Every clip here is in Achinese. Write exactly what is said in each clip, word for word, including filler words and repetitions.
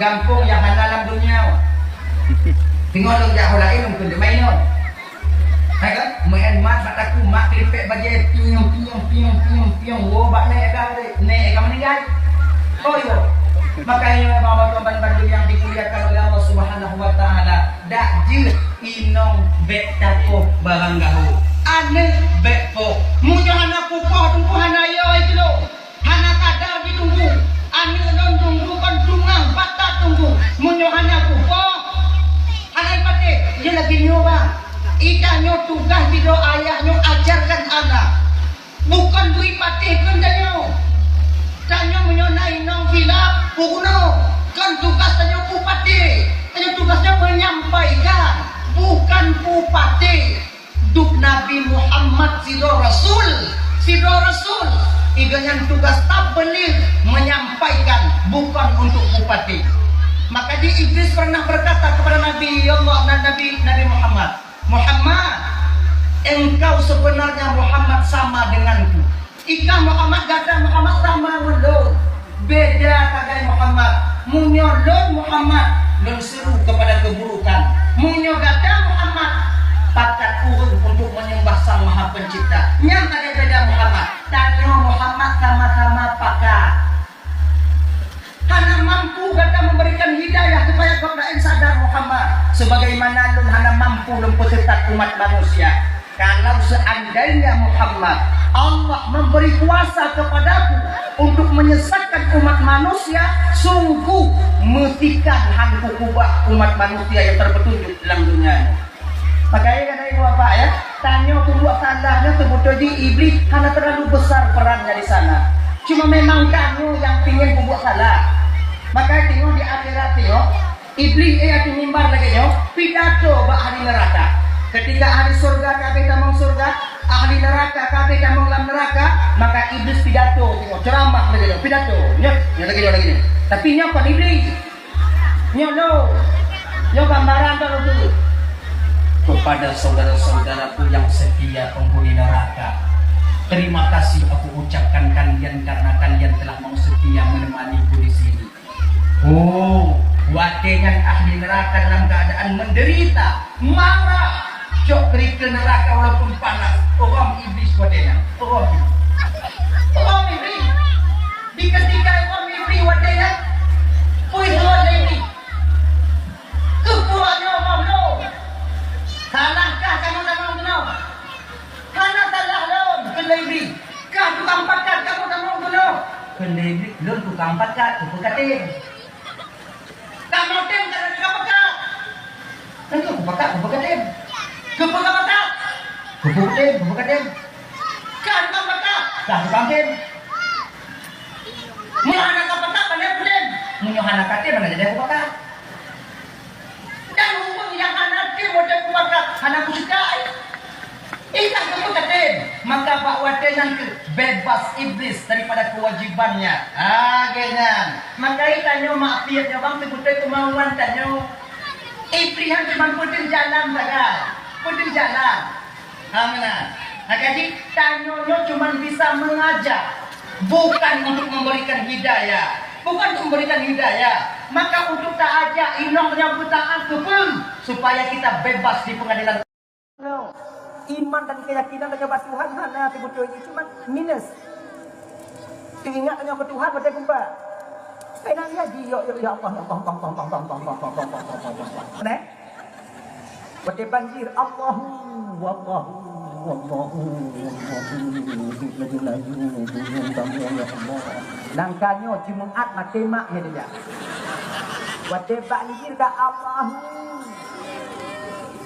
Gampông nyang hana lam donya. Teungoh lôn jak ho laén lôn keuneuk main nyoe. Hai kan? Meu'en mat bak takue, mat keulipek bajée, pieng, pieng, pieng, pieng, pieng, woe bak nèk ka, nèk ka meuninggai. Oh, iya. Makanya, Bapak-bapak, Tuan-tuan, Bandung yang dimuliakan oleh Allah Subhanahu wa Ta'ala, dak jeuet inong bèk tapoh barang gaho. Aneuk bèk poh. Meunyoe hana kupoh, teungku hana yo itu lôn. Hana kada jitunggu. Aneuk lôn tunggu kon tungang bata tunggu. Meunyoe hana kupoh, hana ipatéh. Nyoe lagèe nyoe, bang. Ita nyoe tugaih sidroe ayah nyoe ajarkan aneuk. Bukon bri patéh keu tanyoe. Tanyoe meunyoe na inong bila peurunoe, kon tugaih tanyoe peupatéh. Tanyoe tugaih nyoe menyampaikan, bukan peupatéh. Dup Nabi Muhammad sidroe rasul, sidroe rasul. Gobnyan tugaih tabligh, menyampaikan, bukan untuk bupati. Maka di Iblis pernah berkata kepada Nabi Allah, Nabi, Nabi Muhammad, "Muhammad, engkau sebenarnya Muhammad sama denganku." Ikah Muhammad, gata Muhammad sama ngon lôn. Beda sagai Muhammad. Meunyoe lôn Muhammad, lôn seru kepada keburukan. Meunyoe gata Muhammad, pakat ureueng untuk menyembah Sang Maha Pencipta. Nyan sagai beda Muhammad. Tanyoe Muhammad sama-sama pakat. Hana mampu gata memberikan hidayah supaya gobnyan sadar Muhammad, sebagaimana lôn hana mampu lôn peusesat umat manusia. Kalau seandainya Muhammad, Allah memberi kuasa kepadaku untuk menyesatkan umat manusia, sungguh meusikan han kukeubah umat manusia nyang terpetunjuk lam donya nyoe. Makanya kan, ibu bapak, ya, tanyoe peubuet salah nyoe, sebetulnya Iblis hana terlalu besar perannya di sana. Cuma memang tanyoe nyang pingin peubuet salah. Makanya tengok di akhirat tengok, Iblis, eh, ateueh mimbar lagèe nyoe, pidato bak ahli neraka. Ketika ahli surga ka abéh tamong surga, ahli neraka ka abéh tamong lam neraka, maka Iblis pidato tengok, ceramah lagèe nyoe, pidato. Nyoe, nyoe lagèe nyoe, lagèe nyoe. Tapi nyoe kon Iblis. Nyoe lôn. Nyoe gambaran tau lôn. Kepada saudara-saudaraku yang setia penghuni neraka, terima kasih aku ucapkan kalian karena kalian telah mau setia menemaniku di sini. Oh, watèe nyan ahli neraka dalam keadaan menderita, marah, cok keurikeu neraka walaupun panas. Uroe Iblis watèe nyan. Uroe Iblis. Uroe Iblis. Di ketika uroe Iblis watèe nyan, peue lé Iblis? Keupeue nyoe uroe lôn? Salahkah kamoe tamong keunoe? Hana salah lôn, kheun lé Iblis. Kah tukang pakat kamoe tamong keunoe? Kheun lé Iblis, lôn tukang pakat, keupeue katém? Kamoe tém ka lagèe ka pakat. Kan keupeue pakat, keupeue katém? Keupeue ka pakat? Keupeue tém, keupeue katém? Kah tukang pakat, kah tukang tém. Meunyoe hana ka pakat, pane peudeh. Meunyoe hana ka tém, hana jadi aku pakat. Dan ureueng nyang hana tém watèe kupakat, hana kusukai. Ingat beutôi ka tém. Maka bak watèe nyan keuh bebas Iblis daripada kewajibannya. Ah, lagèe nyan. Maka tanyoe maksiat nyoe bang, teupeuteuh keumauan tanyoe. Iblis nyan cuma peudeuh jalan sagai. Peudeuh jalan. Ha, meunan. Nah, jadi, tanyoe nyoe cuma bisa mengajak, bukan untuk memberikan hidayah. Bukan untuk memberikan hidayah. Maka untuk taajak inong nyoe beutaat keu peue? Supaya kita bebas di pengadilan. Iman dan keyakinan tanyoe bak Tuhan hana teubeutôi, cuma minus. Teuingat tanyoe keu Tuhan watèe geuba. Pena ya di, ya, ya, ya Allah, ya Allah, ya Allah, ya Allah, ya Allah, ya Allah, ya Allah, ya Allah. Neh? Watèe banjir, Allahu, Allahu, Allahu, Allahu, laju, laju, laju, ya Allah. Nangka nyoe Jumaat maté mak nyan dia. Watèe banjir ka Allahu.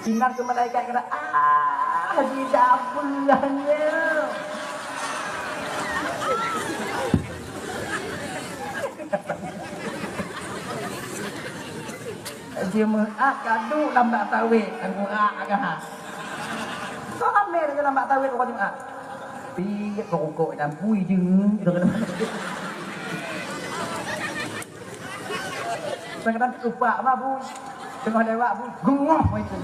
Sinan keu malaikat kata, "Ah, di dapur lah nyoe." Jeuet meu'ah ka duek lam bak tawét, meu'ah agak. Kok ramé lagèe lam bak tawét uroe Jumat? Piet kok rukok dan pui jeuet. Kadang-kadang lupa apa, Bu. Tengah lewat, Bu. Gungoh mai tu.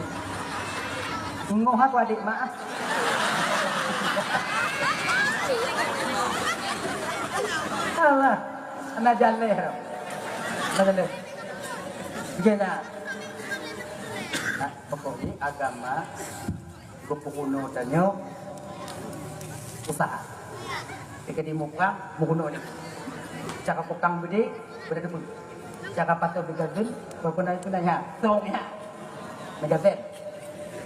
Gungoh aku adik mak. Alah, anak jaleh. Anak jaleh. Jih na. Nah, pokok jih agama geupeurunoe tanyoe usaha. Keudéh muprang, meurunoe jih. Cara pukang beudé, beudé teupeu. Cara pasoe beugazon, beupeu na-, peu na nyan. Song nyan. Meugazon.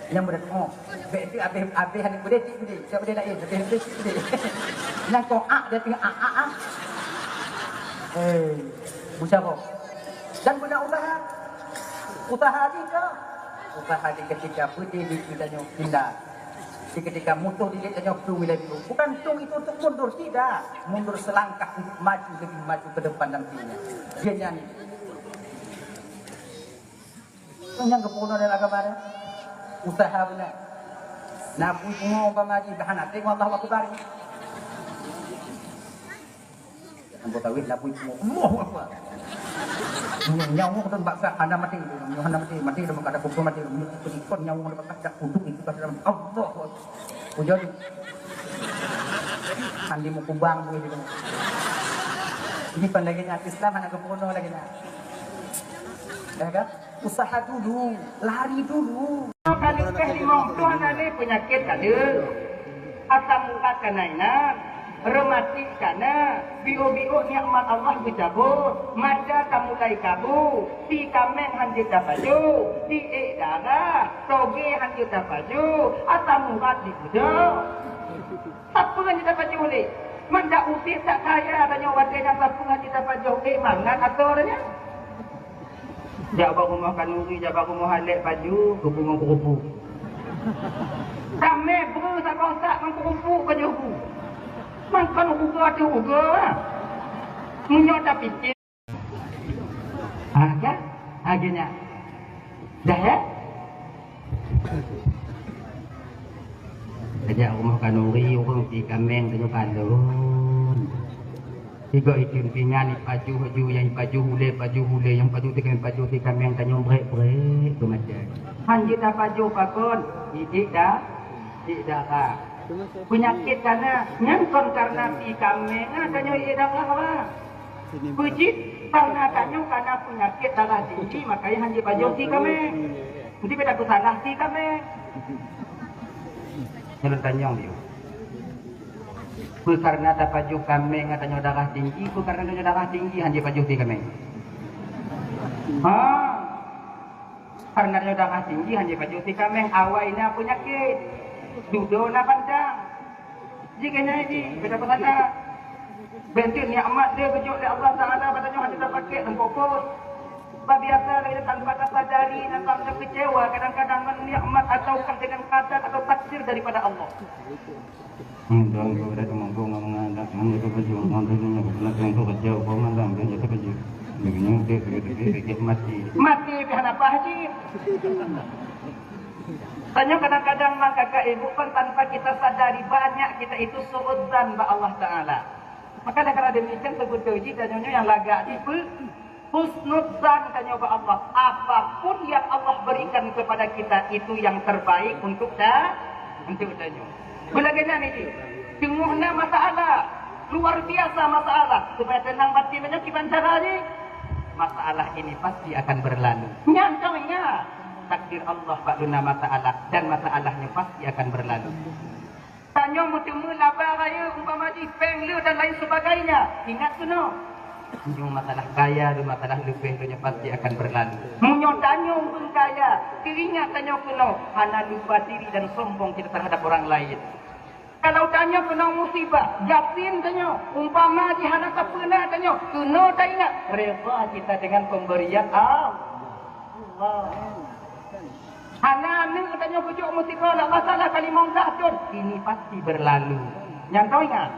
Nyang beudé, oh, bèk tu abéh, abéh hana beudé, cit beudé. Cit beudé laén, abéh, abéh, cit beudé. Nyang kong ak, dia tengah ak, ak, ak. Hei, musyaroh. Dan guna usaha. Usaha jih ka. Usaha jih ketika beudé di tanyoe pindah. Di ketika musuh di tanyoe tu milai tu. Bukan tung itu untuk mundur, tidak. Mundur selangkah untuk maju, lebih maju ke depan nantinya. Dia nyanyi. Nyang geupeurunoe dalam agama nyan. Usaha beuna. Napui pungo umpama jih, bah hana teurimong Allahu Akbar. Ambo tawét napui pungo. Allahu Akbar. Nyoe nyawa dan baksa hana maté. Nyoe hana maté. Maté dah maka ada kumpul maté. Nyoe ikon nyawa dah baksa dah uduk itu baksa. Allahu Akbar. Ujoe. Mandi mukubang boleh juga. Ini pan lagi nyan Islam hana geupeurunoe lagi nyan. Ya kan? Usaha dulu, lari dulu. Ka leupah limong ploh na lé peunyakét ka deuh. Asam urat ka na inan, rematik ka na, biôk-biôk nikmat Allah geucabot, mata ka mulai kabu, si kaméng han jeuet tapajoh, si ék darah, toge han jeuet tapajoh, asam urat dipujoe. Sapeue nyang tapajoh lé? Man dak udép dak kaya tanyoe watèe nyan sapeue nyang tapajoh ék mangat atau nyan? Jak bak rumoh khanuri, jak bak rumoh alek pajoh, keupeue ngon keurupuk. Ramé breuh sagoe sak ngon keurupuk pajoh bu. Man kon rugoe ateueh rugoe. Meunyoe tapiké. Ah, kan? Ah, geuh nyan. Dah, ya? Tajak rumoh khanuri, ureueng si kaméng tanyoe kalon. Sigoe iteun pingan ipajoh ju, nyang ipajoh ulèe, pajoh ulèe, nyang pajoh si kaméng, pajoh si kaméng tanyoe brek-brek beumacam. Han jeuet tapajoh pakon, idik dah, idik darah. Peunyakét ka na, nyan kon karena si kaméng, ah, tanyoe idik darah, bah. Peue jih, karena tanyoe ka na peunyakét darah tinggi, makanya han jipajoh si kaméng. Nanti beda peusalah si kaméng. Nyan tanyong dia. Peue karena tapajoh kaméng ngon tanyoe darah tinggi, peue karena tanyoe darah tinggi han jipajoh si kaméng. Ha. Karena tanyoe darah tinggi han jipajoh si kaméng, awai na peunyakét. Dudoe na pantang. Jih keunan jih, beda peusada. Bentuk nikmat dia geujok lé Allah Taala bak tanyoe hana tapakék dan fokus. Bah biasa lagi tanpa tasadari dan tanpa kecewa kadang-kadang ngon nikmat ataukah dengan qadar atau takdir daripada Allah. Mati. Mati pih hana paih jih. Tanyoe kadang-kadang mang kakak ibu kan tanpa kita sadari banyak kita itu suudzan bak Allah Taala. Maka dah kala demikian sebetul jih tanyoe nyang lagak jih peu husnudzan tanyoe bak Allah. Apapun yang Allah berikan kepada kita itu yang terbaik untuk ta untuk tanyoe. Beulagèe nyan jih. Teungoh na masalah, luar biasa masalah. Supaya tenang batin tanyoe kiban cara jih. Masalah ini pasti akan berlalu. Nyan kau ingat. Takdir Allah bak luna masalah dan masalahnya pasti akan berlalu. Tanyoe meuteumé laba rayeuk umpama jih péng le dan lain sebagainya. Ingat keunoe. Nyoe masalah kaya dan masalah leubeh donya pasti akan berlalu. Meunyoe tanyoe ureueng kaya, teuingat tanyoe keunoe hana lupa diri dan sombong kita terhadap orang lain. Kalau tanyoe keunoe musibah, gasien tanyoe, umpama jih hana sapeue na tanyoe, keunoe taingat reda kita dengan pemberian Allah. Hana aneuk tanyoe geujok meusidroe lam masalah ka limong blah thon, ini pasti berlalu. Nyan teuingat.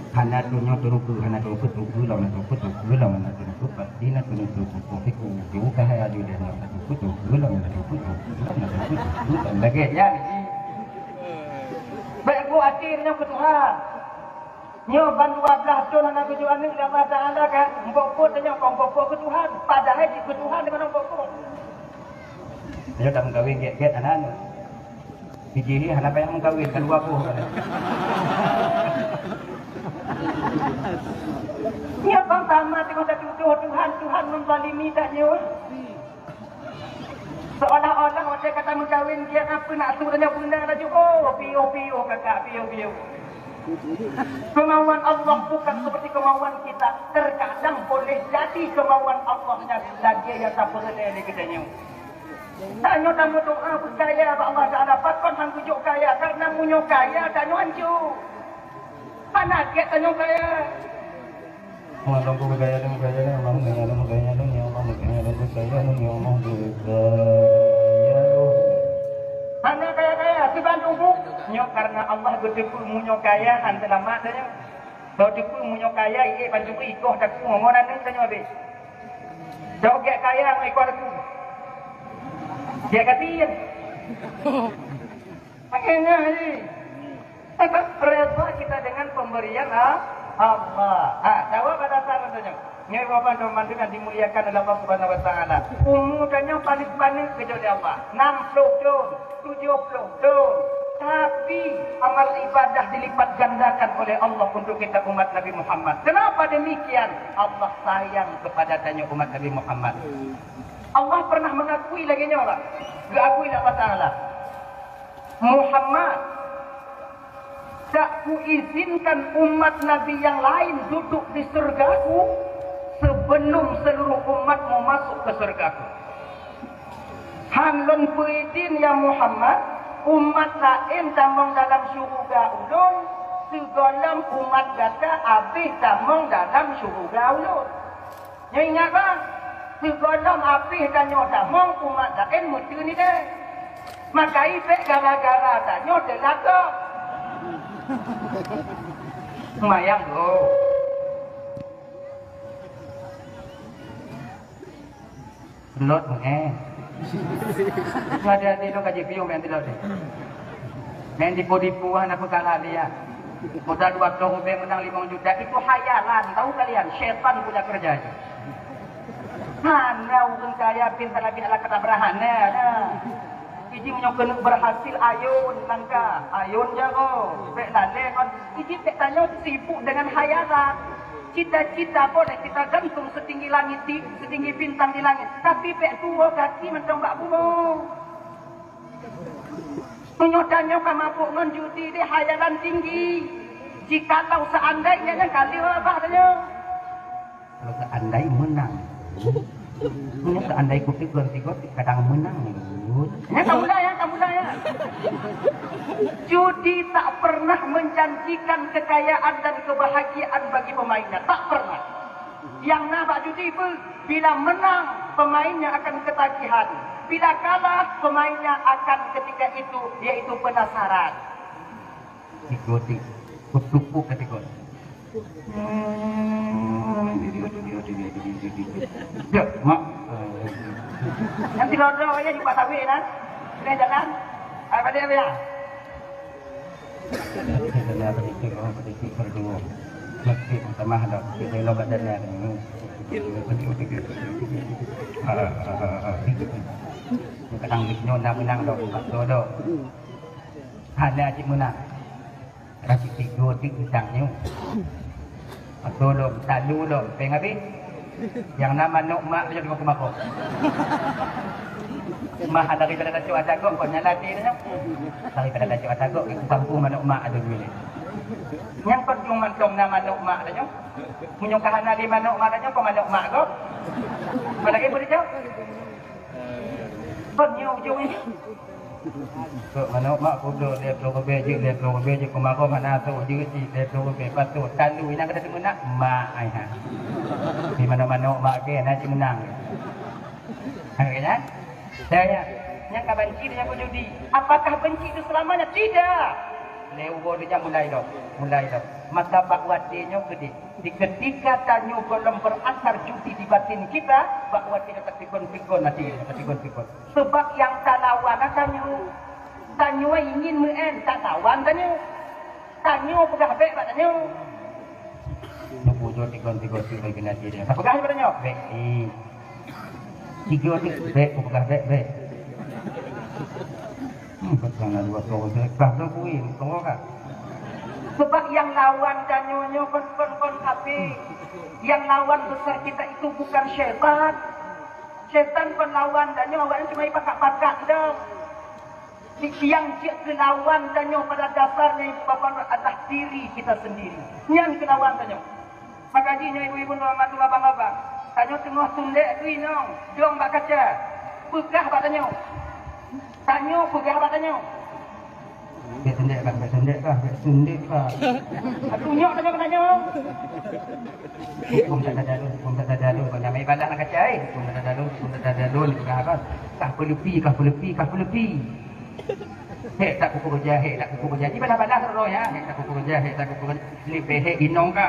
Hana tunyok tunuku, hana tunuku tuku lom, hana tunuku tuku lom, hana tunuku pasti na tunuku tuku. Tapi ku tu ka hai aju dia hana tunuku tuku lom, hana tunuku tuku lom, hana tunuku tuku lom. Lagèe nyan. Bèk ku até nyoe keu Tuhan. Nyoe ban dua blah thon hana geujok aneuk lé Allah Taala ka, mpok-mpok tanyoe kong mpok-mpok keu Tuhan, padahai jih keu Tuhan deungon mpok-mpok. Nyoe dak meukawen gét-gét hana nyoe. Bijih hana payah meukawen, ka dua boh. Nyoe bang sama teungoh tatuduh Tuhan, Tuhan menzalimi tanyoe. Seolah-olah watèe ka tameukawen, kiban apeue nafsu tanyoe beuna laju, oh, piôh-piôh kakak, piôh-piôh. Kemauan Allah bukan seperti kemauan kita. Terkadang boleh jadi kemauan Allah nyan lagèe nyang tapeureulèe lé geutanyoe. Tanyoe tameudoa beukaya bak Allah Taala, pakon han geujok kaya, karena meunyoe kaya tanyoe hanco. Hana gèt tanyoe kaya. Allahumma kaya lom, kaya lom, Allahumma kaya lom, kaya lom, ya Allah, kaya lom, kaya lom, ya Allah, kaya lom. Hana kaya-kaya, siban tubuh. Nyoe karena Allah geuteupeue meunyoe kaya han seulamat tanyoe. Teupeue meunyoe kaya, ié pancuri ikoh takue ngon aneuk tanyoe habéh. Dok gèt kaya ngon ikoh takue. Gèt kati ya. Makanya ni, tetap reda kita dengan pemberian, ha, Allah. Ha, tahu apa dasar rasanya? Nyoe Bapak dan Ibu yang dimuliakan oleh Allah Subhanahu wa Taala. Umu tanyoe paling paneuk keujok lé Allah. Enam puluh thon, tujuh puluh thon. Tapi amal ibadah dilipat gandakan oleh Allah untuk kita umat Nabi Muhammad. Kenapa demikian? Allah sayang kepada tanyoe umat Nabi Muhammad. Allah pernah mengakui lagèe nyoe, Pak. Geukui lé Allah Taala. Muhammad, tak kuizinkan umat Nabi yang lain duduk di surgaku sebelum seluruh umatmu masuk ke surgaku. Han lôn peuizin, ya Muhammad, umat laén tamong dalam syuruga ulôn, sigohlom umat gata abéh tamong dalam syuruga ulôn. Nyoe ingat, bang, sigohlom abéh tanyoe tamong, umat laén meuteun idéh. Maka ibék gara-gara tanyoe teulakok. Mayang, oh. Lôt meu'en. Hati-hati dong ka jipiôh meu'en tilot deh. Meu'en tipu-tipu hana peukara lihat. Udah dua ploh ribèe meunang limong juta, itu khayalan, tahu kalian? Setan punya kerja itu. Hana ureueng kaya pinta lagèe ala kata berhana. Iji meunyoe keuneuk berhasil ayôn langkah, ayôn jaroe, bèk lalè kon. Iji bèk tanyoe sibuk dengan khayalan. Cita-cita boleh kita gantung setinggi langit di, setinggi bintang di langit, tapi bèk tuwoe gaki mantong bak bumoe. Meunyoe tanyoe ka mabök ngon judi deh, khayalan tinggi. Jikalau seandainya nyan ka lheueh babah tanyoe. Kalau seandai menang. Meunyoe seandai kupi ganti-ganti kadang menang. Nyan ka mulai ya, ka mulai ya. Judi tak pernah menjanjikan kekayaan dan kebahagiaan bagi pemainnya. Tak pernah. Yang na bak judi pun, bila menang, pemainnya akan ketagihan. Bila kalah, pemainnya akan ketika itu, yaitu penasaran. Tiga tik. Kutupuk kata kau. Ya, mak. Nanti kalau ada orang yang jumpa sawit, nah. Boleh jalan. Apa dia, dia? Kita lihat sedikit, orang sedikit berdua. Sedikit minta maaf dah. Kita elok kat dalam ni. Ah, ah, ah, ah. Kadang nyoe nak menang dah. Tak tahu dah. Hana cit meunan. Kasi tigo tik utang nyoe. Atau lom, talu lom, péng habéh. Nyang na manok mak laju keu makok. Mah daripada tacok atagok, kok nyan ladé nyoe. Daripada tacok atagok, kampung manok mak ada duit. Nyang penting mantong na manok mak laju. Meunyoe ka hana lé manok mak laju, kok manok mak kok. Mana lagi boleh jawab? Kon nyoe ujong nyoe. Kok manok mak kudo lhèe ploh ribèe jeuet, lhèe ploh ribèe jeuet, keumarôm hana sôk jeuet cit lhèe ploh ribèe, patot talu inan kata teumeunak mak ai ha. Di manok-manok mak ke na cit meunang. Ha, kan? Saya, nyang ka banci dengan judi. Apakah benci itu selamanya? Tidak. Lhèe uroe dia mulai dah, mulai dah. Maka bak watèe nyoe keudéh. Di ketika tanyoe gohlom berasar judi di batin kita, bak watèe nyoe tatigon-tigon hati, tatigon-tigon. Sebab nyang talawan tanyoe, tanyoe ingin meu'en, talawan tanyoe. Tanyoe peugah bèk bak tanyoe. Nyoe bujur tigon-tigon tu bagi nanti dia. Peugah bak tanyoe, bèk. Eh. Tiga tu, bèk, peugah bèk, bèk. Hmm, peugah dua tu, bèk. Bah tu kui, tunggu kan. Sebab nyang lawan tanyoe nyoe kon, kon, kon kafé. Nyang lawan besar kita itu bukan syaitan. Syaitan kon lawan tanyoe, awaknyan cuma ipakat-pakat dong. Nyang jeuet keu lawan tanyoe pada dasarnya itu Bapak adalah diri kita sendiri. Nyan keu lawan tanyoe. Maka jih nyoe ibu-ibu ngon abang-abang, tanyoe teungoh sundek keu inong, dong bak kaca, peugah bak tanyoe. Tanyoe peugah bak tanyoe. Bèk sundek kah, bèk sundek kah, bèk sundek kah. Tunyok tanyoe keu tanyoe. Hukum tak ada dalun, hukum tak ada dalun, kau nyamai balah nak kaca, eh. Hukum tak ada dalun, hukum tak ada dalun, peugah kah. Kah peuleupi, kah peuleupi, kah peuleupi. Hék tak kupeugah, hék tak kupeugah. Jibalah-balah roh ya, hék tak kupeugah, hék tak kupeugah. Leubeh hék inong ka.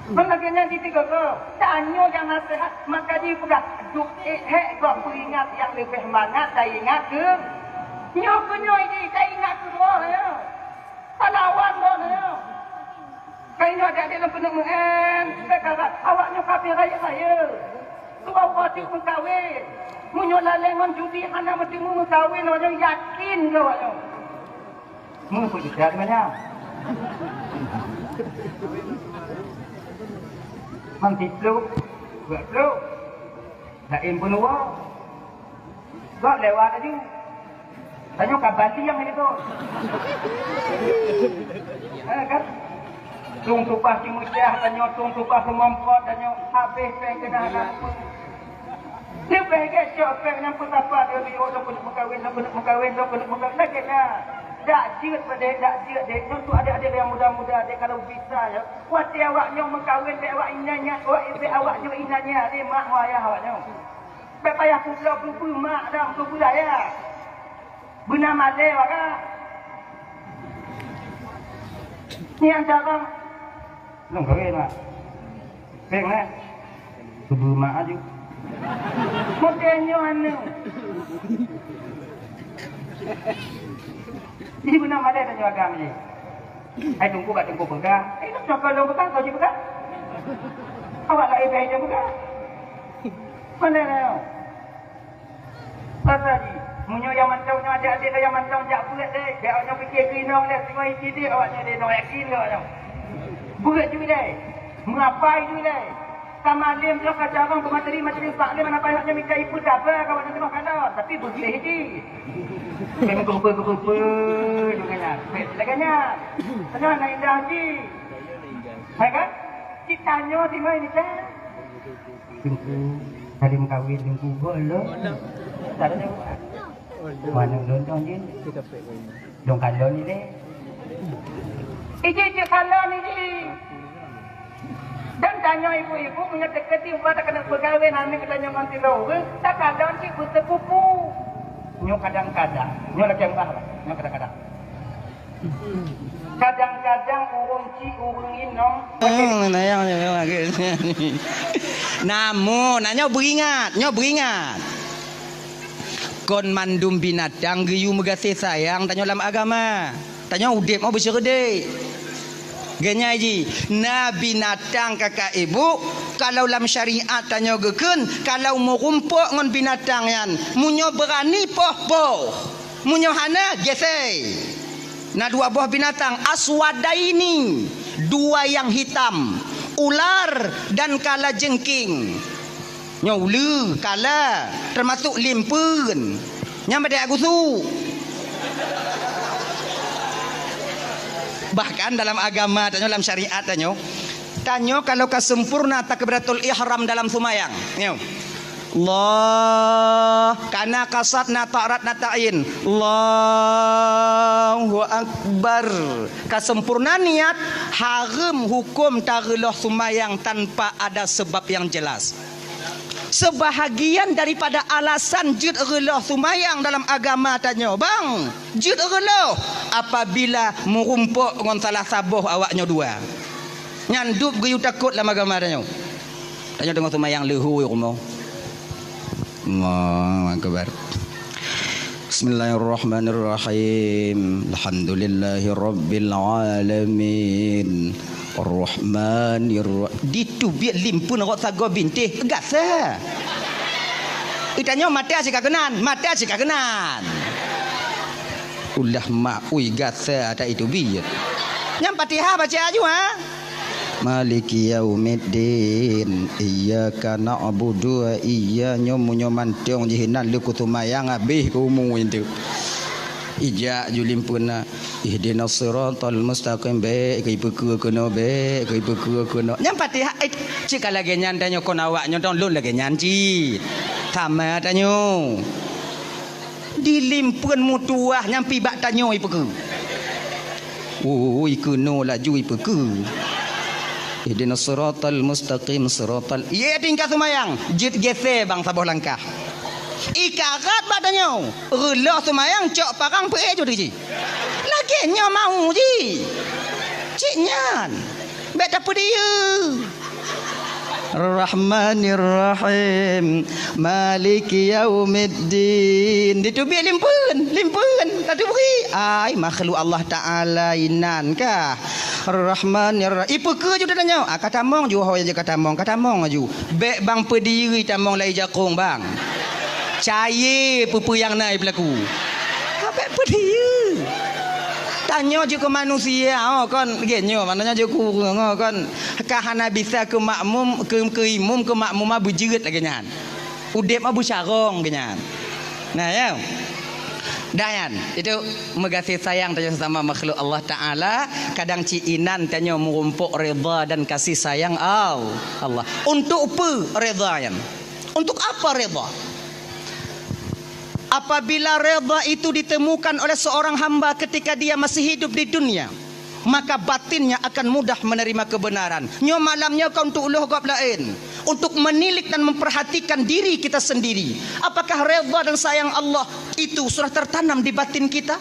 Kon lagèe nyan di tiga ko. Tanyoe nyang naseuhat, maka jipeugah, duek ék hék goh peuingat nyang leubeh mangat taingat keu nyoe, keu nyoe jih taingat keu roh ya. Talawan droeneuh. Kainyoe adak-adak lôn keuneuk meu'en, bèk karat, awaknyoe ka abéh rayeuk-rayeuk. Dua boh teuk meukawen. Meunyoe lalée ngon judi hana meuteumé meukawen, awaknyoe yakin keu awaknyoe. Meupeujuta teuma nyan. Ngon siplôh, dua plôh. Laén peunuwoe. Gob lewat laju. Tanyoe ka baliang lagèe tu. Eh, kan? Tueng tupah Ceumeucah tanyoe, tueng tupah Seumompot tanyoe, habéh péng keunan na peue. Leubeh gét cok péng nyang peusapat, "Ya Allah, lôn keuneuk meukawen, lôn keuneuk meukawen, lôn keuneuk meukawen." Lagèe na. Dak jeuet padé, dak jeuet deh. Nyoe tu adék-adék nyang muda-muda deh, kalau bisa ya. Watèe awaknyoe meukawen, bèk awak inan nyan, awak, bèk awaknyoe inan nyan lé mak ngon ayah awaknyoe. Bèk payah peubloe keu mak dan keu ayah. Beuna malèe wara. Nyan cara lôn kawin, Mak. Péng, eh? Keubeue mak aju. Model nyoe aneuk. Di beuna malèe tanyoe agam jih. Hai Teungku, bak Teungku peugah. Eh, nak cokol lôn peugah, kau jih peugah. Awak laén bèk jih peugah. Mana na? Pasal jih, meunyoe nyang mantong nyoe adik-adik nyang mantong jak beuet deh, bèk awaknyoe pike keu inong lé, singoh ici deh awaknyoe deh, nyoe yakin keu awaknyoe. Beuet ju deh, meurapai ju deh. Ka malem nyoe ka carông beumateri-materi bak lé mana payah nyoe mita ipeue tabah ka awaknyoe teunoh kalon, tapi beugleh jih. Bèk meugeupeu-geupeu ju nyan, bèk lagèe nyan. Tanyoe hana indah jih. Hai kan? Cit tanyoe simai mita. Teungku, saleuem kawin Teungku, goh lom. Mana lôn dong jih? Dong kalon ni deh. Iji cit kalon iji. Dan tanyoe ibu-ibu meunyoe teukeudi ubat keuneuk peugawé aneuk tanyoe ngon sidroe ureueng, takalon cit beuteupupu. Nyoe kadang-kadang, nyoe lagèe bah, nyoe kadang-kadang. Kadang-kadang ureueng chik, ureueng inong. Hmm, nah, yang, yang, yang, namun, nah, nyoe beuingat, nyoe beuingat. Kon mandum binatang geuyue meugaséh sayang tanyoe lam agama. Tanyoe udép mau beuseureudek. Geunyai jih, na binatang kakak ibu, kalau lam syariat tanyoe geukheun, kalau meurumpok ngon binatang nyan, meunyoe beurani poh-poh. Meunyoe hana, gesei. Na dua boh binatang, aswadaini, dua yang hitam, ular dan kalajengking. Nyoe uleue, kala, teumasok limpeuen. Nyan bak gusu. Bahkan dalam agama tanyoe, dalam syariat tanyoe, tanyoe kalau ka sempurna takbiratul ihram dalam seumayang. Nyoe. Allah, kana kasat na tarat na ta'in. Allahu Akbar. Ka sempurna niat, hareuem huköm tareuloh seumayang tanpa ada sebab yang jelas. Seubahagian daripada alasan jeuet reuloh seumayang dalam agama tanyoe, bang, jeuet reuloh apabila meurumpok ngon salah saboh awaknyoe dua. Nyan dub geuyue takot lam agama tanyoe. Tanyoe teungoh seumayang leuhô rumoh. Allahu Akbar. Bismillahirrahmanirrahim. Alhamdulillahirabbil alamin. Arrahmanirrahim. Diteubiet limpeuen rot sagoe bintéh gasa. Itanyoe mata sikakeunan, mata sikakeunan. Ulah mak ui gasa ata iteubiet. Nyang Fatihah baca aju, ha? Maliki yaumiddin. Iyyaka na'budu wa iyya-, nyoe meunyoe mantong jih inan lheueh kuseumayang habéh keu umu itu. Ijak ju limpeuna. Ihdinas siratal mustaqim, bék keu ipeukeue keunoe, bék keu ipeukeue keunoe. Nyang Fatihah, eh, cit ka lagée nyan tanyoe kon awak nyoe dong lôn lagée nyan cit. Sama tanyoe. Di limpeuen meutuwah nyang pih bak tanyoe ipeukeue. Ui, keunoe laju ipeukeue. Ihdinas siratal mustaqim, siratal, ié tingkat seumayang, jeuet gesé bang saboh langkah. Ikarat bak tanyoe, reuloh seumayang cok parang peuék ju teuji. Lagée nyoe mau ji. Cit nyan. Bék tapeudiyeu. Rahmanirrahim. Maliki yaumiddin. Diteubiet limpeuen, limpeuen. Tateubiet. Ai, makhluk Allah Ta'ala inan kah. Rahmanirrahim. Ipeukeue ju tanyoe. Ah, ka tamong ju, ho, ka tamong, ka tamong aju. Bék bang peudiri tamong lai jakong bang. Cayée peue-peue nyang na ipeulaku. Ka bék peudiri. Tanyoe jeuet keu manusia, oh, kon, lagée nyoe, maknanya jeuet keu ureuëng, oh, kon. Ka hana bisa keu makmum, keu, keu imum, keu makmumah beujeuet lagée nyan. Udeb mah beucarông lagée nyan. Nah, ya. Dah nyan, itu meugaséh sayang tanyoe sesama makhluk Allah Ta'ala, kadang cit inan tanyoe meurumpok redha dan kasih sayang Al-, Allah. Untuk peue redha nyan? Untuk apa redha? Apabila redha itu ditemukan oleh seorang hamba ketika dia masih hidup di dunia, maka batinnya akan mudah menerima kebenaran. Nyoe malam nyoe ka untuk uloh gob laén, untuk menilik dan memperhatikan diri kita sendiri. Apakah redha dan sayang Allah itu sudah tertanam di batin kita?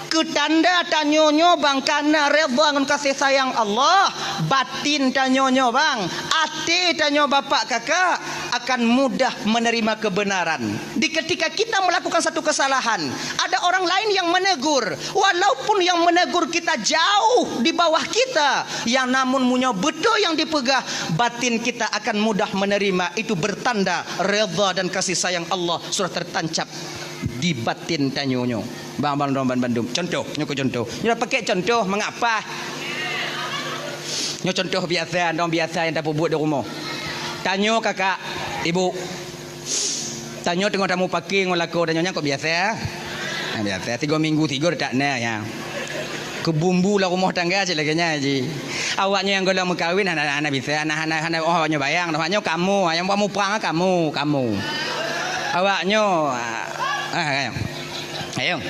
Keu tanda tanyoe nyoe bang kana redha ngon kasih sayang Allah, batin tanyoe nyoe bang, até tanyoe bapak kakak akan mudah menerima kebenaran. Di ketika kita melakukan satu kesalahan, ada orang lain yang menegur, walaupun yang menegur kita jauh di bawah kita, yang namun meunyoe beutôi yang dipeugah, batin kita akan mudah menerima. Itu bertanda redha dan kasih sayang Allah sudah tertancap di batin tanyoe nyoe. Bang, bang, dong, ban, bandum. Contoh, nyoe keu contoh. Nyoe pakai contoh mangat paih. Nyoe contoh biasa, dong biasa nyang tapeubuet di rumoh. Tanyoe kakak, ibu. Tanyoe teungoh tamupake ngon lakoe tanyoe nyan kok biasa. Nah, biasa, tiga minggu tiga tak na ya. Keu bumbu lam rumoh tangga cit lagée nyan ji. Awak nyoe nyang gohlom meukawen hana, hana bisa, hana, hana, hana, oh, awak nyoe bayang, awak nyoe kamoe, nyang buat muprang kamoe, kamoe. Awak nyoe, ah, ah, ah. Ayo.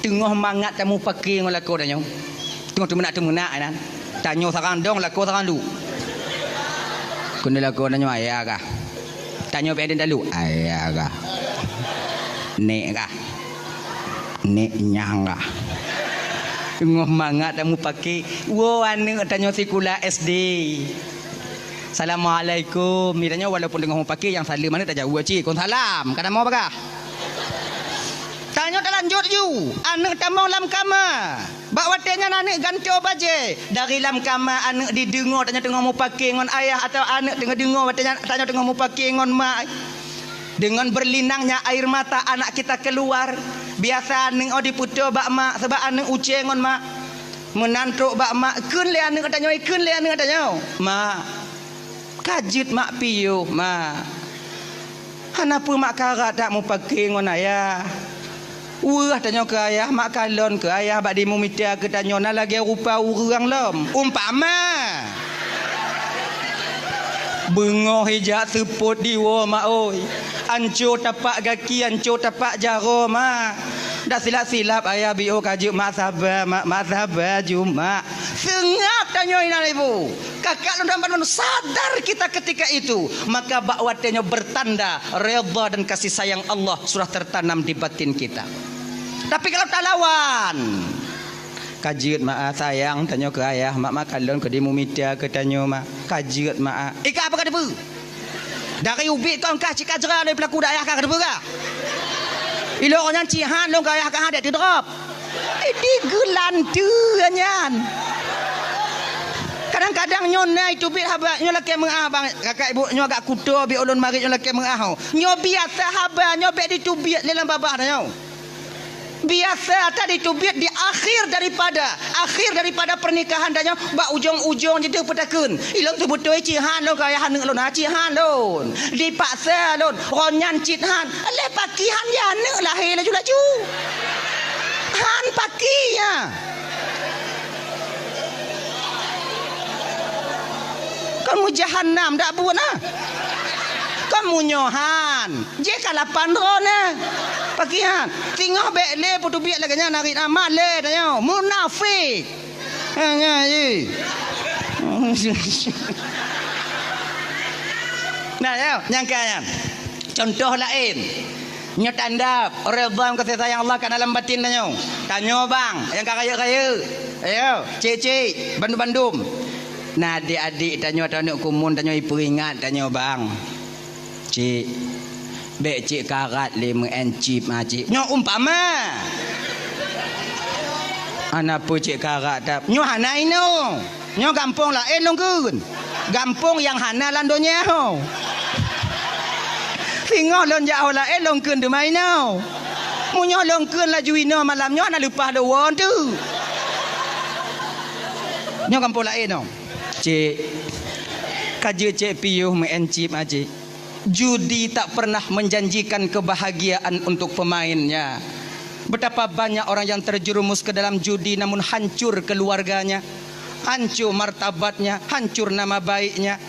Teungoh mangat tamupake ngon lakoe tanyoe. Teungoh teumeunak-teumeunak inan. Tanyoe sarang dong, lakoe sarang duek. Keuneuk lakoe tanyoe ayah kah. Tanyoe pih aden talu, ayah kah. Nek kah. Nek nyang kah. Teungoh mangat tamupake, woe aneuëk tanyoe sikula S D. Assalamualaikum. Ni tanyoe walaupun teungoh mupake nyang saleuem aneuëk tajaweueb cit, kon salam. Ka tamong bagah. Tanyoe talanjut ju, aneuëk tamong lam kama. Bak watée nyan aneuëk gantoe bajée. Dari lam kama aneuëk dideungoe tanyoe teungoh mupake ngon ayah atawa aneuëk teungoh deungoe watée nyan tanyoe teungoh mupake ngon ma. Dengan berlinangnya air mata anak kita keluar. Biasa aneuëk oh dipeutoe bak ma, sabab aneuëk ucée ngon ma. Meunan trok bak ma, kheun lé aneuëk tanyoe, kheun lé aneuëk tanyoe. Ma, ka jeuet mak piôh, ma. Hana peue mak karat that mupake ngon ayah. Weueh tanyoe keu ayah, mak kalon keu ayah bak dimumita keu tanyoe na lagée rupa ureuëng lom. Umpama. Beungoh ijak seupôt diwoe mak oi. Anco tapak gaki, anco tapak jaroe mak. Dak silap-silap ayah biôh ka jeuet mak saba, mak, mak saba ju mak. Seungab tanyoe inan ibu. Kakak lôn dan bandum sadar kita ketika itu, maka bak watée nyoe bertanda redha dan kasih sayang Allah sudah tertanam di batin kita. Tapi kalau talawan, ka jeuet ma sayang tanyoe keu ayah, mak, mak kalon keu dimumita keu tanyoe mak, ka jeuet ma. Ika apa ka deupeue? Dari ubit kon kah cit ka jra lé peulaku dak ayah ka deupeue kah? Ilok nyan cit han lôn keu ayah ka han dek teudrop. Di geulanteue nyan. Kadang-kadang nyoe na iteubiet haba, nyoe lakée meuah bang, kakak ibu nyoe agak kuto bi ulôn marit nyoe lakée meuah ho. Nyoe biasa haba, nyoe bék diteubiet lé lam babah tanyoe. Biasa that diteubiet di akhir daripada, akhir daripada pernikahan tanyoe, bak ujong-ujong jih teuh peutakheun. Ilôn seubeutôi cit han lôn keu ayah aneuk lôn, ha, cit han lôn. Dipaksa lôn, ron nyan cit han. Lé pakri han, ya aneuk lahé laju-laju. Han pakri, ya. Kon meujahanam dak buet na. Kon meunyoe han. Jih ka lapan droeneuh. Pakri han. Singoh bék lé peuteubiet lagée nyan, narit amat lé tanyoe. Munafik. Ha, nyan jih. Nah, ya, nyang ka nyan. Contoh laén. Nyoe tanda redha dan kasih sayang Allah ka dalam batin tanyoe. Tanyoe bang, nyang ka rayeuk-rayeuk. Ayo, cik-cik, bandum-bandum. Na adik-adik tanyoe atau aneuk kumun tanyoe ipeuingat tanyoe bang. Cik, bék cik karat lé meu'en chip, ha, cik. Nyoe umpama. Hana peue cik karat that. Nyoe hana inoe. Nyoe gampông laén lôn kheun. Gampông nyang hana lam donya ho. Singoh lôn jak ho laén lôn kheun teuma inoe. Meunyoe lôn kheun laju inoe malam nyoe hana leupah lôn woe teuh. Nyoe gampông laén nyoe. Cik, ka jeuet cik piôh meu'en chip, ha, cik. Judi tak pernah menjanjikan kebahagiaan untuk pemainnya. Betapa banyak orang yang terjerumus ke dalam judi namun hancur keluarganya, hancur martabatnya, hancur nama baiknya.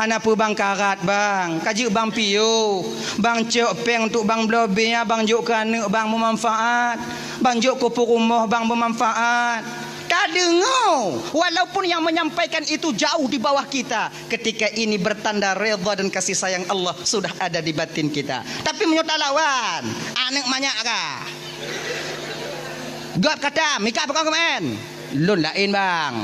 Hana peue bang karat bang, ka jeuet bang piôh, bang cok péng untuk bang bloe bia, bang jok keu aneuk bang beumanfaat, bang jok keu peurumoh bang beumanfaat. Tadeungoe, walaupun yang menyampaikan itu jauh di bawah kita, ketika ini bertanda redha dan kasih sayang Allah sudah ada di batin kita. Tapi meunyoe talawan, aneuk manyak kah? Gob kata, mika pakon keumaén? Lôn laén bang.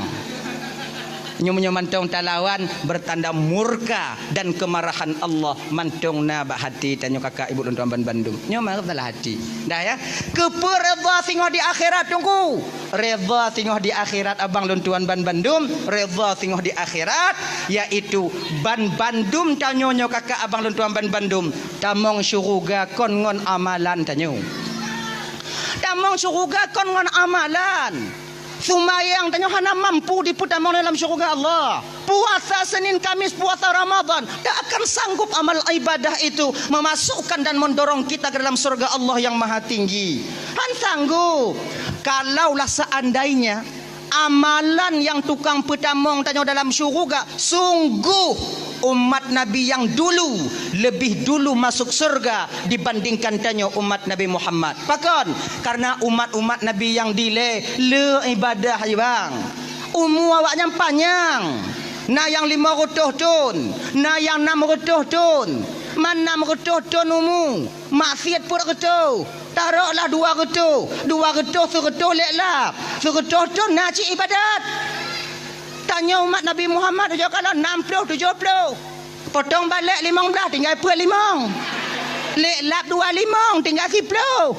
Nyoe meunyoe mantong talawan, bertanda murka dan kemarahan Allah mantong na bak hati tanyoe kakak ibu lôn tuan ban bandum. Nyoe meusalah hati. Dah ya. Keupeue redha singoh di akhirat teungku? Redha singoh di akhirat abang lôn tuan ban bandum, redha singoh di akhirat, yaitu ban bandum tanyoe nyoe kakak abang lôn tuan ban bandum, tamong syuruga kon ngon amalan tanyoe. Tamong syuruga kon ngon amalan. Seumayang tanyoe hana mampu dipeutamong dalam syuruga Allah. Puasa Senin Kamis, puasa Ramadan, tak akan sanggup amal ibadah itu memasukkan dan mendorong kita ke dalam surga Allah yang Maha Tinggi. Han sanggup. Kalaulah seandainya amalan yang tukang peutamong tanyoe dalam syuruga, sungguh umat Nabi yang dulu lebih dulu masuk surga dibandingkan tanyoe umat Nabi Muhammad. Pakon? Karena umat-umat Nabi yang dilée le ibadah, bang. Umu awaknyan panyang. Na nyang lima reutôh thon, na nyang nam reutôh thon. Man nam reutôh thon umu, maksiet peuet reutôh. Taroklah dua reutôh, dua reutôh seureutôh lé lap. Seureutôh thon na cit ibadat. Tanyoe umat Nabi Muhammad ujoe kalon nam ploh tujoh ploh. Potong balek limong blaih tinggai peuet limong. Lé lap dua limong tinggai siploh.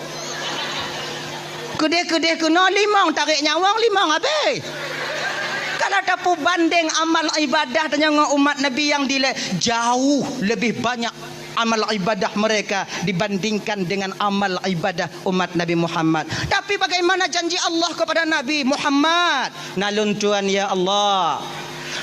Keudeh-keudeh keunoe limong, tarek nyawöng limong habéh. Kalau tapeubandeng amal ibadah tanyoe ngon umat Nabi nyang dilée, jauh lebih banyak amal ibadah mereka dibandingkan dengan amal ibadah umat Nabi Muhammad. Tapi bagaimana janji Allah kepada Nabi Muhammad? Na lôn tuan, ya Allah,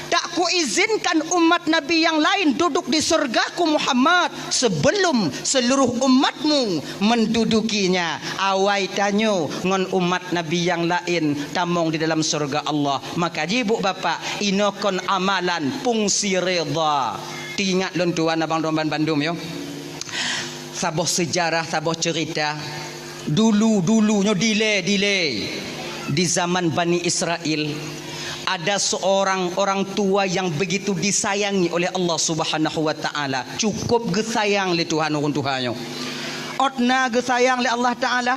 tak kuizinkan umat Nabi yang lain duduk di surgaku Muhammad sebelum seluruh umatmu mendudukinya. Awai tanyoe ngon umat Nabi yang lain tamong di dalam surga Allah. Maka jih buk bapak, inoe kon amalan fungsi redha. Teuingat lôn tuan abang lôn ban bandum yo. Saboh seujarah, saboh ceurita. Dulu-dulu nyoe dilée-dilée, di zaman Bani Israel, ada seorang orang tua yang begitu disayangi oleh Allah Subhanahu wa Ta'ala. Cukup geusayang lé Tuhan ureuëng tuha nyoe. Ôt na geusayang lé Allah Ta'ala,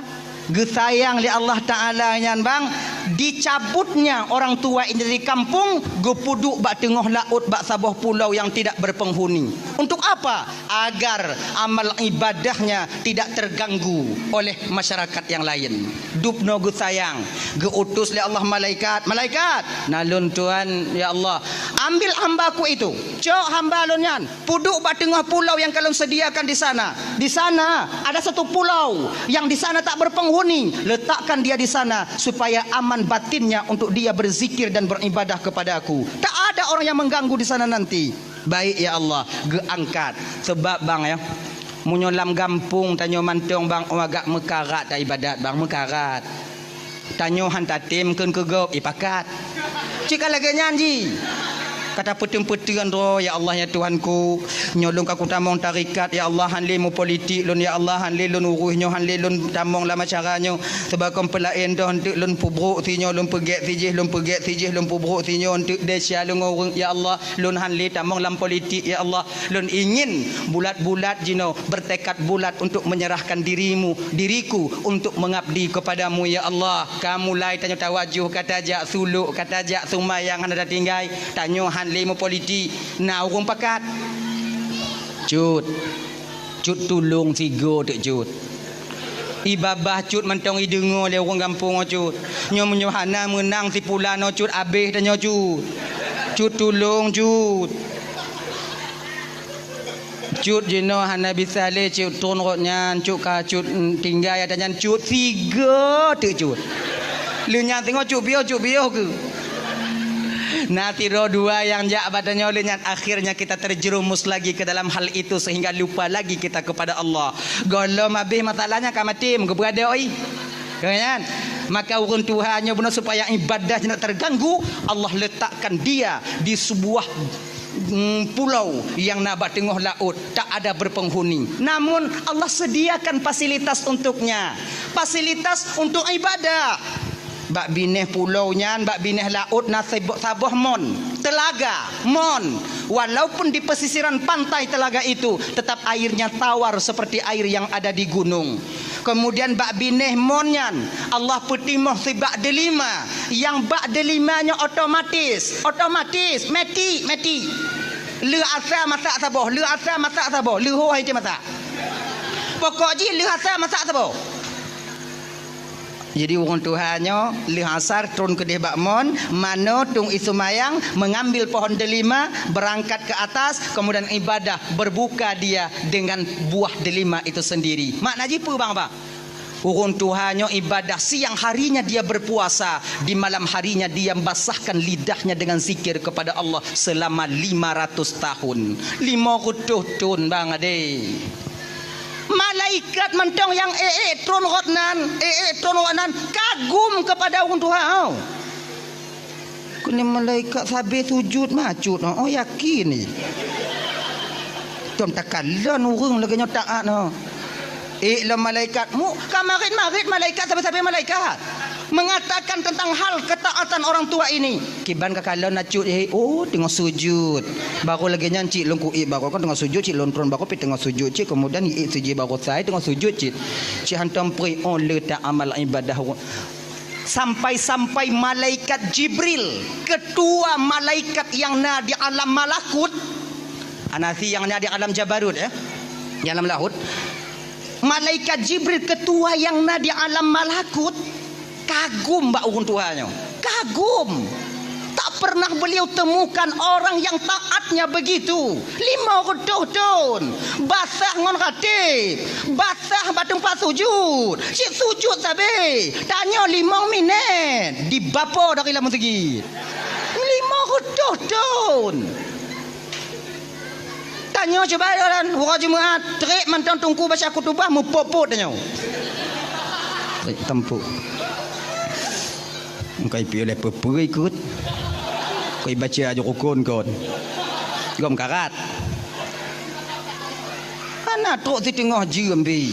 geusayang lé Allah Ta'ala nyan bang, Dicabutnya orang tua ini dari kampung, geupeuduek bak teungoh laôt, bak saboh pulau yang tidak berpenghuni. Untuk apa? Agar amal ibadahnya tidak terganggu oleh masyarakat yang lain. Dubnoe geusayang, geuutus lé Allah malaikat, "Malaikat, na lôn tuan, ya Allah, ambil hamba-Ku itu, cok hamba lôn nyan." Peuduek bak teungoh pulau yang ka lôn sediakan di sana. Di sana ada satu pulau yang di sana tak berpenghuni. Letakkan dia di sana supaya aman batinnya untuk dia berzikir dan beribadah kepada-Ku. Tak ada orang yang mengganggu di sana nanti. Baik, ya Allah, geuangkat. Sebab, bang, ya, meunyoe lam gampông tanyoe mantong, bang, oh, agak meukarat taibadat, bang, meukarat. Tanyoe han tatem kheun keu gob, ipakat. Cit ka lagée nyan jih. Ka tapeuteun-peuteun droe, "Ya Allah, ya Tuhanku, nyoe lôn ka kutamong tarekat, ya Allah, han lé meupolitik lôn, ya Allah, han lé lôn urus nyoe, han lé lôn tamong lam acara nyoe. Seubab kon peulaén doh, eunteuk lôn peubrok sinyoe, lôn peugét sijih, lôn peugét sijih, lôn peubrok sinyoe, eunteuk desya lôn ngon ureuëng, ya Allah, lôn han lé tamong lam politik, ya Allah." Lôn ingin bulat-bulat jinoe, bertekad bulat untuk menyerahkan dirimu, diriku untuk mengabdi kepada-Mu, ya Allah. Ka mulai tanyoe tawajoh, ka tajak suluk, ka tajak seumayang hana tatinggai, tanyoe han lé meupolitik, na ureuëng pakat. Cut, cut tulông sigoe teuk cut. Ibabah cut mantong ideungoe lé ureuëng gampông nyoe cut. Nyoe meunyoe hana meunang si pulan nyoe cut, abéh tanyoe cut. Cut tulông cut. Cut jinoe hana bisa lé cut tron rot nyan, cut ka cut, mm, tinggai ata nyan cut sigoe teuk cut. Lheueh nyan teungoh cut piôh, cut piôh keuh. Na sidroe dua nyang jak bak tanyoe lheueh nyan, akhirnya kita terjerumus lagi ke dalam hal itu sehingga lupa lagi kita kepada Allah. Gohlom abéh masalahnya ka maté, meugeubeuadoi. Kan? Maka ureuëng tuha nyoe bunoe supaya ibadah tidak terganggu, Allah letakkan dia di sebuah, mm, pulau yang na bak teungoh laôt, tak ada berpenghuni. Namun Allah sediakan fasilitas untuknya. Fasilitas untuk ibadah. Bak binéh pulau nyan, bak binéh laôt na sebo-, saboh mon, telaga, mon. Walaupun di pesisiran pantai telaga itu, tetap airnya tawar seperti air yang ada di gunung. Kemudian bak binéh mon nyan, Allah peutimoh sibak delima. Nyang bak delima nyoe otomatis, otomatis, meti, meti. Lheueh asa masak saboh, lheueh asa masak saboh, lheueh ho hai masak. Pokok jih lheueh asa masak saboh. Jadi, ureuëng tuha nyoe lheueh asar tron keudeh bak mon, manoe tueng ie seumayang, mengambil pohon delima, berangkat ke atas, kemudian ibadah, berbuka dia dengan buah delima itu sendiri. Makna jih peue, bang, bang? Ureuëng tuha nyoe ibadah, siang harinya dia berpuasa, di malam harinya dia basahkan lidahnya dengan zikir kepada Allah selama lima ratus tahun. Lima reutôh thon, bang, adé. Malaikat mantong nyang ék-ék tron rot nan, ék-ék tron rot nan kagum kepada ureuëng tuha nyoe. Keuneuk malaikat sabe sujud macut, oh, yakin ni. Tom takalon ureuëng lagée nyoe taát nyoe. Ék lom malaikat, mu ka marit-marit malaikat sabe-sabe malaikat. Mengatakan tentang hal ketaatan orang tua ini. Kiban ka kalon na cut, eh, oh, teungoh sujud. Baru lagée nyan cit lôn kuék, baru kan teungoh sujud cit lôn tron, baru pih teungoh sujud cit, kemudian iék sijih baru sai teungoh sujud cit. Cit hantom preh, oh, le ta amal ibadah. Sampai-sampai malaikat Jibril, ketua malaikat yang na di alam malakut, anasi yang na di alam jabarut, ya, di alam lahut. Malaikat Jibril, ketua yang na di alam malakut, kagum bak ureuëng tuha nyoe. Kagum. Tak pernah beliau temukan orang yang taatnya begitu. Lima reutôh thon. Basah ngon rateb. Basah bak teumpat sujud. Cit sujud sabe. Tanyoe limong minét. Dibapo dari lam meuseujid. Lima reutôh thon. Tanyoe cuba jalan, uroe Jumat, trek mantong teungku baca khutubah, meupot-pot tanyoe. Trek tampok. Engkai piôh lé peue-peue ikot. Koi baca aju rukun kon. Gom karat. Hana trok siteungoh jeuem bi.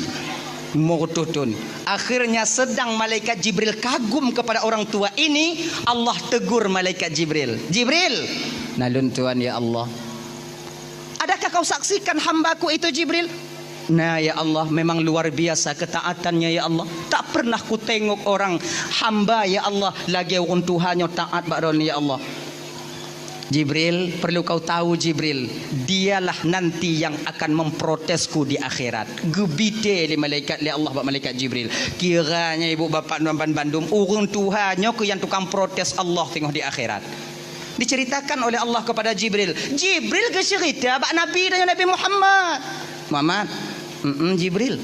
Lima reutôh thon. Akhirnya sedang malaikat Jibril kagum kepada orang tua ini, Allah tegur malaikat Jibril. "Jibril, na lôn tuan ya Allah." "Adakah kau saksikan hamba-Ku itu, Jibril?" Na, ya Allah, memang luar biasa ketaatannya, ya Allah. Tak pernah kutengok orang hamba, ya Allah, lagée ureuëng tuha nyoe taat bak Droeneuh, ya Allah. Jibril, perlu kau tahu, Jibril, dialah nanti yang akan memprotesku di akhirat. Geubite lé malaikat, lé Allah bak malaikat Jibril. Kiranya ibu bapak nuan bandum, ureuëng tuha nyoe keuh nyang tukang protes Allah teungoh di akhirat. Diceritakan oleh Allah kepada Jibril. Jibril geucerita bak Nabi dan Nabi Muhammad. Muhammad, mm Jibril.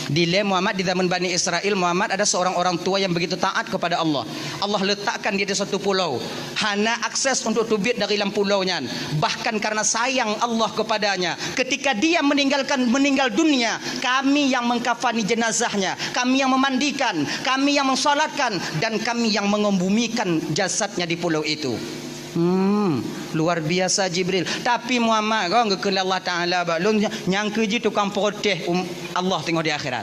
Dilée Muhammad di zaman Bani Israel, Muhammad ada seorang orang tua yang begitu taat kepada Allah. Allah letakkan dia di satu pulau, hana akses untuk teubiet dari lam pulau nyan. Bahkan karena sayang Allah kepadanya, ketika dia meninggalkan, meninggal dunia, kami yang mengkafani jenazahnya, kami yang memandikan, kami yang mensolatkan, dan kami yang mengembumikan jasadnya di pulau itu. Hmm, luar biasa Jibril. Tapi Muhammad, kon geukheun Allah Taala bak lôn, nyang keuji tukang protes um, Allah teungoh di akhirat.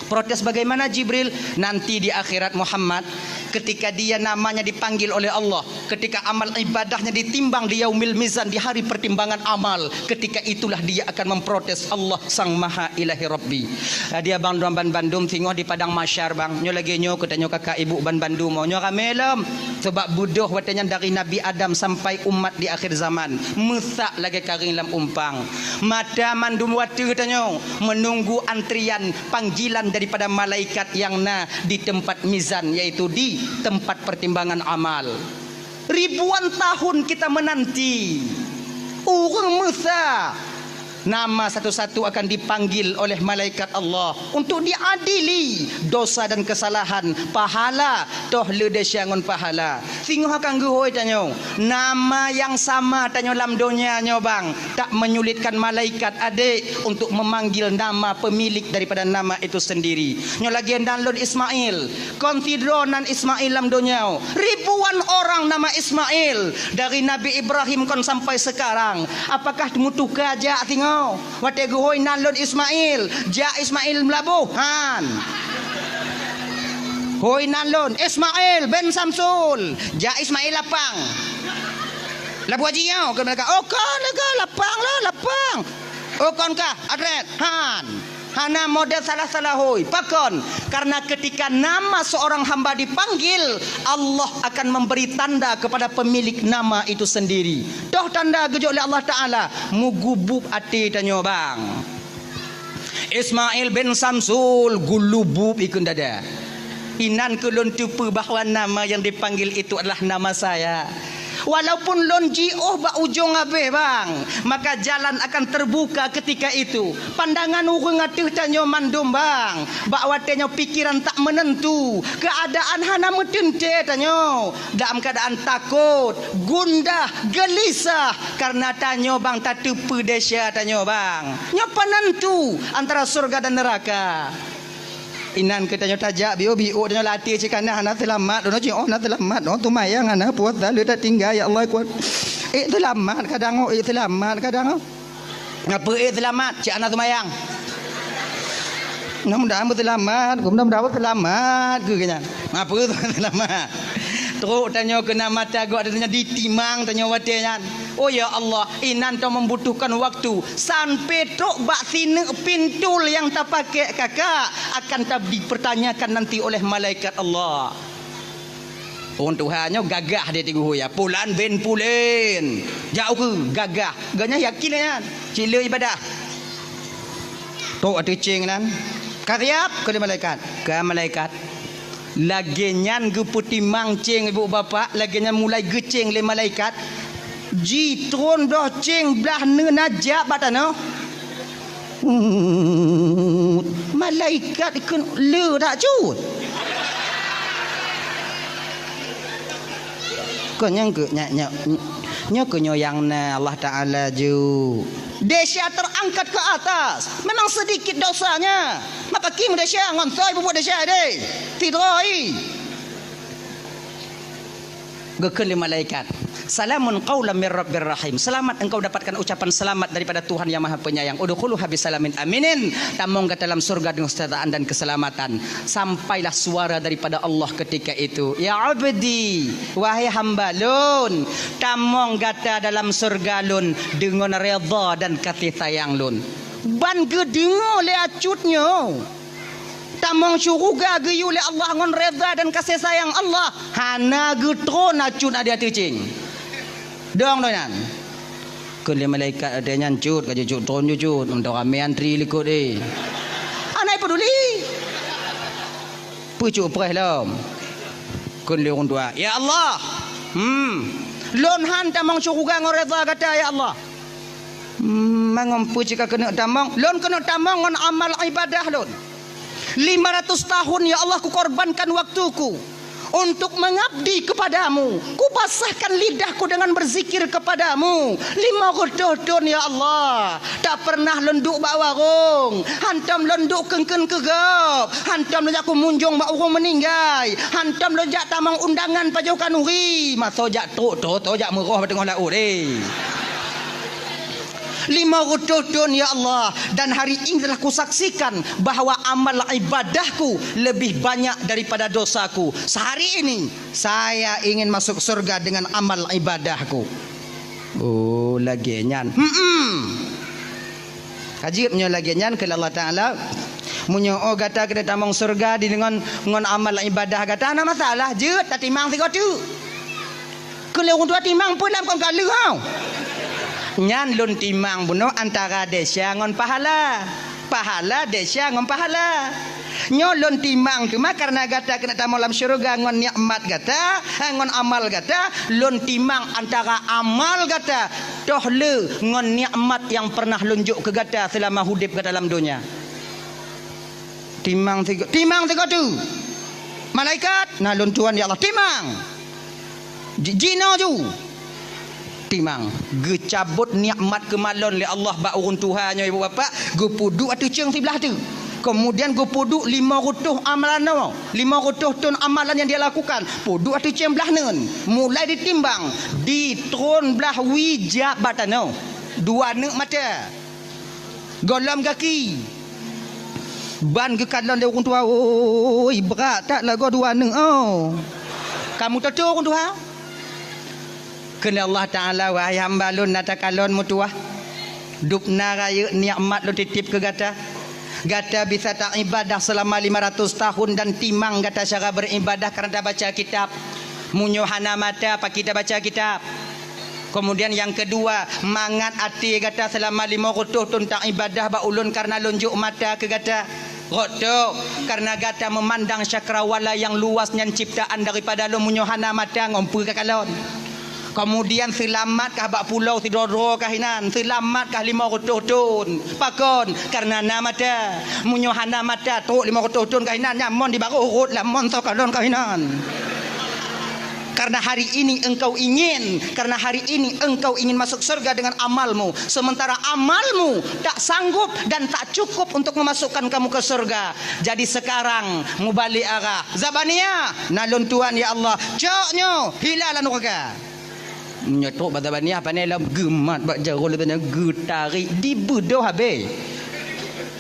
Protes bagaimana Jibril? Nanti di akhirat Muhammad, ketika dia namanya dipanggil oleh Allah, ketika amal ibadahnya ditimbang di yaumil mizan, di hari pertimbangan amal, ketika itulah dia akan memprotes Allah Sang Maha Ilahi Rabbi. Dia bang dua ban bandum singoh di padang mahsyar bang. Nyoe lagée nyoe keu tanyoe kakak ibu ban bandum. Nyoe ramé lom. Sebab beudôh watée nyan dari Nabi Adam sampai umat di akhir zaman. Meusak lagée karing lam umpang. Mata mandum watée tanyoe menunggu antrian panggilan daripada malaikat yang na di tempat mizan, yaitu di tempat pertimbangan amal. Ribuan tahun kita menanti. Ureuëng meusa nama satu-satu akan dipanggil oleh malaikat Allah untuk diadili dosa dan kesalahan, pahala, toh le desya ngon pahala. Singoh akan geuhôi tanyoe, nama yang sama tanyoe lam donya nyoe bang, tak menyulitkan malaikat adek untuk memanggil nama pemilik daripada nama itu sendiri. Nyoe lagée nan lôn Ismail, kon sidroe nan Ismail lam donya. Ribuan orang nama Ismail, dari Nabi Ibrahim kon sampai sekarang. Apakah meutuka jak singoh? Watée geuhôi nan lôn Ismail, jak Ismail Meulaboh, han. Hôi nan lôn Ismail bin Samsul, jak Ismail Lapang. Laboh Haji nyoe keu mereka. Oh kon lagée Lapang lah, Lapang. Oh kon kah Adret, han. Hana model salah-salah hôi. Pakon? Karena ketika nama seorang hamba dipanggil, Allah akan memberi tanda kepada pemilik nama itu sendiri. Toh tanda geujok lé Allah Taala, mugubub até tanyoe bang. Ismail bin Samsul gulubub ikun dada. Inan keu lôn teupeue bahwa nama yang dipanggil itu adalah nama saya. Walaupun lôn jiôh bak ujong abéh bang, maka jalan akan terbuka ketika itu. Pandangan ureuëng ateueh tanyoe mandum bang, bak watée nyoe pikiran tak menentu, keadaan hana meuteuntée tanyoe, dalam keadaan takot, gundah, gelisah, karena tanyoe bang tateupeue desya tanyoe bang. Nyoe penentu antara surga dan neraka. Inan keu tanyoe tajak biôh biôh tanyoe latih cit kana hana seulamat, dono cit oh hana seulamat, oh tumayang hana puasa le tatinggai ya Allah kuat. Eh seulamat kadang oh, eh seulamat kadang oh. Ngapa eh seulamat cit hana tumayang. Mudah-mudahan seulamat, mudah-mudahan seulamat keu nyan. Ngapa seulamat. Trok tanyoe keu na mata gok tanyoe ditimang tanyoe watée nyan. Oh ya Allah, inan ta membutuhkan waktu sampai trok bak sineuk pintul yang tapakai kakak akan ta dipertanyakan nanti oleh malaikat Allah. Ureuëng tuha nyoe gagah dia tigu ya. Pulan bin Pulen. Jauh ke gagah. Ganya yakin nyan. Cile ibadah. Trok ateueh ceng nan. Ka siap keu malaikat. Ka malaikat. Lagée nyan geupeutimang ceng ibu bapak, lagée nyan mulai geuceng lé malaikat. Jitron bloh ceng blah neuna jak bak tanoh. Malaikat ikun le dak cut. Konyang ke nyak nyak nyoe keu nyoe nyang na Allah Taala ju. Desya terangkat ke atas. Memang sedikit dosanya. Maka kim desya ngon soi bubuet desya deh. Tidroi. Geukheun lé malaikat, "Salamun qaulam mir rabbir rahim." Selamat engkau dapatkan ucapan selamat daripada Tuhan yang Maha Penyayang. "Udkhuluha bisalamin aminin." Tamong gata dalam surga dengan kesejahteraan dan keselamatan. Sampailah suara daripada Allah ketika itu, "Ya abdi, wahai hamba lôn, tamong gata dalam surga lôn dengan redha dan kasih sayang lôn." Ban geudeungoe lé acut nyoe, tamong syeuruga geuyue lé Allah ngon reda dan kasih sayang Allah, hana geutron acut na di ateueh céng. Dong doh nyan. Kheun lé malaikat watée nyan, "Cut, ka jeuet cut, tron jeuet cut, meuntong ramé antri likot, eh." Hana peduli. Peucok preh lom. Kheun lé ureuëng tuha, "Ya Allah, hmm, lôn han tamong syeuruga ngon reda gata, ya Allah." "Hmm, mangat peue cit ka keuneuk tamong?" "Lôn keuneuk tamong ngon amal ibadah lôn. Lima ratus tahun, ya Allah, kukorbankan waktuku untuk mengabdi kepadamu. Kubasahkan lidahku dengan berzikir kepadamu. Lima reutôh thon, ya Allah, tak pernah lôn duek bak warong, hantom lôn duek keun-keun keu gob, hantom lôn jak kumunjong bak ureuëng meuninggai, hantom lôn jak tamong undangan pajoh khanuri, masa jak trok, trok, trok jak meuroh bak teungoh laôt, eh." Lima reutôh thon, ya Allah, dan hari ini telah kusaksikan bahwa amal ibadahku lebih banyak daripada dosaku. Sehari ini, saya ingin masuk surga dengan amal ibadahku. Oh, lagée nyan. Hmm. Ka jeuet meunyoe lagée nyan, kheun Allah Taala, "Meunyoe oh gata keuneuk tamong surga di ngon, ngon amal ibadah gata, hana masalah, jeuet tatimang sigoe teuk." Kheun lé ureuëng tuha, "Timang peue lam kon ka lheueh, hau?" "Nyan lôn timang bunoe antara desya ngon pahala. Pahala desya ngon pahala. Nyoe lôn timang teuma kareuna gata keuneuk tamong lam syeuruga ngon nikmat gata, eh, ngon amal gata, lôn timang antara amal gata toh le ngon nikmat nyang pernah lôn jok keu gata seulama udeb gata lam donya." Timang sigo-, timang sigoe teuk. Malaikat, "Na lôn tuan, ya Allah, timang." Ji-, jinoe ju. Timang. Geucabot nikmat keumalon lé Allah bak ureuëng tuha nyoe, ibu bapak, geupeuduek ateueh céng siblah teuk. Kemudian geupeuduek lima reutôh amalan nyoe, lima reutôh thon amalan nyang dia lakukan, peuduek ateueh céng blah neuen. Mulai ditimbang, di tron blah wie jak bak tanoh. Dua neuk mata. Gohlom gaki. Ban geukalon lé ureuëng tuha, "Oi, brat that lagoe dua neuk, oh." Ka meutoto ureuëng tuha. Kheun lé Allah Taala, "Wahai hamba lôn, na takalon meutuwah. Dubna rayeuk nikmat lôn titip keu gata. Gata bisa taibadah seulama lima ratus tahun dan timang gata cara beribadah kareuna tabaca kitab. Meunyoe hana mata, pakri tabaca kitab?" Keumudian nyang keudua, mangat até gata seulama lima reutôh thon taibadah bak ulôn kareuna lôn jok mata keu gata. Rot tok, kareuna gata meumandang cakrawala nyang luas nyan ciptaan daripada lôn, meunyoe hana mata ngon peue kakalon. Keumudian seulamat kah bak pulo sidroe-droe kah inan, seulamat kah lima reutôh thon. Pakon? Kareuna na mata. Meunyoe hana mata, trok lima reutôh thon kah inan, nyan mon di barôh rot lam mon soe kalon kah inan. Karena hari ini engkau ingin, karena hari ini engkau ingin masuk surga dengan amalmu, sementara amalmu tak sanggup dan tak cukup untuk memasukkan kamu ke surga. Jadi sekarang mubalek arah. Zabaniah, na lôn tuan ya Allah. Cok nyoe, hila lam nuraka. Nyoe trok bak Zabaniah, pane lom geumat bak jaroe lé, pane geutarek, dibeudôh habéh.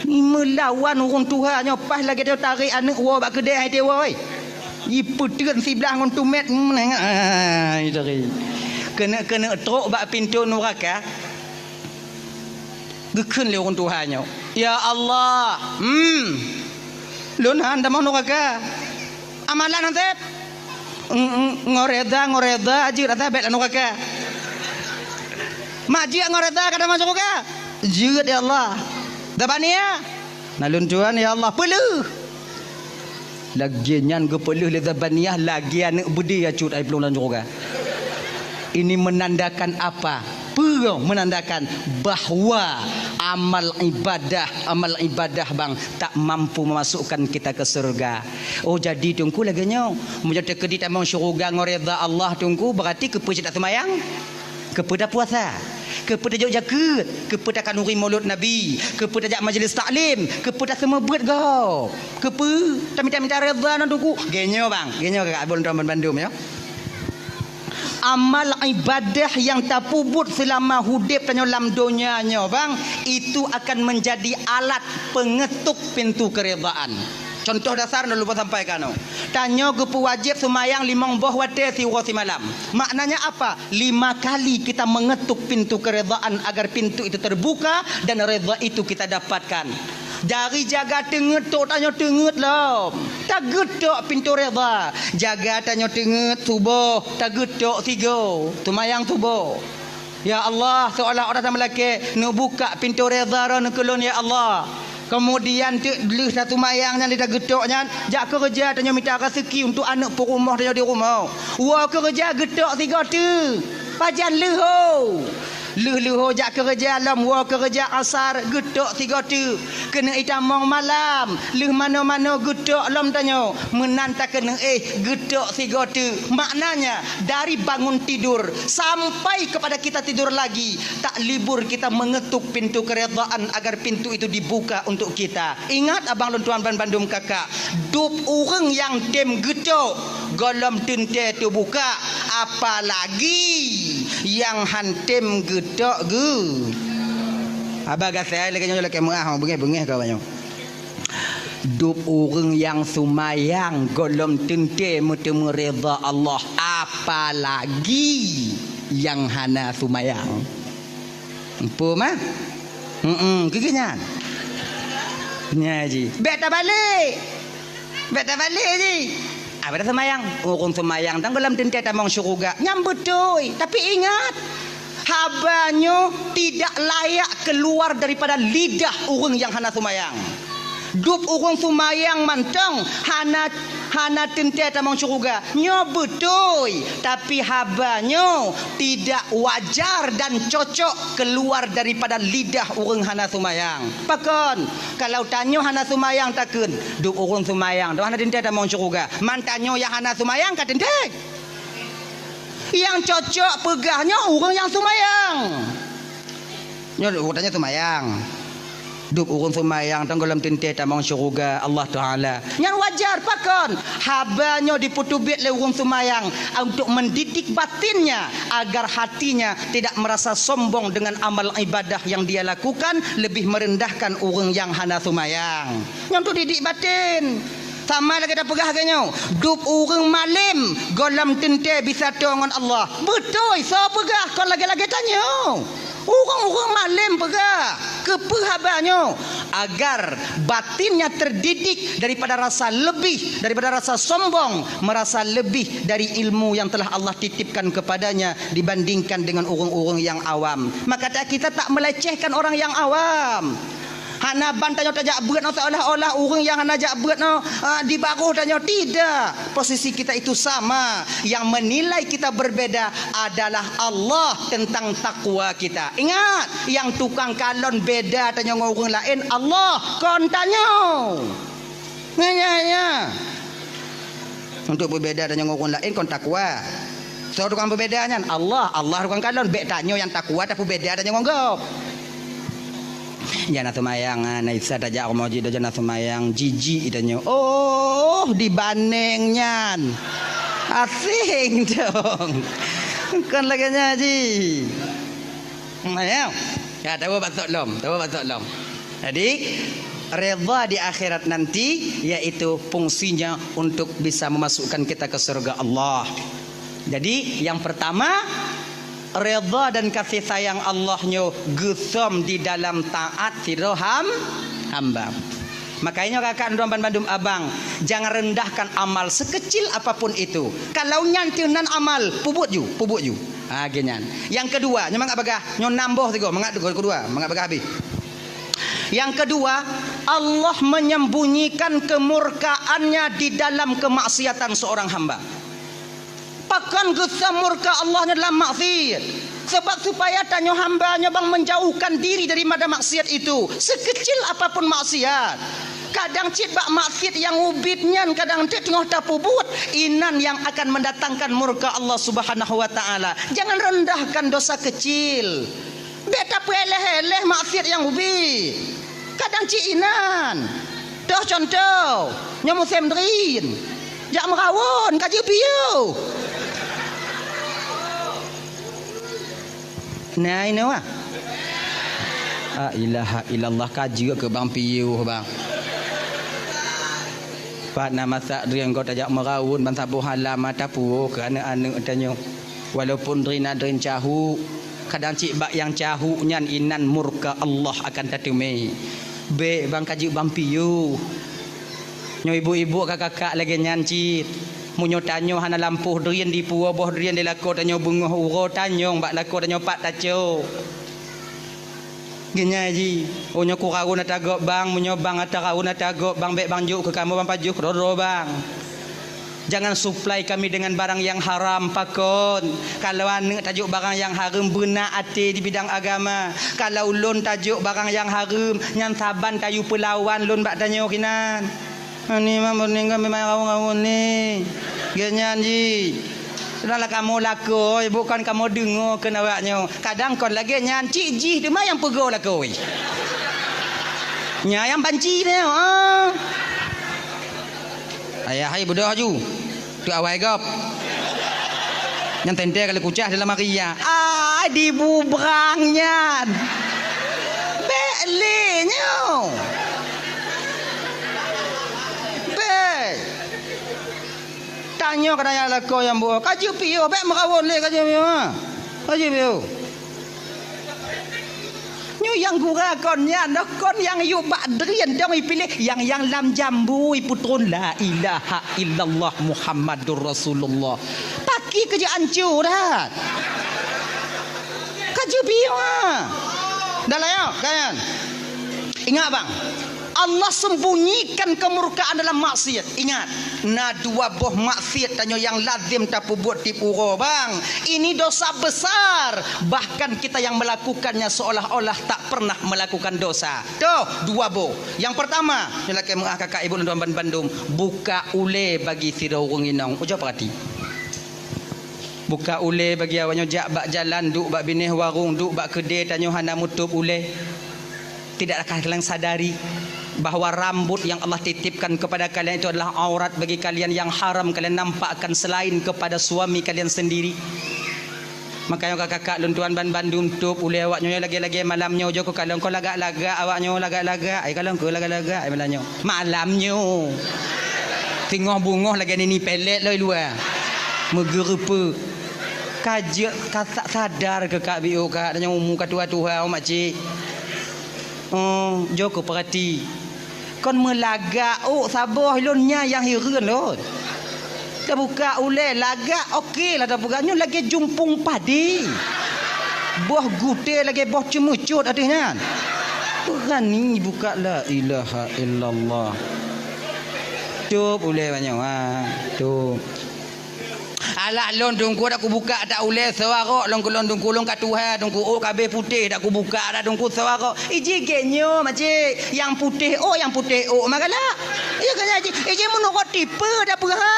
Meulawan ureuëng tuha nyoe paih lagée tarek aneuëk woe bak keudée hai teuwoe. Jipeuteun siblah ngon tumét, meunengah, ah, jitari. Keuneuk-keuneuk trok bak pintoe nuraka. Geukheun lé ureuëng tuha nyoe, "Ya Allah, hmm, lôn han tamong nuraka." Amalan han sép. "Ng-, ng-, ngon reda, ngon reda jeuet, rasa bék lam nuraka." "Mak jeuet ngon reda ka tamong nuraka?" "Jeuet, ya Allah." "Zabaniah?" "Na lôn tuan, ya Allah." "Peuleueh." Lagée nyan geupeuleueh lé Zabaniah lagée aneuëk beudé acut ai plueng lam syeuruga. Ini menandakan apa? Peue menandakan bahwa amal ibadah, amal ibadah bang tak mampu memasukkan kita ke surga. Oh, jadi Teungku lagée nyoe, meunyoe teukeudi tamong syeuruga ngon reda Allah Teungku, berarti keupeue cit taseumayang? Keupeue tapuasa? Keupeue tajok jakeuet? Keupeue takhanuri mulod Nabi? Keupeue tajak majlis taklim? Keupeue taseumeubeuet gob? Keupeue tamita-mita reda ngon Teungku? Geuh nyoe bang, geuh nyoe kakak abon tuan bandum nyoe. Amal ibadah nyang tapeubuet seulama udeb tanyoe lam donya nyoe bang, itu akan menjadi alat pengetuk pintu keridaan. Contoh dasar nyang lôn sampaikan nyoe. Tanyoe geupeuwajéb seumayang limong boh watée siuroe simalam. Maknanya apa? Lima kali kita mengetuk pintu keredaan agar pintu itu terbuka dan reda itu kita dapatkan. Dari jaga teungeut tok tanyoe teungeut lom. Tageutok pintu reda. Jaga tanyoe teungeut suboh, tageutok sigoe. Seumayang suboh. Ya Allah, seolah-olah tameulakée, neubuka pintoe reda droeneuh keu lôn, ya Allah. Keumudian teuk lheueh taseumayang nyan, lheueh tageutok nyan, jak keureuja tanyoe mita raseuki untuk aneuëk peurumoh tanyoe di rumoh. Woe keureuja geutok sigoe teuk. Pajan leuho. Lheueh leuho jak keureuja lom woe keureuja asar geutok sigoe teuk. Keuneuk itamong malam, lheueh manoe-manoe geutok lom tanyoe, meunan takeuneuk éh geutok sigoe teuk. Maknanya, dari bangun tidur sampai kepada kita tidur lagi, tak libur kita mengetuk pintu keredaan agar pintu itu dibuka untuk kita. Ingat, abang lôn tuan banbandum kakak, dub ureuëng nyang tem geutok, gohlom teuntée teubuka, apalagi nyang han tem geutok geu. Haba gasai lagée nyoe, lakée meuáh, beungéh-beungéh ka banyoe. Dub ureuëng nyang seumayang gohlom teuntée meuteumé reda Allah, apalagi nyang hana seumayang. Empu mah? Heeh, keu nyan. Nya ji. Bék tabalek. Bék tabalek ji. Abada seumayang. Ureuëng seumayang dan gohlom teuntée tamong syeuruga. Nyan beutôi. Tapi ingat, haba nyoe tidak layak keluar daripada lidah ureuëng nyang hana seumayang. Dub ureuëng seumayang mantong hana, hana teuntée tamong syeuruga. Nyoe beutôi, tapi haba nyoe tidak wajar dan cocok keluar daripada lidah ureuëng hana seumayang. Pakon? Kalau tanyoe hana seumayang takheun, dub ureuëng seumayang, dub hana teuntée tamong syeuruga. Man tanyoe nyang hana seumayang ka teuntée. Nyang cocok peugah nyoe ureuëng nyang seumayang. Nyoe ureuëng tanyoe seumayang. Dub ureuëng seumayang dan gohlom teuntée tamong syeuruga Allah Taala. Nyan wajar pakon? Haba nyoe dipeuteubiet lé ureuëng seumayang untuk mendidik batinnya agar hatinya tidak merasa sombong dengan amal ibadah yang dia lakukan, lebih merendahkan ureuëng nyang hana seumayang. Nyan untuk didik batin. Sama lagée tapeugah lagée nyoe, dub ureuëng malem gohlom teuntée bisa toe ngon Allah. Beutôi, soe peugah kon lagée-lagée tanyoe. Ureuëng-ureuëng malem peugah, keupeue haba nyoe? Agar batinnya terdidik daripada rasa lebih, daripada rasa sombong, merasa lebih dari ilmu yang telah Allah titipkan kepadanya dibandingkan dengan ureuëng-ureuëng yang awam. Maka kita tak melecehkan orang yang awam. Hana ban tanyoe tajak beuet nyoe seolah-olah ureuëng nyang hana jak beuet nyoe, ah, di baroh tanyoe. Tidak. Posisi kita itu sama. Yang menilai kita berbeda adalah Allah tentang takwa kita. Ingat, yang tukang kalon beda tanyoe ngon ureuëng laén Allah, kon tanyoe. Nyan, nyan, nyan. Untuk beubeda tanyoe ngon ureuëng laén kon takwa. Soe tukang peubeda nyan? Allah. Allah tukang kalon. Bék tanyoe nyang takwa tapeubeda tanyoe ngon gob. Jana seumayang, ah, na Isa tajak rumoh jih, jana seumayang, jijik tanyoe. Oh, dibandeng nyan. Asing dong. Kon lagée nyan jih. Hmm, ya. Ya, tawa bak sok lom, tawa bak sok lom. Jadi, redha di akhirat nanti, yaitu fungsinya untuk bisa memasukkan kita ke surga Allah. Jadi, yang pertama, redha dan kasih sayang Allah nyoe geusom di dalam taat sidroe ham-, hamba. Makanya kakak dan bandum abang, jangan rendahkan amal sekecil apapun itu. Kalau nyan teuh nan amal, pubuet ju, pubuet ju. Ha, geuh nyan. Yang kedua, nyoe mangat bagah, nyoe nam boh sigoe, mangat kedua, mangat bagah habéh. Yang kedua, Allah menyembunyikan kemurkaannya di dalam kemaksiatan seorang hamba. Pakon geusom murka Allah nyoe dalam maksiat? Sebab supaya tanyoe hamba nyoe bang menjauhkan diri daripada maksiat itu, sekecil apapun maksiat. Kadang cit bak maksiat nyang ubit nyan kadang cit teungoh tapubuet, inan yang akan mendatangkan murka Allah Subhanahu wa Ta'ala. Jangan rendahkan dosa kecil. Bék tapeuéléh-éléh maksiat nyang ubit. Kadang cit inan. Toh contoh, nyoe musém drin. Jak meurawon ka jeuet piôh. Nah, inoe wah. La ilaha illallah, ka jeuet keu bang piôh, bang. Pat na masak drien gob tajak meuraun ban saboh alam mata puoh keu aneuk-aneuk tanyoe. Walaupun drien na drien cahuk, kadang cit bak nyang cahuk nyan inan murka Allah akan tateumé. Bék bang ka jeuet bang piôh. Nyoe ibu-ibu ka kakak lagée nyan cit. Meunyoe tanyoe hana lampôh drien dipuwoe boh drien di lakoe tanyoe beungoh uroe tanyong bak lakoe tanyoe pat tacok. Geunyai jih, "Oh, nyoe kuraun ata gob bang, meunyoe bang ata raun ata gob bang, bék bang jok keu kamoe bang pajoh keudroe-droe bang. Jangan supply kami dengan barang yang haram." Pakon? Kalau aneuk tajok barang yang hareuem, beuna até di bidang agama. Kalau ulôn tajok barang yang hareuem, nyan saban tayue peulawan lôn bak tanyoe kinan. Ani mah meuneuk ngon memang rawon-rawon ni. Geuhnyan jih. Seudanglah kamoe lakoe, bukan kamoe deungoe keu awak nyoe. Kadang kon lagée nyan, cit jih teuma nyang peugoe lakoe. Nyan nyang banci nyoe, ah. Ayah hai beudôh aju. Tu awai gob. Nyang teuntée kali kucah dalam hari ya. Ai dibubrang nyan. Bék lé nyoe. Bék. Tanyoe keu nyan lakoe nyang buoh. Ka jeuet piôh, bék meurawon lé ka jeuet piôh. Ka jeuet piôh. Nyoe nyang gura kon nyan, kon nyang yue bak drien dong ipiléh, nyang, nyang lam jambu ipeutron la ilaha illallah Muhammadur Rasulullah. Paki keu jeuet ancô that. Ka jeuet piôh, ha. Dah lah, ya, kan? Ingat, bang. Allah sembunyikan kemurkaan dalam maksiat. Ingat, na dua boh maksiat tanyoe nyang lazem tapeubuet tiep uroe, bang. Ini dosa besar. Bahkan kita yang melakukannya seolah-olah tak pernah melakukan dosa. Toh, dua boh. Yang pertama, nyoe lakée meu'ah kakak ibu lôn tuan bandum, buka ulée bagi sidroe ureuëng inong. Ujoe peurati. Buka ulée bagi awak nyoe jak bak jalan, duek bak binéh warong, duek bak keudée tanyoe hana meutôb ulée. Tidakkah kalian sadari bahwa rambut yang Allah titipkan kepada kalian itu adalah aurat bagi kalian yang haram kalian nampakkan selain kepada suami kalian sendiri? Makanya kakak-kakak lôn tuan ban bandum tôb ulée awak nyoe lagée-lagée malam nyoe jok kalon ko lagak-lagak awak nyoe lagak-lagak ai kalon ko lagak-lagak ai malam nyoe. Malam nyoe. Singoh bungoh lagée nini pelet loi luwa. Meugeureupeuk. Ka jeuet ka sa-, sadar keu kak biôh kak, tanyoe umu ka tuha-tuha, oh, makcik. Oh, jok keu peurati. Kon meulagak ôk saboh lôn nyan nyang hireuen lôn. Tabuka ulée lagak, oke lah tabuka. Nyoe lagée jumpung padé. Boh gutée lagée boh ceumeucot ateueh nyan. Beurani buka, la ilaha illallah. Tôb ulée banyoe, ha. Tôb. Alah lôn teungku dak kubuka dak ulée soe arok lôn keu lôn teungku lôn ka tuha teungku ôk ka abéh putéh dak kubuka dak teungku soe arok. Iji gét nyoe makcik, nyang putéh ôk, nyang putéh ôk mah galak. Iya kan, Haji? Iji meunurot tipe dak peue ha.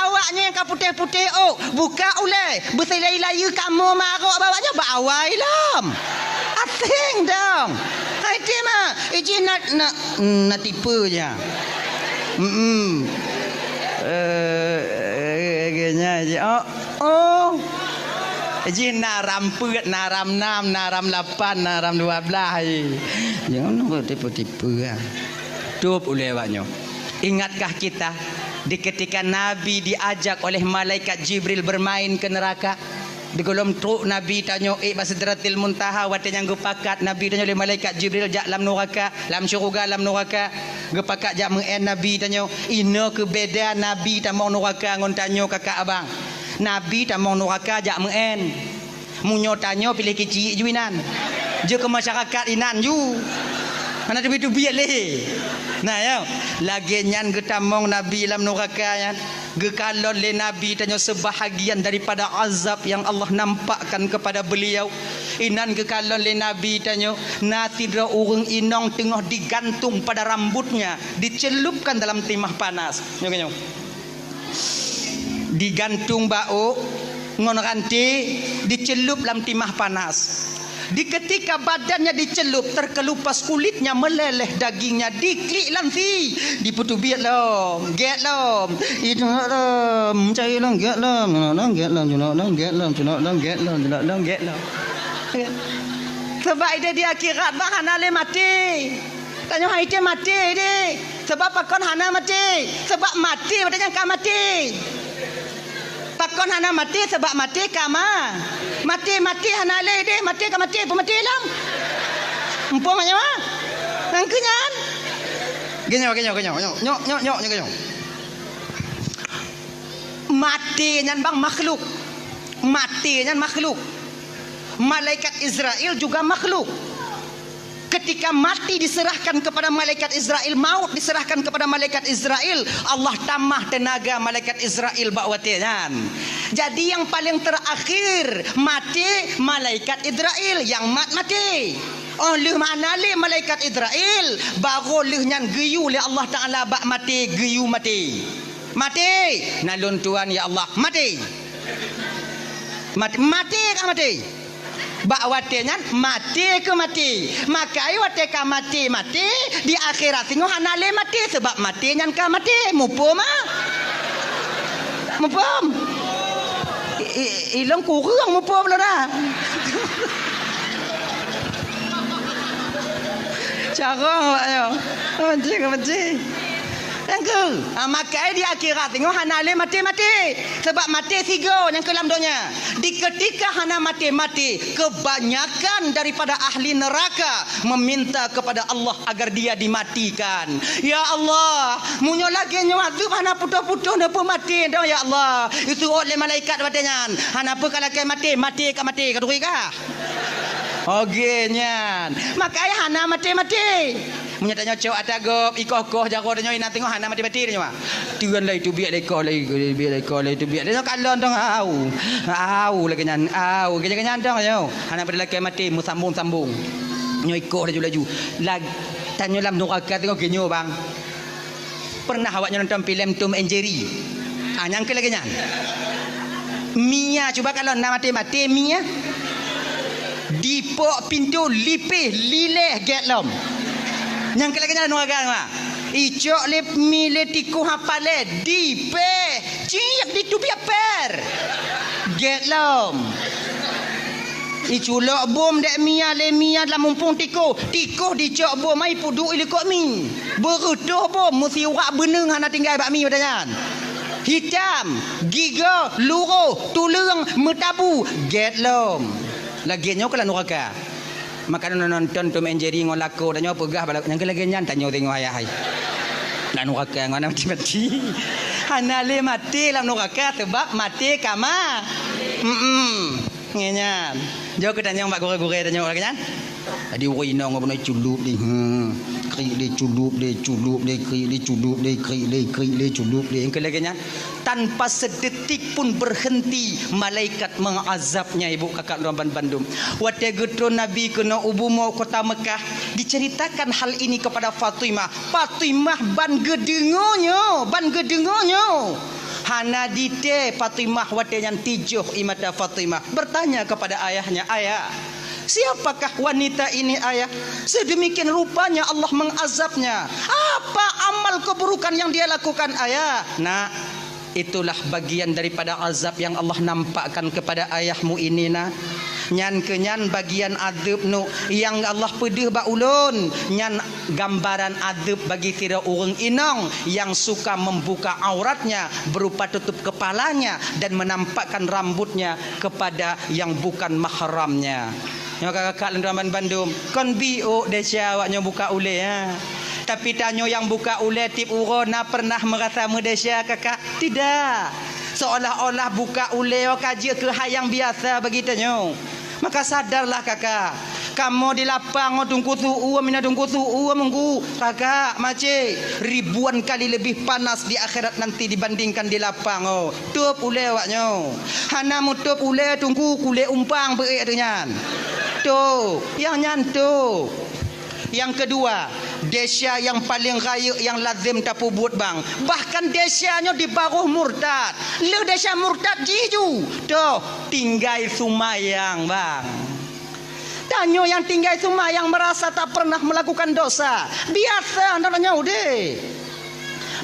Awak nyoe nyang ka putéh-putéh ôk, buka ulée, beusilai-layeue kamoe mah arok bak awak nyoe bak awai lom. Aséng dong. Hai ti mah, iji na, na, na tipe nyan. Mm-mm. Eh, eh, eh, nyan, oh, oh. Jih na ram peuet, na ram nam, na ram lapan, na ram dua belas, eh. Jangan tipe-tipe, ah. Tôb ulée awak nyoe. Ingatkah kita di ketika Nabi diajak oleh malaikat Jibril bermain ke neraka? Di gohlom trok Nabi tanyoe ék bak Sidratil Muntaha, watée nyang geupakat Nabi tanyoe lé malaikat Jibril jak lam nuraka, lam syeuruga lam nuraka. Geupakat jak meu'én Nabi tanyoe. Inoe keuh beda Nabi tamong nuraka ngon tanyoe kakak abang. Nabi tamong nuraka jak meu'én. Meunyoe tanyoe piléh keuchik ju inan. Jeuet keu masyarakat inan ju. Hana teubiet-teubiet lé. Nah, ya. Lagée nyan geutamong Nabi lam nuraka nyan. Geukalon lé Nabi tanyoe seubahagian daripada azab nyang Allah nampakkan keupada beuliau. Inan geukalon lé Nabi tanyoe, na sidroe ureuëng inong teungoh digantung pada rambutnya, dicelupkan dalam timah panas. Nyoe, nyoe. Digantung bak ôk ngon ranté, dicelup lam timah panas. Di ketika badannya dicelup, terkelupas kulitnya, meleleh dagingnya, diklik lam sie, dipeuteubiet lom, gét lom, itu lom, cai lom, gét lom, gét lom, gét lom, gét lom, gét lom, gét lom. Sebab ideh di akhirat bah hana lé maté. Tanyoe hai maté deh. Sabab pakon hana maté? Sabab maté watée nyan ka maté. Pakon hana maté? Sabab maté ka ma-, maté, maté hana lé deh, maté ka maté, peumaté lom. Muphom nyoe? Nyang keu nyan. Geunyoe, geunyoe, geunyoe, nyoe, nyoe, nyoe, nyoe, nyoe, geunyoe. Maté nyan bang makhluk. Maté nyan makhluk. Malaikat Israel juga makhluk. Ketika mati diserahkan kepada malaikat Israel, maut diserahkan kepada malaikat Israel, Allah tamah teunaga malaikat Israel bak watée nyan. Jadi nyang paleng terakhir maté malaikat Israel, nyang mat maté. Oh lheueh mana lé malaikat Israel, baru lheueh nyan geuyue lé Allah Taala bak maté, geuyue maté. Maté, na lôn tuan ya Allah, maté. Mat-, maté ka maté. Bak watée nyan maté keu maté. Makai watée ka maté, maté, di akhirat singoh hana lé maté, sabab maté nyan ka maté. Muphom ah? Muphom? I, i, ilong kureueng muphom lôn ah. Carong awak nyoe. Mancing, mancing. Nyang keu, ah, makai di akhirat singoh hana lé maté-maté. Sabab maté sigoe nyang keu lam donya. Di ketika hana maté-maté, kebanyakan daripada ahli neraka meminta kepada Allah agar dia dimatikan. Ya Allah, meunyoe lagée nyoe azeub hana putôh-putôh neupeumaté dong ya Allah. Iseuôt lé malaikat watée nyan. Hana peue ka lakée maté, maté ka maté, ka turi kah? Oke nyan. Makai hana maté-maté. Meunyoe tanyoe cok ata gob, ikoh-koh jaroe tanyoe inan teungoh hana maté-maté tanyoe. Tuan lai teubiet lé ikoh lai, teubiet lé ikoh lai, teubiet lé nyoe kalon dong au. Au lagée nyan, au lagée nyan dong nyoe. Hana pada lakée maté meusambong-sambong. Nyoe ikoh laju-laju. Lag-, tanyoe lam nuraka teungoh geunyoe bang. Pernah awak nyoe nonton filem Tom and Jerry? Ah, nyang keu lagée nyan. Mia cuba kalon na maté-maté Mia. Dipok pintoe lipéh lileh gét lom. Nyang keu lagée nyan nuraka mah. Icok lé mi lé tikoh hapalé dipéh ciek diteubiet pér. Gét lom. Iculok bom dék Mia lé Mia lam mumpung tikoh. Tikoh dicok bom ai peuduek ilikot mi. Beureutoh bom meusiurak beuneueng hana tinggai bak mi watée nyan. Hitam, gigoe, luroh, tuleueng, meutabu, gét lom. Lagée nyoe keuh lam nuraka. Maka nonton Tom and Jerry ngon lakoe tanyoe peugah bala nyang keu lagée nyan tanyoe teungoh ayah hai. Lam nuraka ngon hana maté-maté. Hana lé maté lam nuraka sabab maté ka ma-, mm-mm. Ngieng nyan. Jok keu tanyong bak gurée-gurée tanyong lagée nyan. Jadi ureueng inong beuna culop deh. Hmm. Krik deh culop deh, culop deh, krik deh culop deh, krik deh, krik deh culop deh. Nyang keu lagée nyan tanpa sedetik pun berhenti malaikat mengazabnya ibu kakak lôn bandum. Watée geutron Nabi keunoe u bumoe kota Mekah, diceritakan hal ini kepada Fatimah. Fatimah ban geudeungoe nyoe, ban geudeungoe nyoe. Hana ditée Fatimah watée nyan tijoh ie mata Fatimah bertanya kepada ayahnya, "Ayah, siapakah wanita ini, Ayah? Sedemikian rupanya Allah mengazabnya. Apa amal keburukan yang dia lakukan, Ayah?" "Nak, itulah bagian daripada azab yang Allah nampakkan kepada ayahmu ini, Nak." Nyan keuh nyan bagian azeub nu nyang Allah peudeuh bak ulôn, nyan gambaran azeub bagi sidroe ureuëng inong nyang suka membuka auratnya berupa tutup kepalanya dan menampakkan rambutnya kepada yang bukan mahramnya. Nyoe kakak-kakak lôn tuan bandum, kon biôk desya awak nyoe buka ulée, ha. Tapi tanyoe nyang buka ulée tieb uroe na pernah meurasa meudesya, kakak? Tidak. Seolah-olah buka ulée ka jeuet keu hai nyang biasa bagi tanyoe. Maka sadarlah, kakak. Kamoe di lapang ngon teungku su-uem, mina teungku su-uem, teungku, kakak, macik, ribuan kali lebih panas di akhirat nanti dibandingkan di lapang, oh. Tôb ulée awak nyoe. Hana meutôb ulée, teungku, kulét umpang beuék teuh nyan. Tôb, nyang nyan tôb. Nyang keudua, desya nyang paleng rayeuk nyang lazem tapeubuet, bang. Bahkan desya nyoe di baroh murtad. Lheueh desya murtad jih ju, toh, tinggai seumayang, bang. Tanyoe nyang tinggai seumayang meurasa tak pernah meulakukan dosa. Biasa nyoe udeb.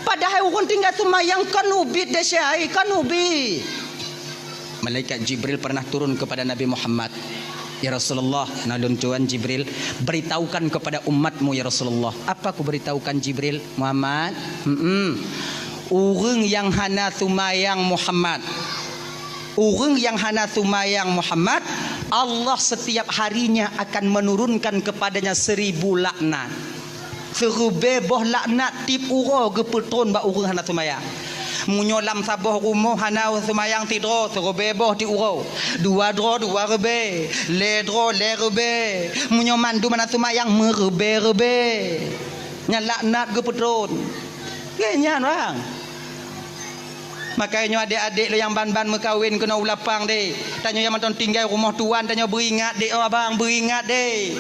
Padahai ureuëng tinggai seumayang kon ubit desya, kon ubit. Malaikat Jibril pernah turun kepada Nabi Muhammad. "Ya Rasulullah, na lôn tuan Jibril, beritahukan kepada umatmu, ya Rasulullah." "Apa kuberitahukan, Jibril?" "Muhammad, hmm, ureuëng nyang hana seumayang Muhammad, ureuëng nyang hana seumayang Muhammad, Allah setiap harinya akan menurunkan kepadanya seribu laknat." Siribée boh laknat tieb uroe geupeutron bak ureuëng hana seumayang. Meunyoe lam saboh rumoh hana seumayang sidroe, siribée boh tieb uroe. Dua droe, dua ribée. Lhée droe, lhée ribée. Meunyoe mandum hana seumayang, meuribée-ribée. Nyan laknat geupeutron. Keu nyan, bang. Makajih nyoe adék-adék lôn nyang ban-ban meukawen keunoe u lapang deh. Tanyoe nyang mantong tinggai rumoh tuan, tanyoe beuingat deh, oh abang, beuingat deh.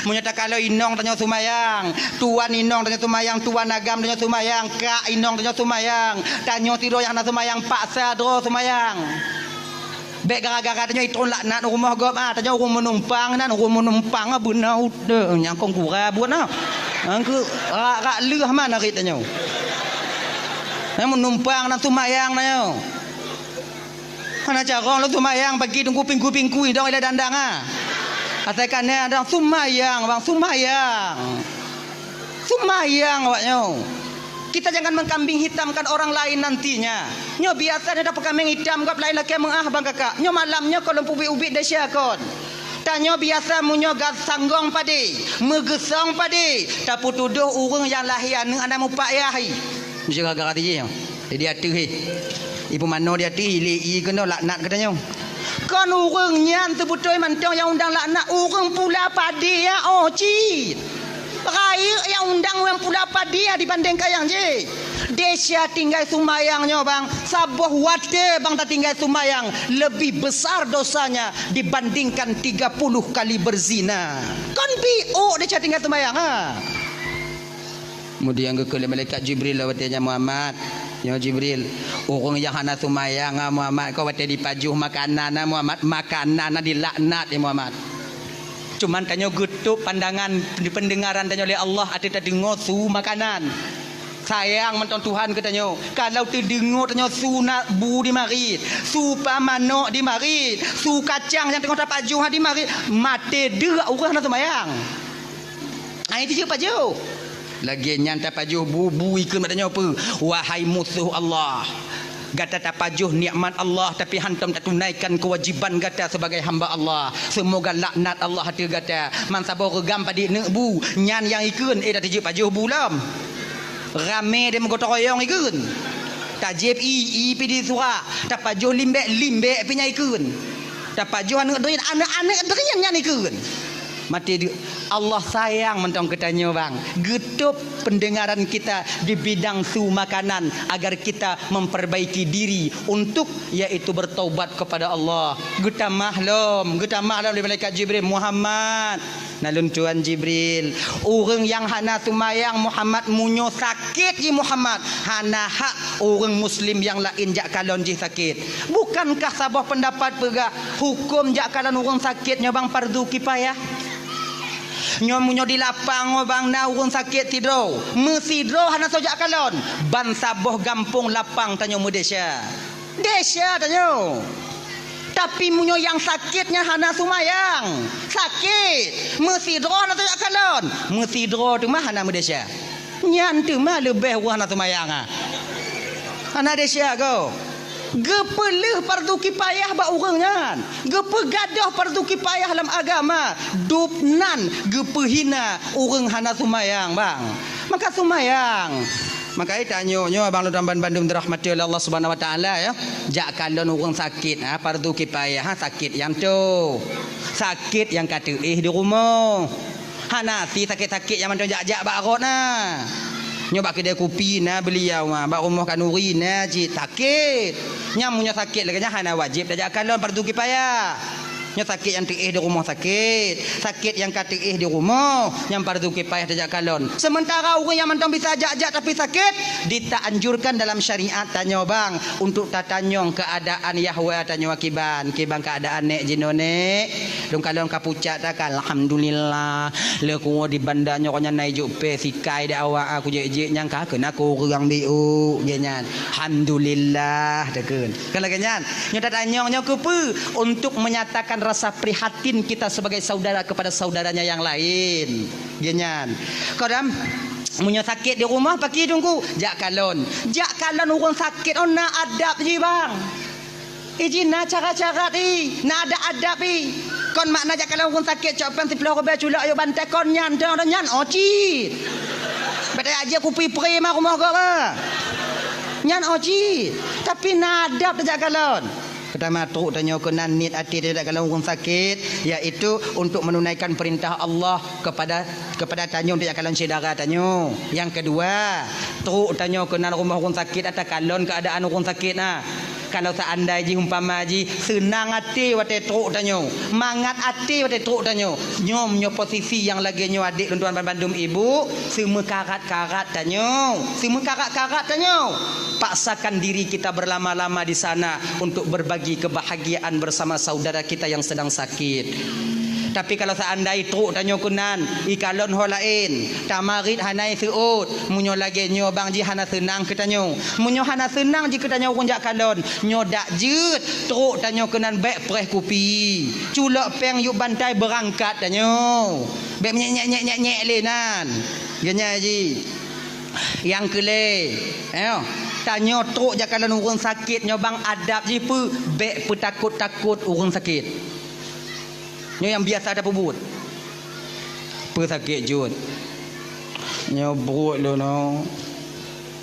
Meunyoe takalon inong tanyoe seumayang, tuan inong tanyoe seumayang, tuan agam tanyoe seumayang, kak inong tanyoe seumayang, tanyoe sidroe nyang hana seumayang, paksa droe seumayang. Bék gara-gara tanyoe itron laknat rumoh gob, ah, tanyoe ureuëng meunumpang nan, ureuëng meunumpang, ah, beuna udeueng nyang kong gura buet na. Angkeu rak-rak leuh man arit tanyoe. Nyang meunumpang nan seumayang tanyoe. Hana carông lôn seumayang pagi teungku pingku-pingku idong ilée dandang, ah. Asai ka na dong seumayang, bang, seumayang. Seumayang awak nyoe. Kita jangan mengkambing hitamkan orang lain nantinya. Nyoe biasa nyoe tapeukameng itam gob laén lakée meuáh bang kakak. Nyoe malam nyoe kon lôn peubiet-ubiet desya kon. Tanyoe biasa meunyoe gat sanggong padé, meugeusong padé, tapeutudôh ureuëng nyang lahé aneuëk hana mupayah. Meujaga-jaga tijih nyoe. Jadi ateueh hé. Ibu mano di ateueh hé, lé i keunoe laknat geutanyoe. Kon ureuëng nyan teubeutôi mantong nyang undang laknat, ureuëng pula padé ya, oh, cit. Rayeuk nyang undang ureuëng pula padé ya dibandingkan nyang jih. Desya tinggai seumayang nyoe, bang, saboh watée bang tatinggai seumayang, lebih besar dosanya dibandingkan tiga puluh kali berzina. Kon biôk desya tinggai seumayang, ha? Kemudian geukheun lé malaikat Jibril lom watée nyan, "Muhammad, nyoe Jibril, ureuëng nyang hana seumayang, ah, Muhammad, kon watée jipajoh makanan, ah, Muhammad, makanan na dilaknat, ya Muhammad." Cuman tanyoe geutôb pandangan di peundeungaran tanyoe lé Allah ateueh tadeungoe su makanan. Sayang mantong Tuhan keu tanyoe. Kalau teudeungoe tanyoe su na bu dimarit, su pa manok dimarit, su kacang nyang teungoh tapajoh dimarit, maté deuk ureuëng hana seumayang. Ai tijeuet pajoh. Lagée nyan tapajoh bu-bu ikheun bak tanyoe peue? Wahai musoh Allah, gata tapajoh nikmat Allah, tapi hantom tatunaikan keuwajiban gata sebagai hamba Allah. Seumoga laknat Allah ateueh gata. Man saboh reugam padit neuk bu, nyan nyang ikheun, eh, dah tijeuet pajoh bu lom. Ramé deh meugotong royong ikheun. Tajieb i, i pi di surak. Tapajoh limbek, limbek pi nyan ikheun. Tapajoh aneuëk drien, aneuëk-aneuëk drien nyan ikheun. Maté deuk. Allah sayang mantong keu tanyoe, bang. Geutôb peundeungaran kita di bidang su makanan agar kita memperbaiki diri untuk, yaitu bertaubat kepada Allah. Geutamah lom, geutamah lom lé malaikat Jibril, "Muhammad, na lôn tuan Jibril, ureuëng nyang hana seumayang Muhammad meunyoe sakét jih Muhammad, hana hak ureuëng muslim nyang laén jak kalon jih sakét." Bukankah saboh peundapat peugah hukôm jak kalon ureuëng sakét nyoe bang fardu kipayah? Nyoe meunyoe di lapang nyoe bang na ureuëng sakét sidroe, meusidroe hana soe jak kalon, ban saboh gampông lapang tanyoe meudesya. Desya tanyoe. Tapi meunyoe nyang sakét nyan hana seumayang, sakét, meusidroe hana soe jak kalon, meusidroe teuma hana meudesya. Nyan teuma leubeh ureuëng hana seumayang, ah. Hana desya ko. Geupeuleueh fardu kipayah bak ureuëng nyan. Geupeugadôh fardu kipayah lam agama. Dub nan geupeuhina ureuëng hana seumayang, bang. Maka seumayang. Maka tanyoe nyoe abang lôn ban bandum dirahmati oleh Allah Subhanahu Wa Taala, ya. Jak kalon ureuëng sakét, ha, fardu kipayah, ha, sakét nyang toe. Sakét nyang ka teuéh di rumoh. Hana si sakét-sakét nyang mantong jak-jak bak rot na. Nyoe bak keudè kupi na beuliau ma, bak rumoh khanuri na cit sakét. Nyan meunyoe sakét lagée nyan hana wajéb tajak kalon, fardu kipayah. Nyoe sakét nyang teuéh di rumoh sakét, sakét nyang ka teuéh di rumoh, nyan fardu kipayah tajak kalon. Sementara ureuëng nyang mantong bisa jak-jak tapi sakét, ditaanjurkan dalam syariat tanyoe bang untuk tatanyong keuadaan yahwa tanyoe kiban, kiban keuadaan nék jinoe nék. Lôn kalon ka pucak takan, alhamdulillah. Leukuwoe di banda nyoe nyan na ijok pé sikai dak awak aku jek-jek nyang ka keunan kureueng biôk jek nyan. Alhamdulillah takheun. Kan lagée nyan. Nyoe tatanyong nyoe keupeue? Untuk menyatakan rasa prihatin kita sebagai saudara kepada saudaranya yang lain. Geuh nyan. Kadang, meunyoe sakét di rumoh, pakri Teungku, jak kalon. Jak kalon ureuëng sakét, oh, na adab jih, bang. Ih, jih na cara-cara jih, na adab-adab jih. Kon makna jak kalon ureuëng sakét, cok péng siplôh ribèe, culok ayue bantai, kon nyan, dong, dong, nyan, oh, cit. Bèk tajak kupi pri ma rumoh gob, ah. Nyan, oh, cit. Tapi na adab tajak kalon. Peutama, trok tanyoe keunan niet até tajak kalon ureuëng sakét, yaitu untuk menunaikan perintah Allah kepada, kepada tanyoe tajak kalon syedara tanyoe. Nyang keudua, trok tanyoe keunan rumoh ureuëng sakét, takalon keuadaan ureuëng sakét na. Kalau seandai jih, umpama jih, seunang até watèe trok tanyoe, mangat até watèe trok tanyoe, nyoe, nyoe posisi nyang lagèe nyoe, adék lôn tuan banmandum, ibu, seumeukarat-karat tanyoe, seumeukarat-karat tanyoe. Paksakan diri kita berlama-lama di sana untuk berbagi kebahagiaan bersama saudara kita yang sedang sakit. Tapi kalau seandai trok tanyoe keunan, ikalon ho laén, tamarit hana iseuôt, meunyoe lagèe nyoe bang jih hana seunang keu tanyoe. Meunyoe hana seunang jih keu tanyoe ureuëng jak kalon, nyoe dak jeuet, trok tanyoe keunan bèk preh kupi. Culok péng yup bantai beurangkat tanyoe. Bèk menyek-nyek-nyek-nyek lé nan. Geuh nyan jih. Nyang keu lhèe, eh, tanyoe trok jak kalon ureuëng sakét nyoe bang adab jih peue, bèk peutakot-takot ureuëng sakét. Nyoe nyang biasa tapeubuet. Peue sakét jeuet? Nyoe pruet lôn nyoe.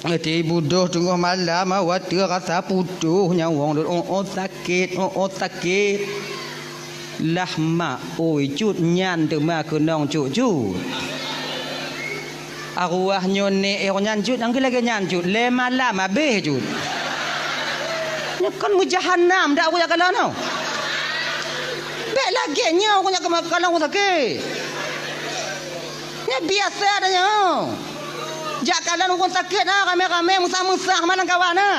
Até budôh teungoh malam, watèe rasa putôh nyawöng lôn, oh, oh, sakét, oh, oh, sakét. Lah mak, oi, cut, nyan teuma keunong cut-cut. Arwah nyoe nèk, eh, nyan cut, nyang keu lagèe nyan cut, lhèe malam abéh cut. Nyoe kon meujahanam dak ureuëng jak kalon nyoe. Bèk lagèe nyoe ureuëng jak kalon ureuëng sakét. Nyoe biasa dah nyoe. Jak kalon ureuëng sakét na, ramé-ramé, meusah-meusah, ma lamkawan na.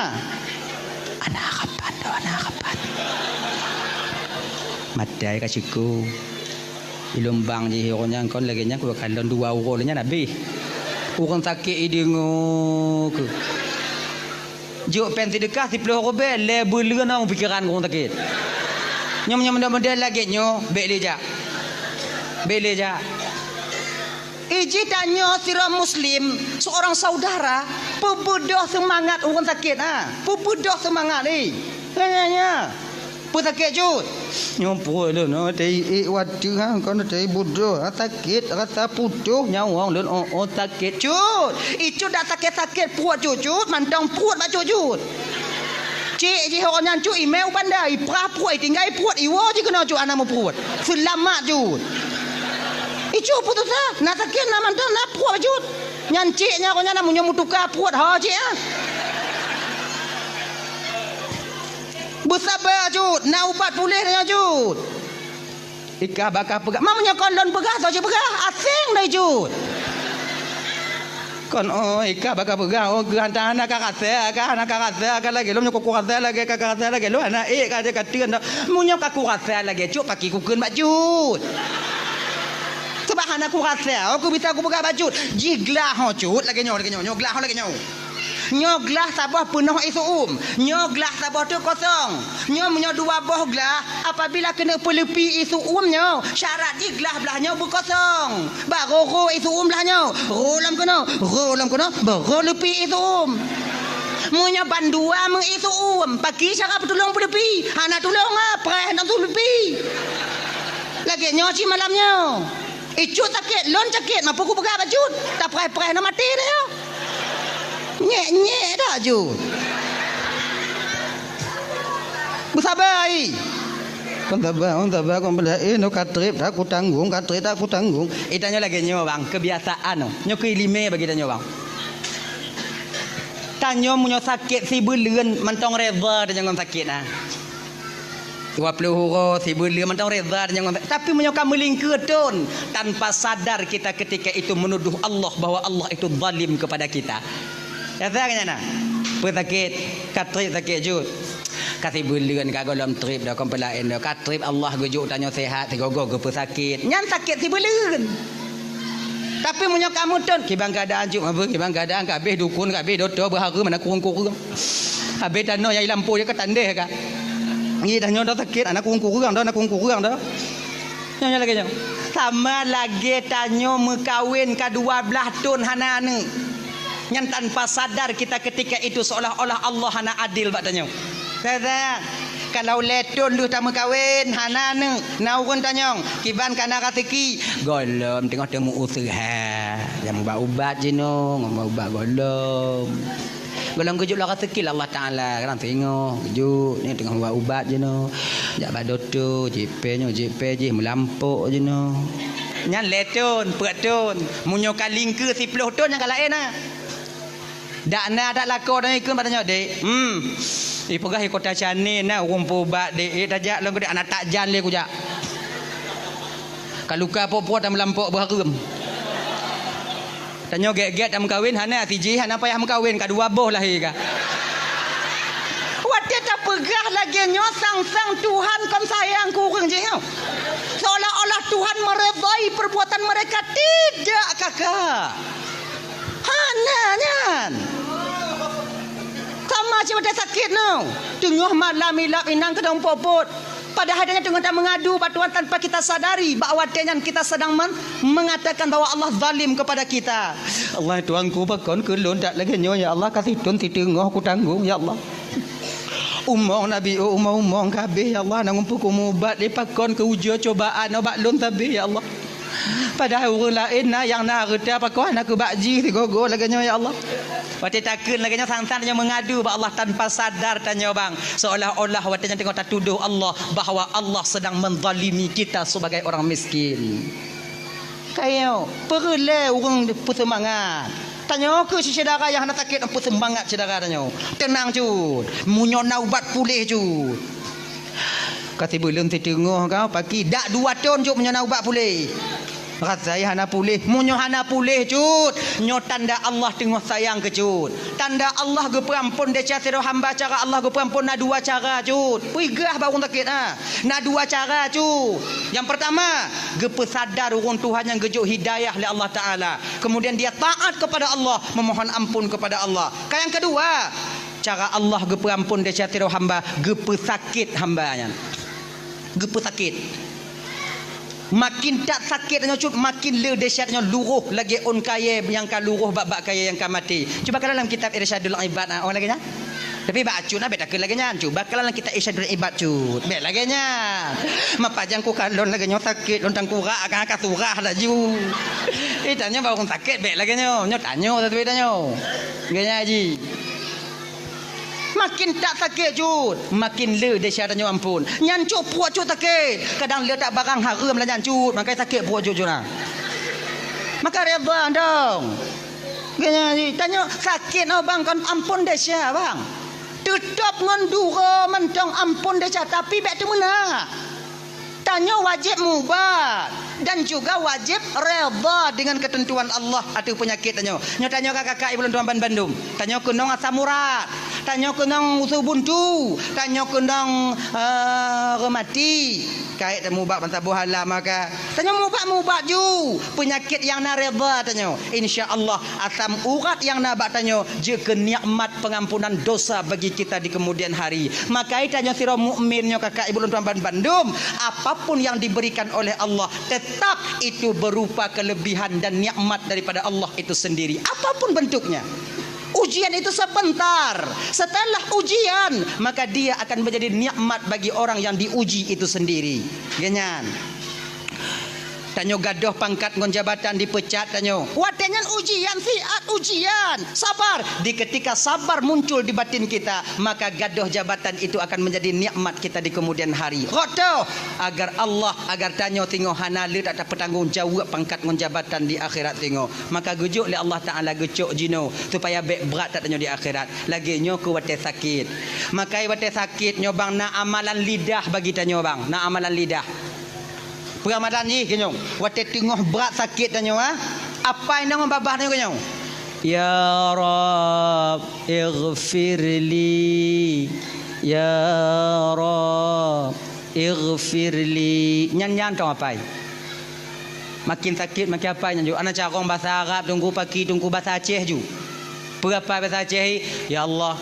Ana kapan tu, ana kapan? Maté ka siku. Di lumbang jih ureuëng nyan kon lagèe nyan, kukalon dua uroe lé nyan abéh. Ureuëng sakét ideungoe keu. Jok péng seudeukah siplôh ribèe, lhèe buleuen ngon pikeran ureuëng sakét. Nyoe, nyoe model-model lagèe nyoe, bèk lé jak. Bèk lé jak. Iji tanyoe sidroe muslim, seorang saudara, peubeudoh seumangat ureuëng sakét, ha. Peubeudoh seumangat, eh. Nya, nya, nya. Peue sakét cut? Nyoe pruet lôn, oh, teuiék watèe, ha, kon teuiék budôh, ha, sakét, rasa putôh nyawöng lôn, oh, oh, sakét cut. Icut dak sakét-sakét pruet cut, cut, mantong pruet bak cut, cut. Cék jih ureuëng nyan cut, imè u banda, iprah pruet, itinggai pruet, iwoe jih keunoe cut, hana meupruet. Seulamat cut. Icut putus asa, na sakét, na mantong, na pruet bak cut. Nyan cék nyan, ureuëng nyan na meunyoe meutuka pruet, ho cék, ah. Beusaba cut, na ubat puléh nyoe cut. Ikah bakah peugah, ma meunyoe kon lôn peugah, soe cit peugah, aséng dai cut. Kon, oh, ikah bakah peugah, oh, geuh hana, hana ka rasa, ka hana ka rasa, ka lagèe lôn meunyoe ka kurasa lagèe, ka, ka rasa lagèe lôn, hana ék ka, ka teun dah. Meunyoe ka kurasa lagèe cut, pakri kukheun bak cut. Sabab hana kurasa, oh, kubisa kupeugah bak cut. Jih glah ho cut, lagèe nyoe, lagèe nyoe, nyoe glah ho lagèe nyoe. Nyoe glah saboh peunoh ie seu-uem, nyoe glah saboh teuk kosong. Nyoe meunyoe dua boh glah, apabila keuneuk peuleupi ie seu-uem nyoe, syarat jih glah blaih nyoe beukosong. Barô rô ie seu-uem blaih nyoe, rô lom keunoe, rô lom keunoe, barô leupi ie seu-uem. Meunyoe bandua meu ie seu-uem, pakri cara peutulông peuleupi? Hana tulông, ah, preh ngon tuleupi. Lagèe nyoe cit malam nyoe. Icut sakét, lôn sakét, ma peue kupeugah bak cut? Tapreh-preh na maté dah nyoe. Nyék-nyék dah cut. Beusaba ai. Kon saba, kon saba, kon bela, eh, nyoe ka trép, dak kutanggong, ka trép, dak kutanggong. Eh, tanyoe lagèe nyoe, bang, kebiasaan nyoe. Nyoe keuiéleumé bagi tanyoe, bang. Tanyoe meunyoe sakét sibuleuen mantong reda tanyoe ngon sakét, ah. Dua ploh uroe, sibuleuen mantong reda tanyoe ngon, tapi meunyoe ka meulingkeue thon, tanpa sadar kita ketika itu menuduh Allah bahwa Allah itu zalim kepada kita. Nyata kan nyata? Peue sakét, ka trép sakét cut. Ka sibuleuen ka gohlom trép dah, kon peue laén dah. Ka trép Allah geujok tanyoe sehat, sigoe-goe geupeusakét. Nyan sakét sibuleuen. Tapi meunyoe ka meuthon, kiban keuadaan cut, apa kiban keuadaan, ka abéh dukun, ka abéh dokto, beuhara, mana kureueng-kureueng. Abéh tanoh nyang i lampôh jih ka tandeh ka. Ngi dah nyoe dah sakét, aneuk kureueng-kureueng dah, aneuk kureueng-kureueng dah. Nyoe, nyoe lagèe nyoe. Sama lagèe tanyoe meukawen ka dua blaih thon hana aneuk. Nyan tanpa sadar kita ketika itu seolah-olah Allah hana adil bak tanyoe. Kata, kalau lhèe thon lheueh tameukawen, hana aneuk, na ureueng tanyong, kiban ka na raseuki, gohlom teungoh teumeuuseuha. Nyang ubat-ubat jinoe, ngon ubat gohlom. Gohlom geujok lam raseuki lé Allah Taala, kadang singoh geujok, nyoe teungoh ubat-ubat jinoe. Jak bak dokto, jipèe nyoe, jipèe jih, meulampok jinoe. Nyan lhèe thon, peuet thon. Meunyoe ka lingkeue siploh thon, nyan ka laén na. Dak na, dak lakoe tanyoe ikheun bak tanyoe, "Dek, hmm, ipeugah i Kota Chennai na ureueng peuubat, Dek. Eh, tajak lôn keu Dek, hana tajak lé kujak. Ka luka po-po tameulampo beuhareuem." Tanyoe gèt-gèt tameukawen, hana sijih, hana payah meukawen, ka dua boh lahé ka. Watèe tapeugah lagèe nyoe, sang-sang Tuhan kon sayang keu ureueng jih nyoe. Seolah-olah Tuhan meredai perbuatan mereka. Tidak, kakak. Hana nyan. Sama cit watèe sakét nyoe. Teungoh malam ilap inong keudong pot-pot. Padahai tanyoe teungoh tameungadu bak Tuhan tanpa kita sadari bahwa watèe nyan kita sedang men-, mengatakan bahwa Allah zalim kepada kita. Allah Tuhanku, pakon keu lôn that lagèe nyoe, ya Allah, ka sithon siteungoh kutanggong, ya Allah. Umong Nabi, oh, umong-umong ka habéh, ya Allah, na ureueng peukumeubat lé pakon keu ujoe cobaan bak lôn sabé, ya Allah. Padahai ureueng laén na nyang na hareuta, pakon hana keu bak jih sigoe-goe lagèe nyoe, ya Allah. Watèe takheun lagèe nyoe, sang-sang tanyoe meungadu bak Allah tanpa sadar tanyoe bang, seolah-olah watèe nyan teungoh tatudoh Allah bahwa Allah sedang menzalimi kita sebagai orang miskin. Kayèe nyoe, peureulèe ureueng peuseumangat. Tanyoe keuh syedara nyang hana sakét, peuseumangat syedara tanyoe. Teunang cut, meunyoe na ubat puléh cut. Ka sibuleuen siteungoh ka paki, dak dua thon cut meunyoe na ubat puléh. Rasai hana puléh, meunyoe hana puléh cut, nyoe tanda Allah teungoh sayang keu cut. Tanda Allah geupeuampon desya sidroe hamba, cara Allah geupeuampon na dua cara cut. Peugah bak ureueng sakét, ha. Na dua cara cut. Nyang peurtama, geupeusadar ureueng Tuhan nyang geujok hidayah lé Allah Taala. Kemudian dia taat kepada Allah, memohon ampun kepada Allah. Ka nyang keudua, cara Allah geupeuampon desya sidroe hamba, geupeusakét hamba nyan. Geupeusakét. Makin that sakét nyoe cut, makin le desya nyoe luroh lagèe ôn kayèe nyang ka luroh bak-bak kayèe nyang ka maté. Cuba kalon lam kitab Irsyadul Ibad, ah, oh lagèe nyan. Tapi bak acut na bèk takheun lagèe nyan. Cuba kalon lam kitab Irsyadul Ibad cut. Bèk lagèe nyan. Meupajan kukalon lagèe nyoe sakét lôn tangkurak, ka, ka surah laju. Eh, tanyoe bak ureueng sakét bèk lagèe nyoe. Nyoe tanyoe, tapi tanyoe. Lagèe nyan ji. Makin that sakét cut, makin le desya tanyoe ampon. Nyan cut pruet cut sakét. Kadang le that barang hareuem lah nyan cut, maka sakét pruet cut cut na. Maka redha dong. Geutanyoe sakét nyoe bang kon ampon desya bang. Teutap ngon duro mantong ampon desya, tapi bèk teumeunak. Tanyoe wajéb mubat dan juga wajéb redha dengan ketentuan Allah ateueh peunyakét tanyoe. Nyoe tanyoe ka kakak ibu lôn tuan ban bandum. Tanyoe keunong asam urat, tanyoe keunong usus buntu, tanyoe keunong, eh, rematik. Kayèe tamubat ban saboh alam maka. Tanyoe mubat-mubat ju peunyakét nyang na redha tanyoe. Insya Allah asam urat nyang na bak tanyoe jeuet keu nikmat pengampunan dosa bagi kita di kemudian hari. Maka tanyoe sidroe mukmin nyoe kakak ibu lôn tuan ban bandum, apapun yang diberikan oleh Allah tetap itu berupa kelebihan dan nikmat daripada Allah itu sendiri. Apapun bentuknya. Ujian itu sebentar. Setelah ujian, maka dia akan menjadi nikmat bagi orang yang diuji itu sendiri. Geutanyoe. Tanyoe gadôh pangkat ngon jabatan, dipeucat tanyoe. Watèe nyan ujian, siat ujian. Sabar. Di ketika sabar muncul di batin kita, maka gadôh jabatan itu akan menjadi nikmat kita di kemudian hari. Rot toh, agar Allah, agar tanyoe singoh hana le that tapeutanggong jaweueb pangkat ngon jabatan di akhirat singoh. Maka geujok lé Allah Taala geucok jinoe supaya bèk brat that tanyoe di akhirat. Lagèe nyoe keu watèe sakét. Maka watèe sakét nyoe bang na amalan lidah bagi tanyoe bang, na amalan lidah. Peuramalan jih keu nyoe, watèe teungoh brat sakét tanyoe, ha? Apai nyoe ngon babah tanyoe keu nyoe. Ya Rabb, ighfirli. Ya Rabb, ighfirli. Nyan, nyan tong apai. Makin sakét, makin apai nyan ju. Ana carông basa Arab, teungku paki, teungku basa Aceh ju. Peue apai basa Aceh, "Ya Allah,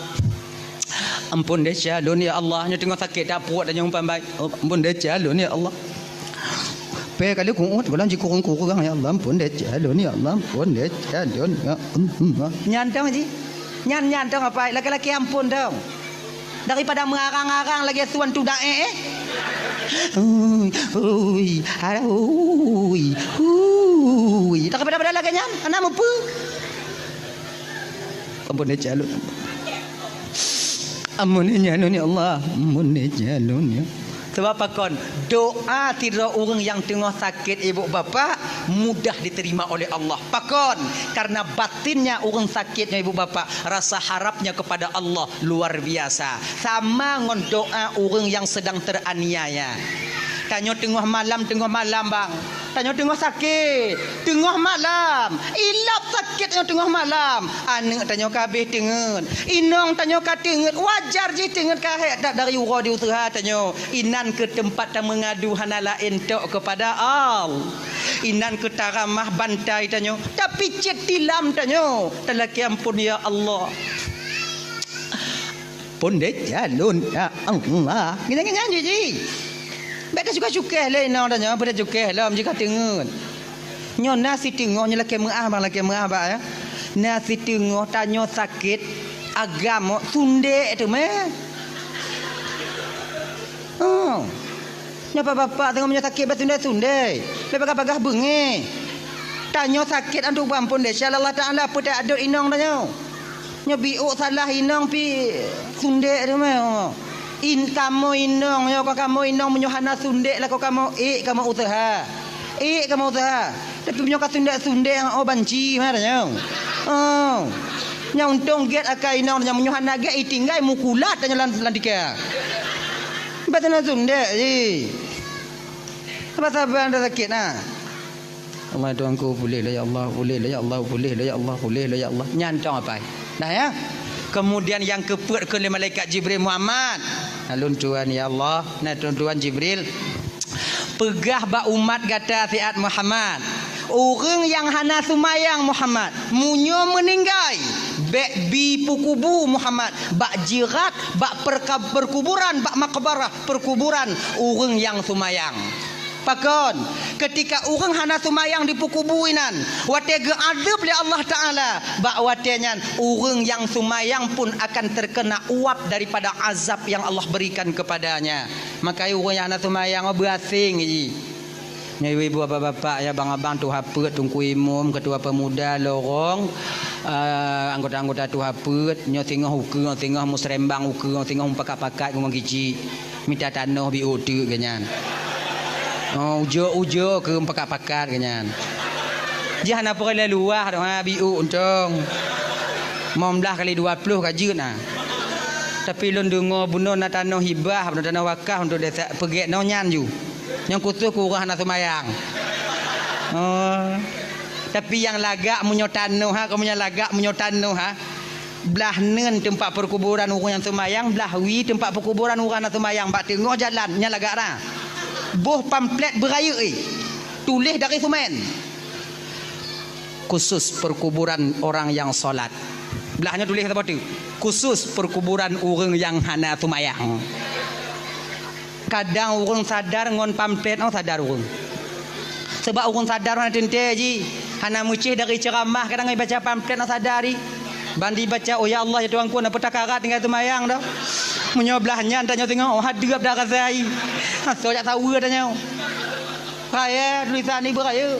Ampôn desya lôn, ya Allah, nyoe teungoh sakét that pruet tanyoe umpan bai. Oh, ampôn desya lôn, ya Allah. Pé kali ku'uet, gohlom jikurong-kurong, ya Allah, ampôn desya lôn, ya Allah, ampôn desya lôn, ya Allah. Nyan dong jih. Nyan, nyan dong apai, laki-laki ampôn dong. Daripada meurarang-rarang lagèe suan tuda, eh, eh. Hui, hui, hui, hui. Daripada-pada lagèe nyan, hana meupeue. Ampôn desya lôn. Ampôn desya lôn, ya Allah. Ampôn desya lôn, ya. Sabab pakon? Doa sidroe ureueng nyang teungoh sakét, ibu bapak, mudah diterima oleh Allah. Pakon? Karena batinnya ureueng sakét nyoe, ibu bapak, rasa harapnya kepada Allah luar biasa. Sama ngon doa ureueng nyang sedang teraniaya. Tanyoe teungoh malam, teungoh malam, bang. Tanyoe teungoh sakét, teungoh malam. Ilab sakét tanyoe teungoh malam. Aneuk tanyoe ka habéh teungeut. Inong tanyoe ka teungeut. Wajar jih teungeut ka hék that dari uroe di useuha tanyoe. Inan keuh teumpat tameungadu hana laén tok keupada Allah. Inan keuh taramah bantai tanyoe. Tapicét tilam tanyoe. Talakèe ampôn, ya Allah. Pondét jalon, ya Allah. Nyan, nyan, nyan, jih, jih. Bèk tacukéh-cukéh lé inong tanyoe, bèk tacukéh lom jih ka teungeut. Nyoe na siteungoh, nyoe lakèe meu'ah, bang, lakèe meu'ah, bang, ya. Na siteungoh tanyoe sakét, agam, oh, sundék teumé. Oh. Nyoe bapak-bapak teungoh meunyoe sakét, bèk sundék-sundék. Bèk bagah-bagah beungéh. Tanyoe sakét, aduh, ampôn deh, insya Allah Taala, peue ta adot inong tanyoe. Nyoe biôk salah inong pih sundék teumé. In, kamoe inong, nyoe ka kamoe inong, meunyoe hana sundék lakoe kamoe, ék kamoe useuha. Ék kamoe useuha. Tapi meunyoe ka sundék-sundék, oh, banci meunan nyoe. Oh. Nyoe untông gét akai inong nyoe, meunyoe hana gét, itinggai meukulat tanyoe lam, lam tika. Bah hana sundék jih. Saban-saban dah sakét na. Allah Tuhanku, puléh lé ya Allah, puléh lé ya Allah, puléh lé ya Allah, puléh lé ya Allah. Nyan tong apai. Nah ya. Kemudian nyang keupeuet kheun lé malaikat Jibril, Muhammad. Nah, lôn tuan ya Allah, nah lôn tuan Jibril. Peugah bak umat gata siat Muhammad. Ureueng nyang hana seumayang Muhammad, meunyoe meuninggai, bèk bi peukubu Muhammad, bak jirat, bak perka-, perkuburan, bak makbarah, perkuburan ureueng nyang seumayang. Pakon? Keutika ureueng hana seumayang dipeukubu inan, watèe geuazab lé Allah Taala, bak watèe nyan ureueng nyang seumayang pun akan terkena uap daripada azab yang Allah berikan kepadanya. Makajih ureueng nyang hana seumayang, oh, beuaséng jih. Nyoe ibu-ibu, bapak-bapak, ya, abang-abang, tuha peuet, teungku imum, ketua pemuda, lorong, eh, anggota-anggota tuha peuet, nyoe singoh ukeue, singoh museurémbang ukeue, singoh mupakat-pakat keu ureueng keuchik. Mita tanoh biôk teuk geuh nyan. Oh, ujoe-ujoe keu pakat-pakat geuh nyan. Jih hana peureulèe luwah doh, ha, biôk untông. Limong blaih kali dua ploh ka jeuet na. Tapi lôn deungö bunoe na tanoh hibah, bunoe tanoh wakaf untuk desa, peugèt nyoe nyan ju. Nyang khusus keu ureueng hana seumayang. Oh. Tapi nyang lagak meunyoe tanoh, ha, keu meunyoe lagak meunyoe tanoh, ha. Blah neun teumpat peukuburan ureueng nyang seumayang, blah wie teumpat peukuburan ureueng hana seumayang, bak teungoh jalan, nyan lagak na. Boh pamflet beurayeuk, eh, tuléh dari seumén. Khusus perkuburan orang yang sholat. Blah nyoe tuléh saboh teuk. Khusus perkuburan ureueng nyang hana seumayang. Kadang ureueng sadar ngon pamflet, oh, sadar ureueng. Sabab ureueng sadar hana teuntèe jih, hana meucéh dari ceuramah, kadang ibaca pamflet, oh, sadar jih. Ban ibaca, "Oh, ya Allah, ya Tuhanku, na peue takarat tinggai seumayang dah." Meunyoe blah nyan tanyoe singoh, oh, hadeup dah rasa jih. Asoe jak saweue tanyoe. Raya tulisan ibu raya.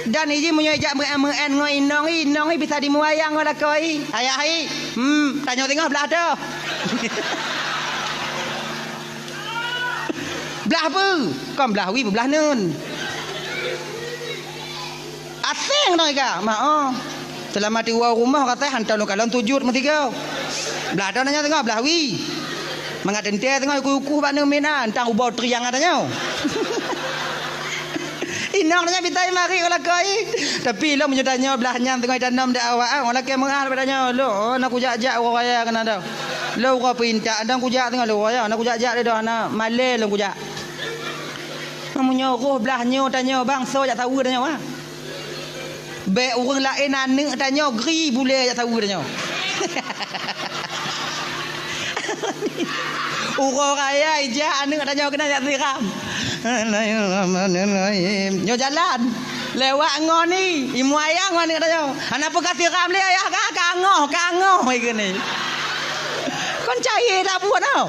Dan iji meunyoe ijak meu'en-meu'en ngon inong i, inong i bisa dimeuwayang ngon lakoe i. Ayah i, hmm, tanyoe singoh blah toh. Blah peue? Kon blah wie, blah neun. Aséng dong ika, mak oh. Seulama tiwoe rumoh katai hantom lôn kalon sujut meusigoe. Blah toh nanya singoh, blah wie. Mangat teuntèe singoh ikuh-ikuh bak neumit na, entang ubau triang ata nyoe. Inong nyan bitai marit u lakoe. Tapi lôn meunyoe tanyoe blah nyan teungoh itanom di awak, ah, lakèe meu'ah bak tanyoe. Lôn, oh, na kujak-jak uroe raya keunan dah. Lôn uroe peuintat, dan kujak teungoh lôn raya, na kujak-jak lé dah, na malèe lôn kujak. Meunyoe roh blah nyoe tanyoe bang, soe jak saweue tanyoe, ah. Bèk ureueng laén aneuk tanyoe gri bulèe jak saweue tanyoe. Uroe raya ijak aneuk tanyoe keunan jak siram. Bismillahirrahmanirrahim. Nyoe jalan. Lewat ngon ni, imeum ayang ngon aneuk tanyoe. Hana peue ka siram lé ayah ka, kangoh, kangoh ikeu ni. Kon cayée that buet tau.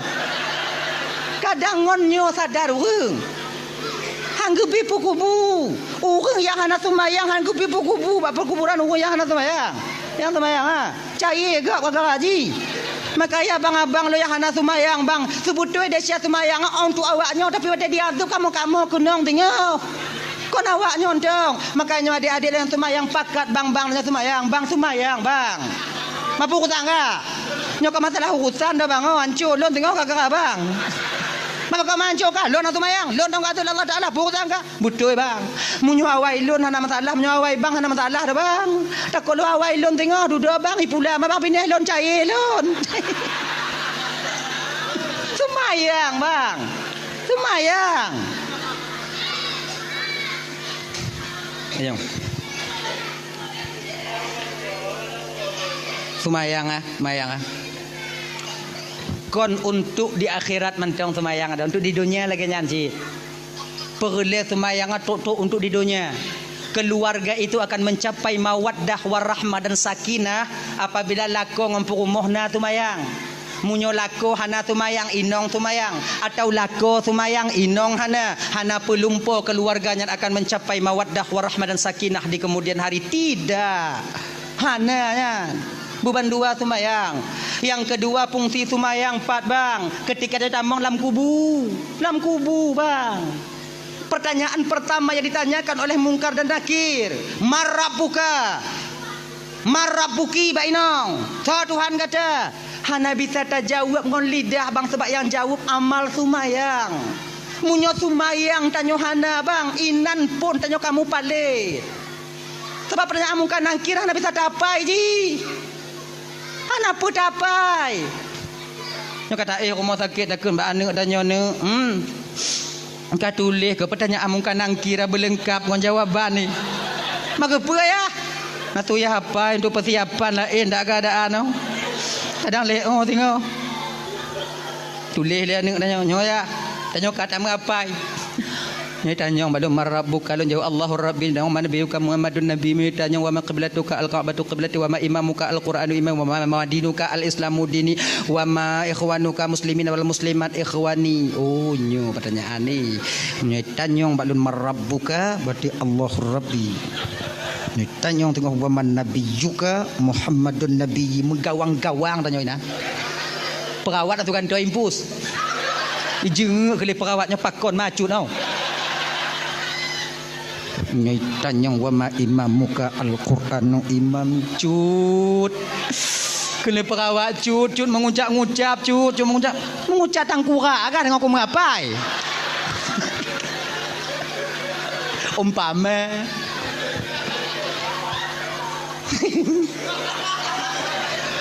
Kadang ngon nyoe sadar ureuëng. Han geubi peukubu. Ureuëng nyang hana seumayang han geubi peukubu bak peukuburan ureuëng nyang hana seumayang. Nyang seumayang, ha. Cayée gak gara-gara jih. Makajih abang-abang lôn nyang hana seumayang, bang. Seubeutôi desya seumayang untuk awaknyoe, tapi watée jiazeueb kamoe-kamoe keunong teungoh. Kon awaknyoe teuh. Makajih nyoe adék-adék lôn nyang seumayang pakat, bang, bang lôn nyang seumayang, bang seumayang, bang. Mapue urusan ka? Nyoe ka masalah urusan dah, bang, oh, ancô lôn teungoh gara-gara bang. Maka ka manco ka lôn hana seumayang, lôn dong keu Allah Taala, pue urusan ka? Beutôi, bang. Meunyoe awai lôn hana masalah, meunyoe awai bang hana masalah dah, bang. Takot lôn awai lôn teungoh dudoe bang, ipula ma bang pinéh lôn cayée lôn. Seumayang, bang. Seumayang. Ayo. Seumayang, ah, seumayang, ah. Kon untuk di akhirat mantong seumayang, ada untuk di dunia lagée nyan cit. Peureulée seumayang trok-trok untuk di donya. Keluarga itu akan mencapai mawaddah warahmah dan sakinah apabila lakoe ngon peurumoh na seumayang. Meunyoe lakoe hana seumayang, inong seumayang, atau lakoe seumayang, inong hana, hana peulumpo keluarga nyan akan mencapai mawaddah warahmah dan sakinah di kemudian hari. Tidak. Hana nyan. Buban dua seumayang. Nyang keudua fungsi seumayang pat, bang. Ketika tatamong lam kubu. Lam kubu, bang. Pertanyaan pertama yang ditanyakan oleh Mungkar dan Nakir, "Man rabbuka?" "Man rabbuki," bak inong. "Soe Tuhan gata?" Hana bisa tajaweueb ngon lidah, bang, sabab nyang jaweueb amal seumayang. Meunyoe seumayang tanyoe hana, bang, inan phon tanyoe ka mupalét. Sabab pertanyaan Mungkar Nakir hana bisa tapai jih. Hana peue tapai. Nyoe ka taéh rumoh sakét takheun bak aneuk tanyoe, "Neuk, hmm, ka tuléh keu pertanyaan Mungkar Nakir beulengkap ngon jawaban ni." Maka peue yah? Na tu yah apai untuk persiapan laén dak keadaan nyoe. Kadang lé oh singoh. Tuléh lé aneuk tanyoe, nyoe yah. Tanyoe ka tameuapai. Nyoe tanyong bak lôn, "Man rabbuka?" Lôn jaweueb, "Allahu Rabbi." Nyoe, "Man nabiyyuka?" "Muhammadun Nabi." Nyoe tanyong, "Wa ma qiblatuka?" "Al-Ka'batu qiblati." "Wa ma imamuka?" "Al-Qur'anu imami." "Wa ma, ma dinuka?" "Al-Islamu dini." "Wa ma ikhwanuka muslimina wal muslimat ikhwani." Oh, nyoe pertanyaan ni. Nyoe tanyong bak lôn, "Man rabbuka?" Berarti, "Allahu Rabbi." Nyoe tanyong teungoh, "Wa man nabiyyuka?" "Muhammadun nabiyyi." Meugawang-gawang tanyong inan. Perawat atau gantoe impus. Ijeungeuk keu lé perawat nyoe pakon macut tau. Nyoe tanyong, "Wa ma imamuka?" "Al-Qur'anu imami." Cut. Keu lé perawat cut, cut meungucap-ngucap, cut, cut meungucap. Meungucap tangkurak agak deungon kumeuapai. Umpama.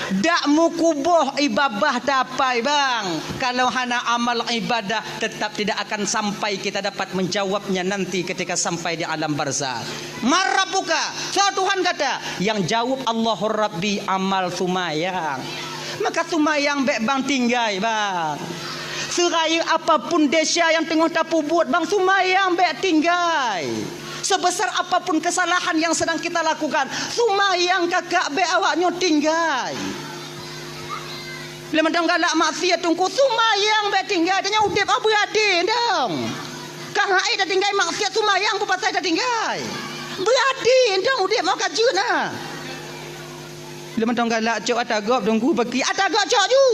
Dak meukuboh ibadah tapai, bang. Kalau hana amal ibadah, tetap tidak akan sampai kita dapat menjawabnya nanti ketika sampai di alam barzakh. "Man rabbuka?" Soe Tuhan gata? Nyang jaweueb, "Allahu Rabbi," amal seumayang. Maka seumayang bék bang tinggai, bang. Seurayeuk apapun desya nyang teungoh tapeubuet, bang, seumayang bék tinggai. Sebesar apapun kesalahan yang sedang kita lakukan, seumayang kakak bék awaknyoe tinggai. Lé mantong galak maksiat teungku, seumayang bék tinggai. Tanyoe udeb oh beuadé dong. Ka hai tatinggai maksiat, seumayang peue pasai tatinggai. Beuadé dong udeb oh ka jeuet na. Lé mantong galak cok ata gob teungku paki, ata gob cok ju.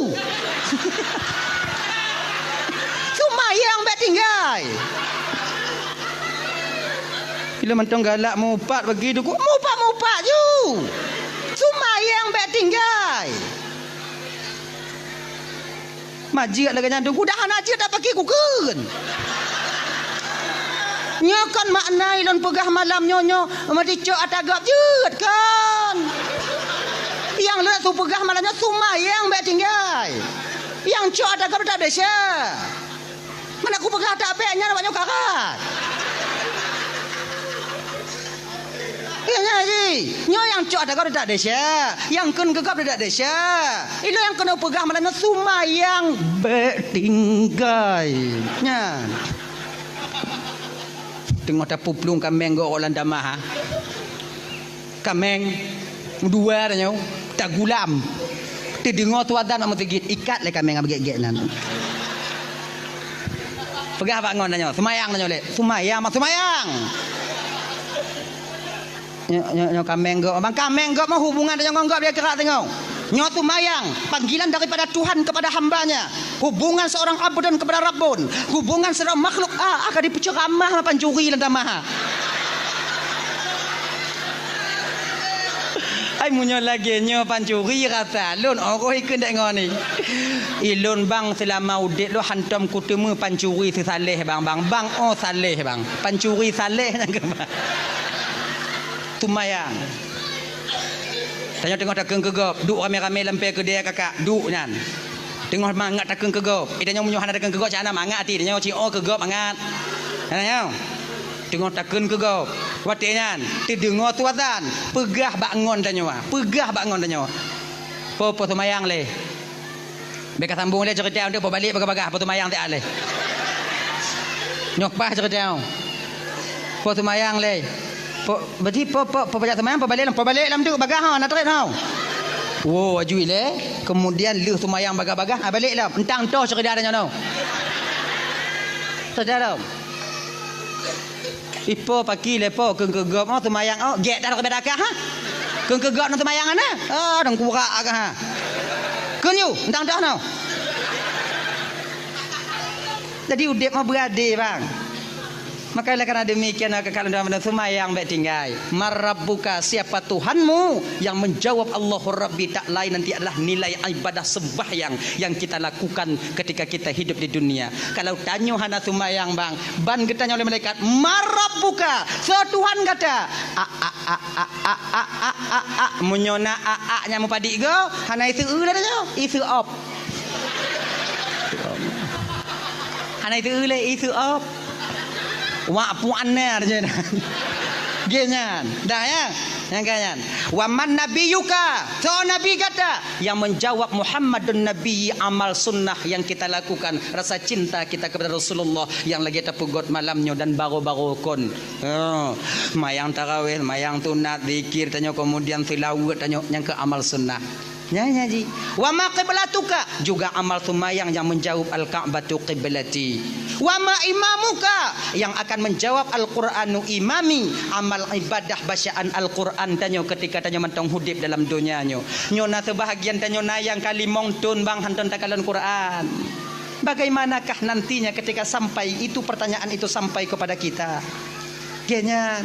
Seumayang bék tinggai. Lé mantong galak mupat paki teungku, mupat-mupat ju. Seumayang bék tinggai. Majeuet lagée nyan teungku, dah hana jeuet dak paki kukheun. Nyoe kon makna ilôn peugah malam nyoe, nyoe meuticok ata gob jeuet kon. Nyang lôn su peugah malam nyoe seumayang bék tinggai. Nyang cok ata gob dak desya. Mana kupeugah dak bék nyan awaknyoe karat. Iya nyan ji. Nyoe nyang cok ata gob teutap desya, nyang kheun keu gob teutap desya. Ilôn nyang keuneuk peugah malam nyoe seumayang bèk tinggai. Nyan. Teungoh tapuplueng kaméng gob lam tamah, ha. Kaméng dua tanyoe tagulam. Teudeungoe su azan bak meuseujid, ikat lé kaméng nyang beugèt-gèt nyan. Peugah bak ngon tanyoe, seumayang tanyoe lé. Seumayang, mak seumayang. Nyoe, nyoe, nyoe kaméng gob. Bang, kaméng gob mah hubungan tanyoe ngon gob dia keurak tanyoe. Nyoe seumayang, panggilan daripada Tuhan kepada hamba-Nya. Hubungan seorang abdun kepada Rabbun. Hubungan seorang makhluk. Ah, ah, ka dipeuceuramah mah pancuri lam tamah. Ai, meunyoe lagèe nyoe pancuri rasa lôn, oh, ikheun dèk ngon ni. Ilôn, bang, seulama udép lôn hantom kuteumé pancuri seusaléh, bang, bang. Bang, oh, saléh, bang. Pancuri saléh nyang keubah. Seumayang. Tanyoe teungoh takheun keu gob, duek ramé-ramé lam pèe keudè kakak, duek nyan. Teungoh mangat takheun keu gob. Eh, tanyoe meunyoe hana takheun keu gob, cak hana mangat até. Tanyoe ci-o keu gob mangat. Hana nyoe. Teungoh takheun keu gob. Watèe nyan, teudeungoe su azan, peugah bak ngon tanyoe, ah. Peugah bak ngon tanyoe. Po, po seumayang lé. Bèk ka sambông lé ceurita, untuk po balek bagah-bagah, po seumayang siat lé. Nyoe paih ceurita. Po seumayang lé. Po, berarti po, po, po pajak seumayang, po balek lom, po balek lom tu bagah, ha, na trép, ha. Wo, aju lé. Kemudian lheueh seumayang bagah-bagah, ha, balek lom. Eunteuk toh ceurita tanyoe nyoe. Toh ceurita lom. Ipo paki lé po, kheun keu gob, oh, seumayang, oh, gèt dah rot beda kah, ha? Kheun keu gob nang seumayang, ana? Oh, dong kurak kah, ha? Kheun yue, eunteuk toh nyoe. Jadi udép mah beuadé, bang. Maka oleh karena demikian, maka kalau dalam seumayang bèk tinggai. Man rabbuka, siapa Tuhanmu? Yang menjawab Allahu Rabbi tak lain nanti adalah nilai ibadah sembahyang yang kita lakukan ketika kita hidup di dunia. Kalau tanyoe hana seumayang, bang, ban geutanyoe lé malaikat, "Man rabbuka? Soe Tuhan gata?" A, a, a. Meunyoe na a, a nyang meupadik go, hana iseu lé tanyoe, iseu op. Hana iseu lé, iseu op. Wak puan na je. Geuh nyan. Dah, ya? Nyang ka nyan. "Wa man nabiyyuka?" Soe nabi gata? Yang menjawab, "Muhammadun Nabi, amal sunnah yang kita lakukan, rasa cinta kita kepada Rasulullah yang lagi tapeugot malam nyoe dan baroe-baroe kon." Oh, mayang tarawih, mayang sunat, zikir tanyoe, kemudian seulaweuet tanyoe, nyang keu amal sunnah. Nyan, nyan ji. "Wa ma qiblatuka?" Juga amal seumayang yang menjawab, "Al-Ka'batu qiblati." "Wa ma imamuka?" Yang akan menjawab, "Al-Qur'anu imami." Amal ibadah bacaan Al-Qur'an tanyoe ketika tanyoe mantong udép dalam donya nyoe. Nyoe na seubahagian tanyoe na nyang ka limong thon, bang, hantom takalon Qur'an. Bagaimanakah nantinya ketika sampai itu, pertanyaan itu sampai kepada kita? Geuh nyan.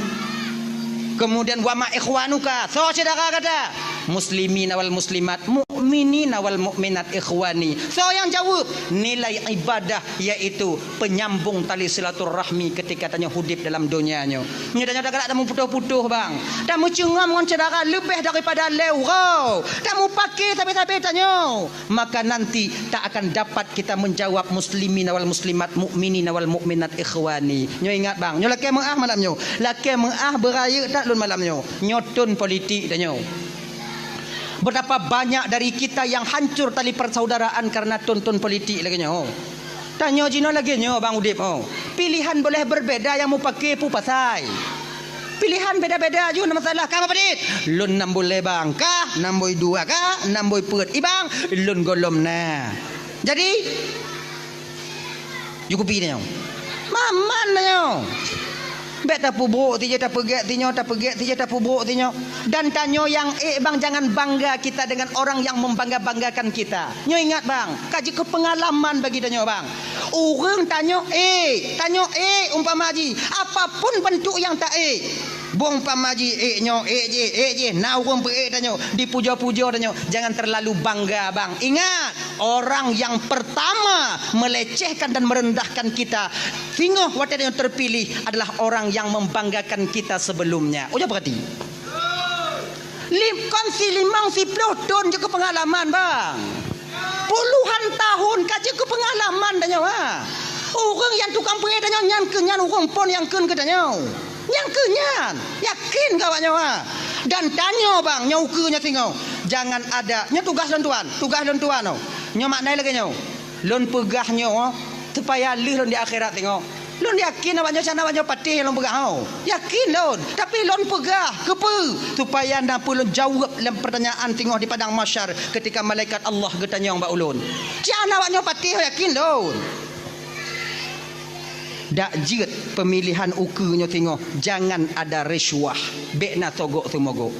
Kemudian, "Wa ma ikhwanuka?" Soe syedara gata? "Muslimina wal muslimat, mukminina wal mukminat ikhwani." Soe nyang jaweueb? Nilai ibadah, yaitu penyambung tali silaturahmi ketika tanyoe udép dalam donya nyoe. Nyoe tanyoe tagalak tameuputoh-putoh, bang. Tameucungam ngon syedara leubeh daripada lhèe uroe. Tameupake sabe-sabe tanyoe. Maka nanti tak akan dapat kita menjawab, "Muslimina wal muslimat, mukminina wal mukminat, ikhwani." Nyoe ingat, bang, nyoe lakèe meu'ah malam nyoe. Lakèe meu'ah beurayeuk that lôn malam nyoe. Nyoe thon politik tanyoe. Betapa banyak dari kita yang hancur tali persaudaraan karena thon-thon politik lagèe nyoe. Tanyoe jinoe lagèe nyoe, bang, udép, oh. Pilihan boleh berbeda, nyang mupake peue pasai. Pilihan beda-beda ju na masalah. Ka meupadit? Lôn nam buleue bang, kah nam bui dua, kah nam bui peuet. I bang, lôn gohlom na. Jadi, ju kupi tanyoe. Maman tanyoe. Bèk tapeubrok sijeuh, tapeugèt sinyoe, tapeugèt sijeuh, tapeubrok sinyoe. Dan tanyoe nyang ék, bang, jangan bangga kita dengan orang yang membangga-banggakan kita. Nyoe ingat, bang, ka jeuet keu peungalaman bagi tanyoe, bang. Ureueng tanyoe ék, tanyoe ék umpama jih, apapun bentuk nyang taék. Bang umpama jih ék nyoe, ék jih, ék jih, na ureueng peuék tanyoe, dipuja-puja tanyoe, jangan terlalu bangga, bang. Ingat, orang yang pertama melecehkan dan merendahkan kita, singoh watèe tanyoe terpilih, adalah orang yang membanggakan kita sebelumnya. Ujoe peurati. Lim-, kon si limong, si ploh thon jeuet keu peungalaman, bang. Puluhan tahun ka jeuet keu peungalaman tanyoe, ha. Ureueng nyang tukang peuék tanyoe nyan keuh nyan ureueng phon nyang kheun keu tanyoe. Nyan keuh nyan. Yakin keu awak nyoe, ha. Dan tanyoe bang, nyoe ukeue nyoe singoh. Jangan ada. Nyoe tugaih lôn tuan, tugaih lôn tuan oh. Nyoe makna lagée nyoe. Lôn peugah nyoe supaya lheueh lôn di akhirat singoh. Lôn yakin awak nyoe, sana awak nyoe patéh lôn peugah oh. Yakin lôn. Tapi lôn peugah keupeue? Supaya na peue lôn jaweueb lam pertanyaan singoh di padang mahsyar ketika malaikat Allah geutanyong bak ulôn. Cit hana awak nyoe patéh, yakin lôn. Dak jeuet pemilihan ukeue nyoe singoh, jangan ada risuah. Bék na sogok seumogok.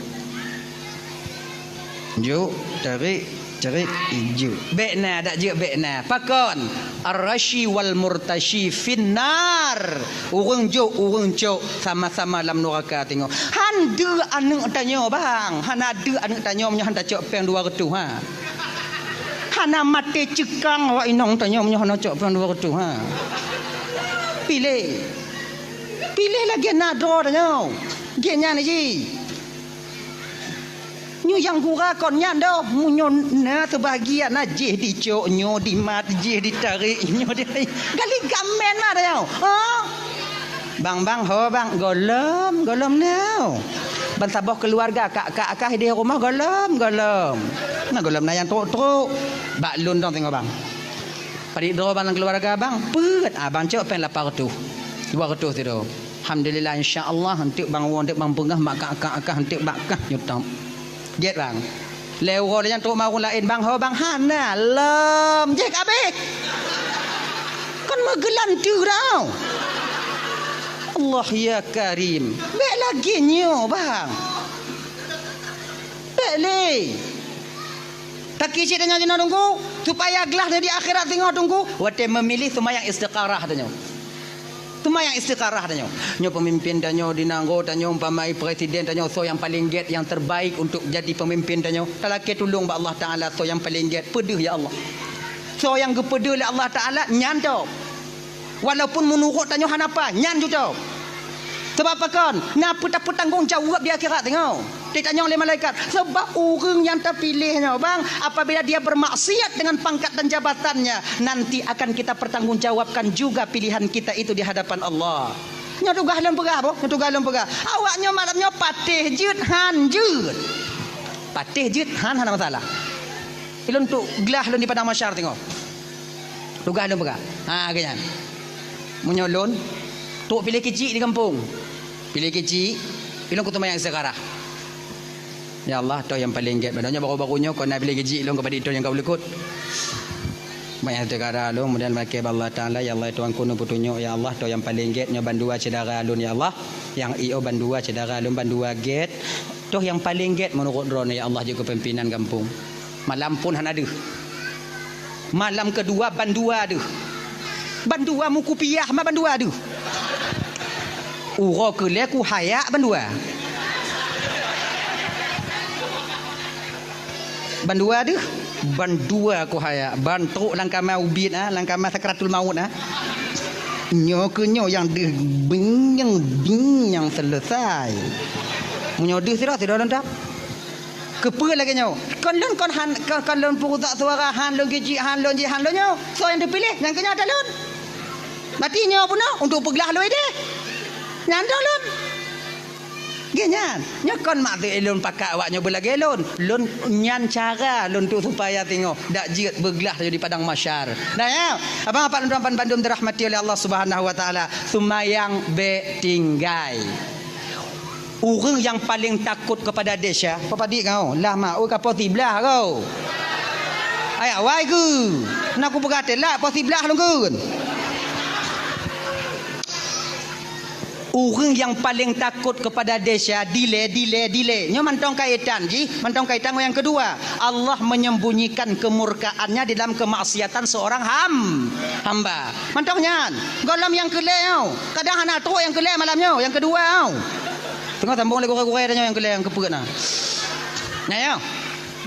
Juk, tarik, tarik, juk. Bék na, dak jeuet bék na. Pakon? Ar-rashi wal murtashi finnar. Ureuëng jok, ureuëng cok, sama-sama lam nuraka singoh. Han deuek aneuëk tanyoe bang. Hana deuek aneuëk tanyoe meunyoe han tacok péng dua reutôh ha. Hana maté ceukang awak inong tanyoe meunyoe hana cok péng dua reutôh ha. Piléh. Piléh lagée na droe tanyoe. Gét nyan jih. Nyoe nyang gura kon nyan doh. Meunyoe na seubahagian na jih dicok, nyoe dimat, jih ditarék, nyoe di gali gamen mah tanyoe. Ha? Bang, bang, ho bang, gohlom, gohlom nyoe. Ban saboh keuluwarga, kak, kak, kak di rumoh gohlom, gohlom. Na gohlom na nyang trok-trok. Bak lôn dong singoh bang. Padit droe bang lam keuluwarga bang, peuet. Ah, bang cok péng lapan reutôh. Dua reutôh sidroe. Alhamdulillah, insya Allah, eunteuk bang woe, eunteuk bang peugah, mak kak, kak, kak, eunteuk bak kah nyutop. Jeuet bang. Lé uroe nyan trok ma ureuëng laén bang, ho bang, hana lom. Jih kabeh. Kon meugeulanteu dah. Allah ya Karim. Bék lagée nyoe bang. Bék lé. Taki cit tanyoe jinoe teungku, supaya glah di akhirat singoh teungku, watée meumiléh seumayang istiqarah tanyoe. Seumayang istiqarah tanyoe. Nyoe peumimpén tanyoe di nanggroe tanyoe, umpama presiden tanyoe, soe nyang paleng gét, nyang terbaik untuk jadi pemimpin tanyoe. Talakée tulông bak Allah Taala, soe nyang paleng gét, peudeuh ya Allah. Soe nyang geupeudeuh lé Allah Taala, nyan tôb. Walaupun meunurot tanyoe hana paih, nyan ju tôb. Sabab pakon? Na peue tapeutanggong jaweueb di akhirat singoh. Ditanyong lé malaikat, sabab ureuëng nyang tapiléh nyoe bang, apabila dia bermaksiat dengan pangkat dan jabatannya, nanti akan kita pertanggungjawabkan juga pilihan kita itu di hadapan Allah. Nyoe tugaih lôn peugah boh, nyoe tugaih lôn peugah. Awak nyoe malam nyoe patéh jeuet han jeuet. Patéh jeuet han hana masalah. Ilôn trok glah lôn di padang mahsyar singoh. Tugaih lôn peugah. Ha, lagée nyan. Meunyoe lôn trok piléh keuchik di gampông. Piléh keuchik, ilôn kuteumayang istiqarah. Ya Allah, toh nyang paleng gét. Padahai nyoe baru-baru nyoe kon na piléh keuchik lôn keupada toh nyang ka ulukot. Mak nyang istiqarah lôn, kemudian maké bak Allah Taala, ya Allah, Tuhanku, neupeutunyok, ya Allah, toh nyang paleng gét nyoe bandua syedara lôn, ya Allah. Nyang i oh bandua syedara lôn, bandua gét. Toh nyang paleng gét meunurot droeneuh, ya Allah, jeuet keu pimpinan gampông. Malam phon hana deuh. Malam keudua bandua deuh. Bandua muku piah ma bandua deuh. Uroe keulhée kuhayak bandua. Bandua deuh, bandua kuhayak, ban trok lam kama ubit ah, lam kama sakratul maut ah. Nyoe keuh nyoe nyang deuh bing nyang bing nyang seuleusai. Meunyoe deuh sidroe, sidroe lôn tap. Keupeue lagée nyoe? Kon lôn kon han, kon, kon lôn peurusak suara, han lôn geuchik, han lôn jih, han lôn nyoe. Soe nyang teupiléh, nyang keu nyoe ata lôn. Berarti nyoe peunoh untuk peuglah lôn idéh. Nyan droe lôn. Geuh nyan, nyoe kon maksud lôn pakat awak nyoe beulagée lôn. Lôn nyan cara lôn tu supaya singoh dak jeuet beuglah laju di padang mahsyar. Nah, ya, abang apak lôn tuan bandum dirahmati oleh Allah Subhanahu wa Taala. Seumayang bék tinggai. Ureuëng nyang paleng takot keupada desya, peue padit kau? Lah ma, oi ka poh siblah kau. Ayak wai geu. Na kupeugah teulat poh siblah lungkun. Ureuëng nyang paleng takot keupada desya, dilée, dilée, dilée. Nyoe mantong kaitan jih, mantong kaitan ngon nyang keudua. Allah menyembunyikan kemurkaannya di dalam kemaksiatan seorang ham-, hamba. Mantong nyan, gohlom nyang keulhée nyoe. Kadang hana trok nyang keulhée malam nyoe, nyang keudua nyoe. Teungoh sambong lé gurée-gurée tanyoe nyang keulhée nyang keupeuet na. Nyoe,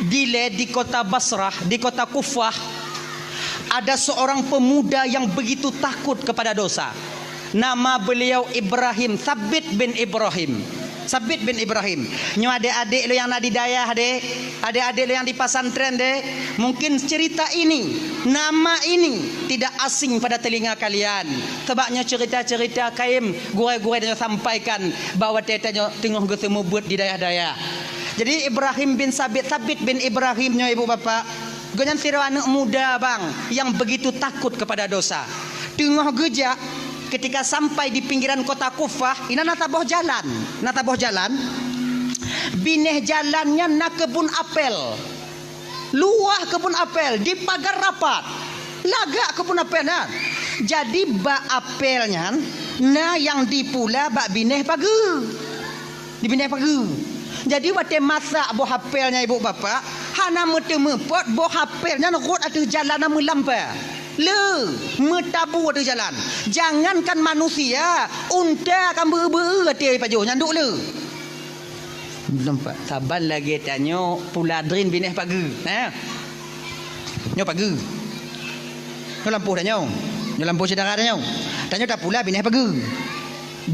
dilée di kota Basrah, di kota Kufah, ada seorang pemuda yang begitu takut kepada dosa. Nama beliau Ibrahim, Sabit bin Ibrahim. Sabit bin Ibrahim. Nyoe adék-adék lôn nyang na di dayah deh, adék-adék lôn nyang di pesantren deh, mungkin cerita ini, nama ini tidak asing pada telinga kalian. Sebab nyoe cerita-cerita kayém gurée-gurée tanyoe sampaikan bak watée tanyoe teungoh geuseumeubeuet di dayah-dayah. Jadi Ibrahim bin Sabit, Sabit bin Ibrahim nyoe ibu bapak, gobnyan sidroe aneuëk muda bang yang begitu takut kepada dosa. Teungoh geujak, ketika sampai di pinggiran kota Kufah, inan na saboh jalan, na saboh jalan. Binéh jalan nyan na keubun apel. Luwah keubun apel, dipagar rapat. Lagak keubun apel nyan. Jadi bak apel nyan na nyang dipula bak binéh pageue. Di binéh pageue. Jadi watée masak boh apel nyan ibu bapak, hana meuteumé pot boh apel nyan rhot ateueh jalan na meulampa. Le, meutabu ateueh jalan. Jangankan manusia, unta ka beu-beu ateueh pajoh nyan duek le. Nampak? Saban lagée tanyoe pula drin binéh pageue. Nah. Nyoe pageue. Nyoe lampôh tanyoe. Nyoe lampôh syedara tanyoe. Tanyoe tapula binéh pageue.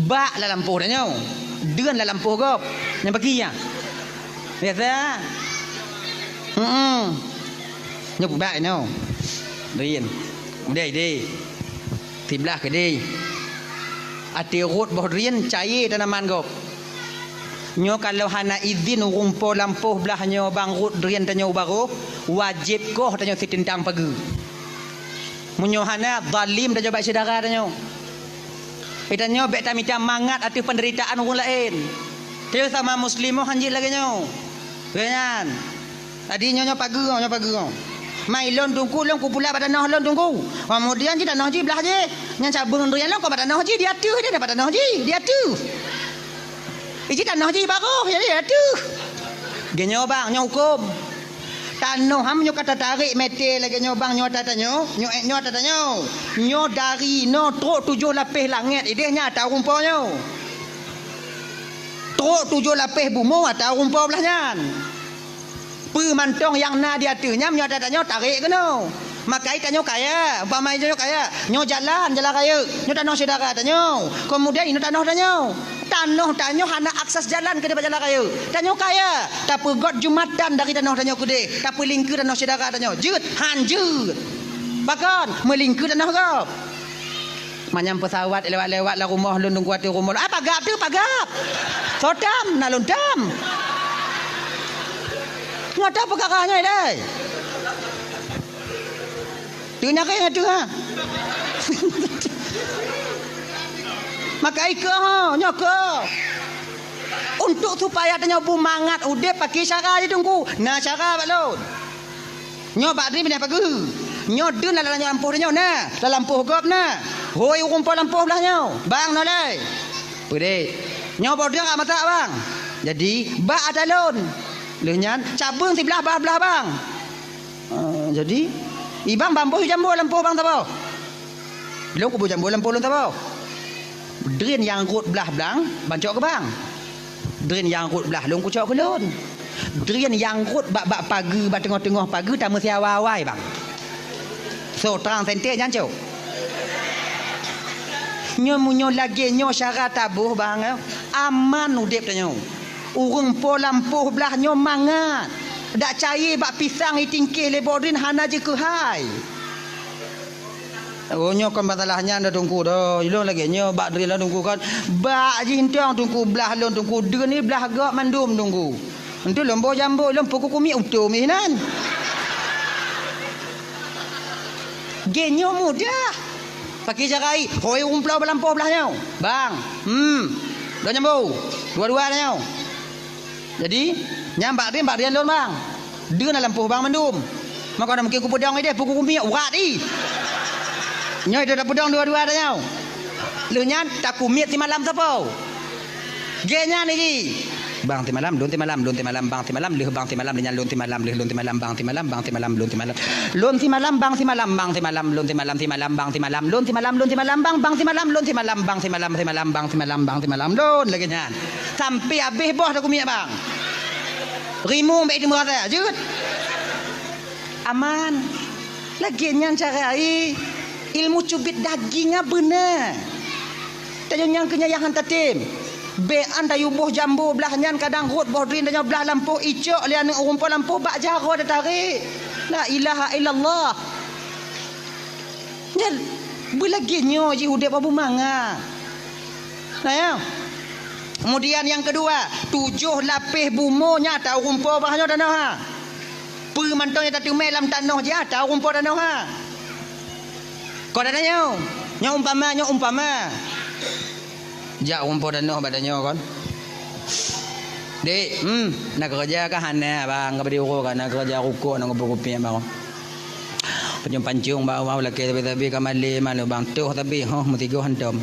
Bak lam lampôh tanyoe. Deuen lam lampôh gob. Nyang bagi nyan. Biasa. Heeh. Nyoe bak nyoe. Drin. Udeh, deh. Siblah keudeh. Até rhot boh drin cayée tanaman gob. Nyoe kalau hana idhin ureuëng po lampôh blah nyoe bang rhot drin tanyoe u barôh, wajéb koh tanyoe siteundang pageue. Meunyoe hana, zalim tanyoe bak syedara tanyoe. Geutanyoe bék tamita mangat ateueh peundeuritaan ureuëng laén. Tanyoe sama muslim han jeuet lagée nyoe. Lagée nyan. Tadi nyoe, nyoe pageue, nyoe pageue. Mai lôn teungku, lôn kupula bak tanoh lôn teungku. Keumudian jih tanoh jih blah jih. Nyan cabeueng drin lôn keu bak tanoh jih, di ateueh jih, bak tanoh jih, di ateueh. Iji tanoh jih barôh, jadi di ateueh. Geuh nyoe bang, nyoe huköm. Tanoh ham nyoe ka tatarek mete lagée nyoe bang, nyoe ata tanyoe, nyoe, nyoe ata tanyoe. Nyoe dari noe trok tujoh lapéh langét ideh nyan ata ureuëng po nyoe. Trok tujoh lapéh bumoe ata ureuëng po blah nyan. Peue mantong nyang na di ateueh nyan, meunyoe ata tanyoe tarek keunoe. Makai tanyoe kaya, umpama tanyoe kaya, nyoe jalan, jalan rayeuk, nyoe tanoh syedara tanyoe, keumudian inoe tanoh tanyoe. Tanoh tanyoe hana akses jalan keu daripada jalan rayeuk. Tanyoe kaya, tapeugöt jumatan dari tanoh tanyoe keudeh, tapeulingkeue tanoh syedara tanyoe. Jeuet, han jeuet. Pakon, meulingkeue tanoh gob. Manyang peusawat lewat-lewat lam rumoh lôn teungku ateueh rumoh lôn. Ah, pagab teuh, pagab. Soe tam, na lôn tam. Nyoe ata peukara nyoe ilée. Teunyakét nyoe teuh, ha. Maka ikeu ho, nyoe keu. Untuk supaya tanyoe beumangat udeb pakai cara jih teungku. Na cara bak lôn. Nyoe bak drin binéh pageue. Nyoe deun lam lampôh tanyoe na, lam lampôh gob na. Hôi ureuëng po lampôh blah nyoe, bang noe lé. Peudeh. Nyoe boh drin ka masak bang. Jadi bak ata lôn. Lheueh nyan cabeueng siblah bah blah bang. Ah, jadi ibang bamboh jambo lampôh bang saboh. Lôn kubu jambo lampôh lôn saboh. Drin nyang rhot blah blang, bang cok keu bang. Drin nyang rhot blah lôn kucok keu lôn. Drin nyang rhot bak, bak pageue, bak teungoh-teungoh pageue tameusiawa awai bang. Soe trang sente nyan cok. Nyoe meunyoe lagée nyoe syara taboh bang, aman udeb tanyoe. Ureuëng po lampôh blah nyoe mangat. Dak cayée bak pisang itingkeh lé boh drin hana jikeuhai. Oh, nyoe kon masalah nyan dah teungku dah. Ilôn lagée nyoe bak drin lôn teungku kan. Bak jih entong teungku blah lôn teungku, deun ni blah gob mandum teungku. Entu lôn boh jambo, lôn pukul kumiek utom inan. Geuh nyoe mudah. Pakai cara ai, hôi umplo balampôh blah nyoe. Bang, hmm, dua jambo, dua-dua nyoe. Jadi, nyang bak drin, bak drin lôn, bang. Deun lam lampôh bang mandum. Maka na mungkin kupeudong ideh, pukul kumiek, urat i. Nyoe ideh tapeudong dua-dua tanyoe. Lheueh nyan, takumiek simalam sapo. Geuh nyan iji. Bang simalam, lôn simalam, lôn simalam, bang simalam, lheueh bang simalam, lheueh nyan lôn simalam, lheueh lôn simalam, bang simalam, bang simalam, lôn simalam. Lôn simalam, bang simalam, bang simalam, lôn simalam, bang simalam, lôn simalam, lôn simalam, bang, bang simalam, lôn simalam, bang simalam, simalam, bang simalam, bang simalam, lôn lagée nyan. Sampai habéh boh takumiek, bang. Rimueng bék teumeu rasa, jeuet. Aman. Lagée nyan cara ai. Ilmu cubit daging nyan beuna. Tanyoe nyang keu nyan nyang han tatem. Bék an tayue boh jambo blah nyan kadang rhot boh drin tanyoe blah lampôh icok lé aneuk ureueng po lampôh bak jaroe tatarek. La ilaha illallah. Nyan beulagèe nyoe jih udép Abu Manga. Nah, ya. Kemudian nyang keudua, tujoh lapéh bumoe nyang ata ureueng po bak nyoe tanoh ha. Peue mantong nyang tateumé lam tanoh jih ata ureueng po tanoh ha. Kon ata nyoe, nyoe umpama, nyoe umpama. Jak ureueng po tanoh bak tanyoe kon. Dek, hmm, na keureuja kah? Hana, bang, ka bri uroe ka na keureuja rukok, na kupi-kupi, bang. Pancong-pancong bak awak lakèe sabe-sabe ka malèe malu, bang. Toh sabe, hoh, meusigoe hantom.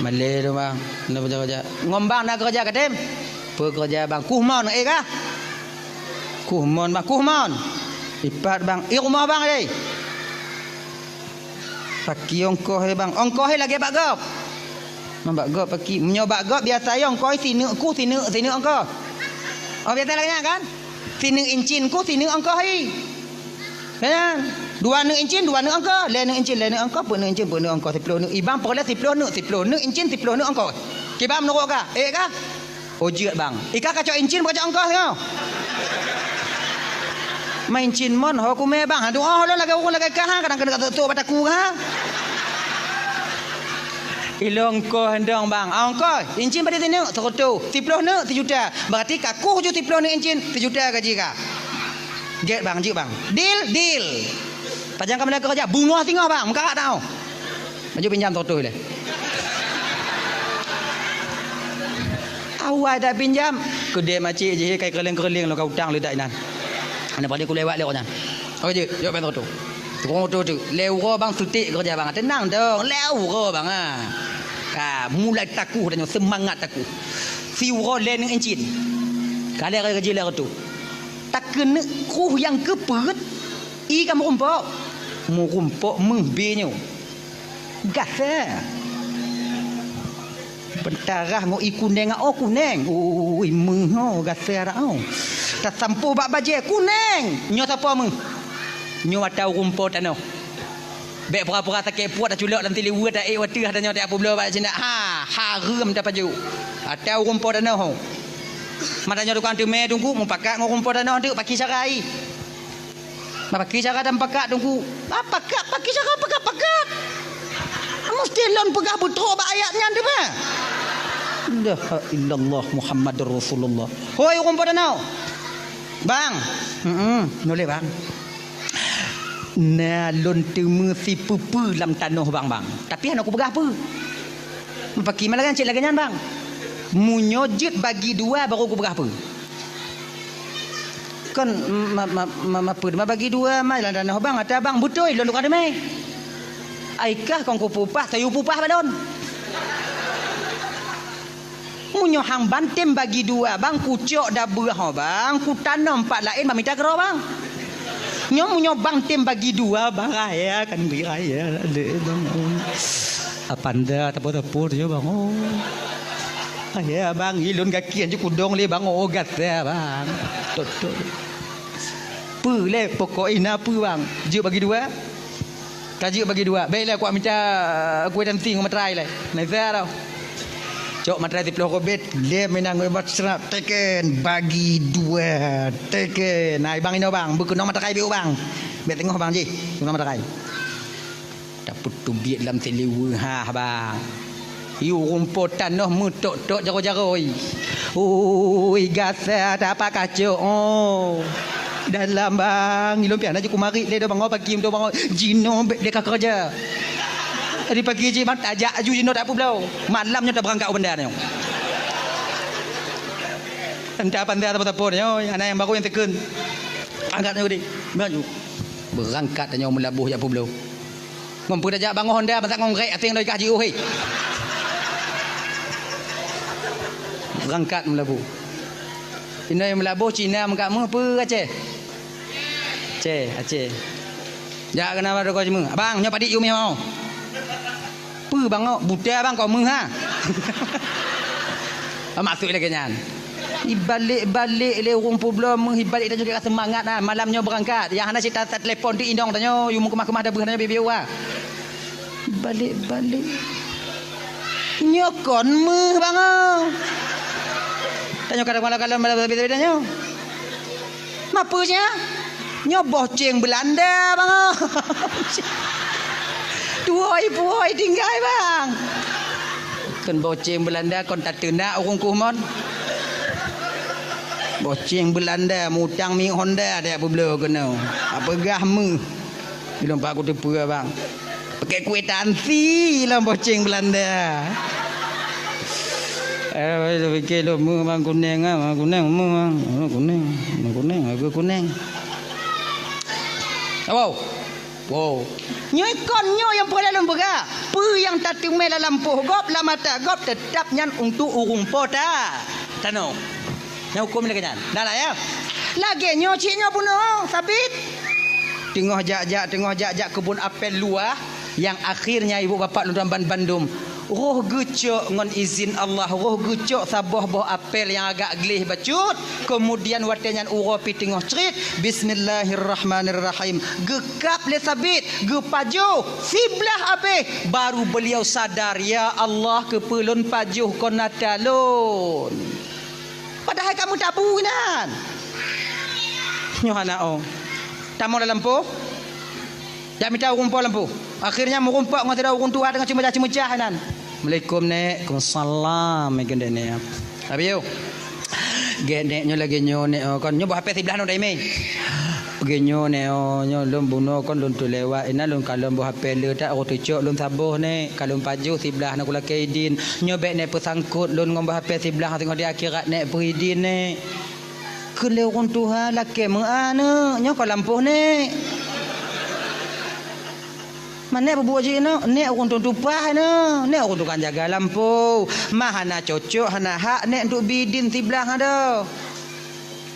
Malèe tu, bang. Na keureuja-keureuja. Ngon bang na keureuja katem? Peue keureuja, bang? Kuh mon, eh, kah? Kuh mon, bang. Kuh mon. Ipat, bang. I rumoh, bang, eh. Paki ongkoh he bang, ongkoh he lagèe bak gob. Ngon bak gob paki. Meunyoe bak gob biasa he ongkoh he sineuk kuh sineuk, sineuk ongkoh. Oh, biasa lagèe nyan kan? Sineuk incin kuh sineuk ongkoh he. Kan? Dua neuk incin, dua neuk ongkoh. Lhèe neuk incin, lhèe neuk ongkoh, peuet neuk incin, peuet neuk ongkoh, siploh neuk. I bang peureulèe siploh neuk, siploh neuk incin, siploh neuk ongkoh. Kiban meunurot kah? Eh kah? Oh, jeuet bang. I kah kacok incin, bukon kacok ongkoh singoh? Ma incin mon, ho kumè bang. Aduh, oh, lôn lagèe ureueng lagèe kah, kadang keuneuk sôk-sôk bak takue ha. Ilôn ongkoh dong bang. Ah, ongkoh. Incin padum sineuk? Seureutôh. Siploh neuk? Sijuta. Berarti ka kuh ju siploh neuk incin, sijuta gaji kah. Gèt bang, jeuet bang. Deal, deal. Pajan kamoe na keureuja, beungoh singoh bang, meukarat tanoh. Laju pinjam seratus lé. Awai dak pinjam, keudè macik jih ka keureulieng-keureulieng lom ka utang leudak inan. Aneuk padé kulewat lé awak nyan. Oke jeuet, jok bang seratus. Tukang oto tu, lhèe uroe bang seutik keureuja bang. Teunang dong, lhèe uroe bang ah. Ka mulai takuh tanyoe, seumangat takuh. Siuroe lhèe neuk incin. Ka lhèe reuja lhèe reutôh. Takeuneuk kruh nyang keu peuet, i ka meurumpok. Meurumpok meuh bée nyoe. Gasa. Beutarah ngon i kuneng, oh kuneng. Ui, meuh oh, gasa dak oh. Tasampôh bak bajèe, kuneng. Nyoe sapo meuh? Nyoe ata ureueng po tanoh. Bèk pura-pura sakét puet taculok lam siliweue taék watèe tanyoe tajak peubloe bak sinan. Ha, hareuem tapajoh. Ata ureueng po tanoh. Mata nyoe tukang teumè teungku, mupakat ngon ureueng po tanoh teuk, pakri cara i. Pakri cara dan pakat teungku. Ah, pakat, pakri cara pakat-pakat. Musti lôn peugah beutrok bak ayat nyan teuma. La ilaha illallah Muhammadur Rasulullah. Hoi ureueng po tanoh. Bang. Heeh, noleh bang. Na lôn teumé sipeue-peue lam tanoh bang, bang. Tapi hana kupeugah peue. Pakri ma lagèe nyan, cit lagèe nyan bang. Meunyoe jeuet bagi dua baru kupeugah peue. Kon ma, ma, ma, ma peue ma bagi dua ma lam tanoh bang, ata bang beutôi lôn tukang teumè. Ai kah kon kupeupah, tayue peupah bak lôn. Meunyoe hang ban tem bagi dua bang, kucok dabeue ho bang, kutanom pat laén bak mita keudroe bang. Nyoe meunyoe bang tem bagi dua bang, raya kan bri raya lé bang. Apanda tapo-tapo tu bang. Oh. Raya bang, ilôn gaki anju kudong lé bang. Oh gata bang. Totok. Peue lé pokok ina peue bang? Jeuet bagi dua. Ka jeuet bagi dua. Bèk lé kuat mita kueh dan ting ngon materai lé. Neza tau. Cok materai siploh kobet, lé meunan ngon ibat seurap, teken, bagi dua, teken. Nah, bang inoe bang, beukeunong materai biôh bang. Bèk teungoh bang jih, keunong materai. Tapeuteubiet lam siliweue ha bang. Yue rumpok tanoh meutok-tok jaroe-jaroe. Ui, gasa tapak kacok. Oh. Dalam bang, ilôn pian aju kumarit lé do bang, oh, pagi do bang, oh. Jinoe bèk lé ka keureuja. Jadi pagi jih bang, tajak aju jinoe tak peubloe. Malam nyoe tabeurangkat u banda nyoe. Entah apa entah apa-apa nyoe, aneuk nyang baru nyang teukeun. Angkat nyoe deh. Maju. Beurangkat nyoe meulaboh jak peubloe. Ngon peue tajak bangoh honda, masa ngon rek aséng loi kah jiôh, hei. Beurangkat meulaboh. Inoe meulaboh Cina meukat meuh peue Aceh? Aceh, Aceh. Jak keunan bak toko jimeung. Abang, nyoe padit yue meuh mau. Peue bang, oh, buta bang, kok meuh ha? Maksud lagèe nyan. Ibalek-balek lé ureueng peubloe meuh, ibalek tanyoe ka seumangat na. Malam nyoe beurangkat. Nyang hana cit ta-, tatelepon ti inong tanyoe, yue meukeumah-keumah dabeuh tanyoe bieu-bieu wa. Ibalek-balek. Nyoe kon meuh bangoe. Tanyoe kadang malam kalon malam beda-beda nyoe. Mapeue nya? Nyoe boh ceng Belanda bangoe. Tuwoi-puwoi tinggai bang. Kon boh ceng Belanda kon tateunak ureueng kuh mon. Boh ceng Belanda mutang mi Honda dak peubloe keunoe. Apeugah meuh. Ilôn pat kuteupeue bang. Pakai kwitansi lom boh ceng Belanda. Eh, pikir lôn meuh bang kuneng ah, bang kuneng meuh bang. Meuh kuneng, meuh kuneng, aku kuneng. Awow. Wow. Nyoe kon nyoe nyang peureulée lôn peugah. Peue nyang tateumé lam lampôh gob, lam mata gob, teutab nyan untuk ureueng po ta. Tanoh. Nyang huköm lagée nyan. Dah lah ya. Lagée nyoe cit nyoe bunoe, Sabit. Teungoh jak-jak, teungoh jak-jak keubon apel luwah, nyang akhirnya ibu bapak lôn ban bandum. Roh geucok ngon izin Allah, roh geucok saboh boh apel nyang agak gleh bacut. Keumudian watée nyan uroe pi teungoh crit, bismillahirrahmanirrahim. Geukab lé Sabit, geupajoh, siblah abéh. Baru beliau sadar, "Ya Allah, keupeue lôn pajoh kon ata lôn?" Padahai ka meutabu inan. Nyoe hana oh. Tamong lam lampôh. Jak mita ureueng po lampôh. Akhirnya meurumpok ngon sidroe ureueng tuha teungoh ceumeucah-ceumeucah inan. "Assalamualaikum, Nek." "Waalaikumsalam," meukeunong Nek. Abi yo. "Gét Nek, nyoe lagée nyoe Nek, oh, kon nyoe boh apel siblah nyoe daimé." "Lagée nyoe Nek, oh, nyoe lôn bunoe kon lôn teulewat, inan lôn kalon boh apel le that, oh, teucok lôn saboh Nek, ka lôn pajoh siblah na kulakée idin. Nyoe bék Nek peusangkot lôn ngon boh apel siblah, teungoh di akhirat Nek peuidin Nek." Kheun lé ureueng tuha, "Lakée meuah neuk, nyoe kon lampôh Nek." "Man Nek peubuet jih neuk?" "Nek ureueng tueng tupaih neuk, Nek ureueng tukang jaga lampôh. Ma hana cocok, hana hak Nek untuk bi idin siblah adoe.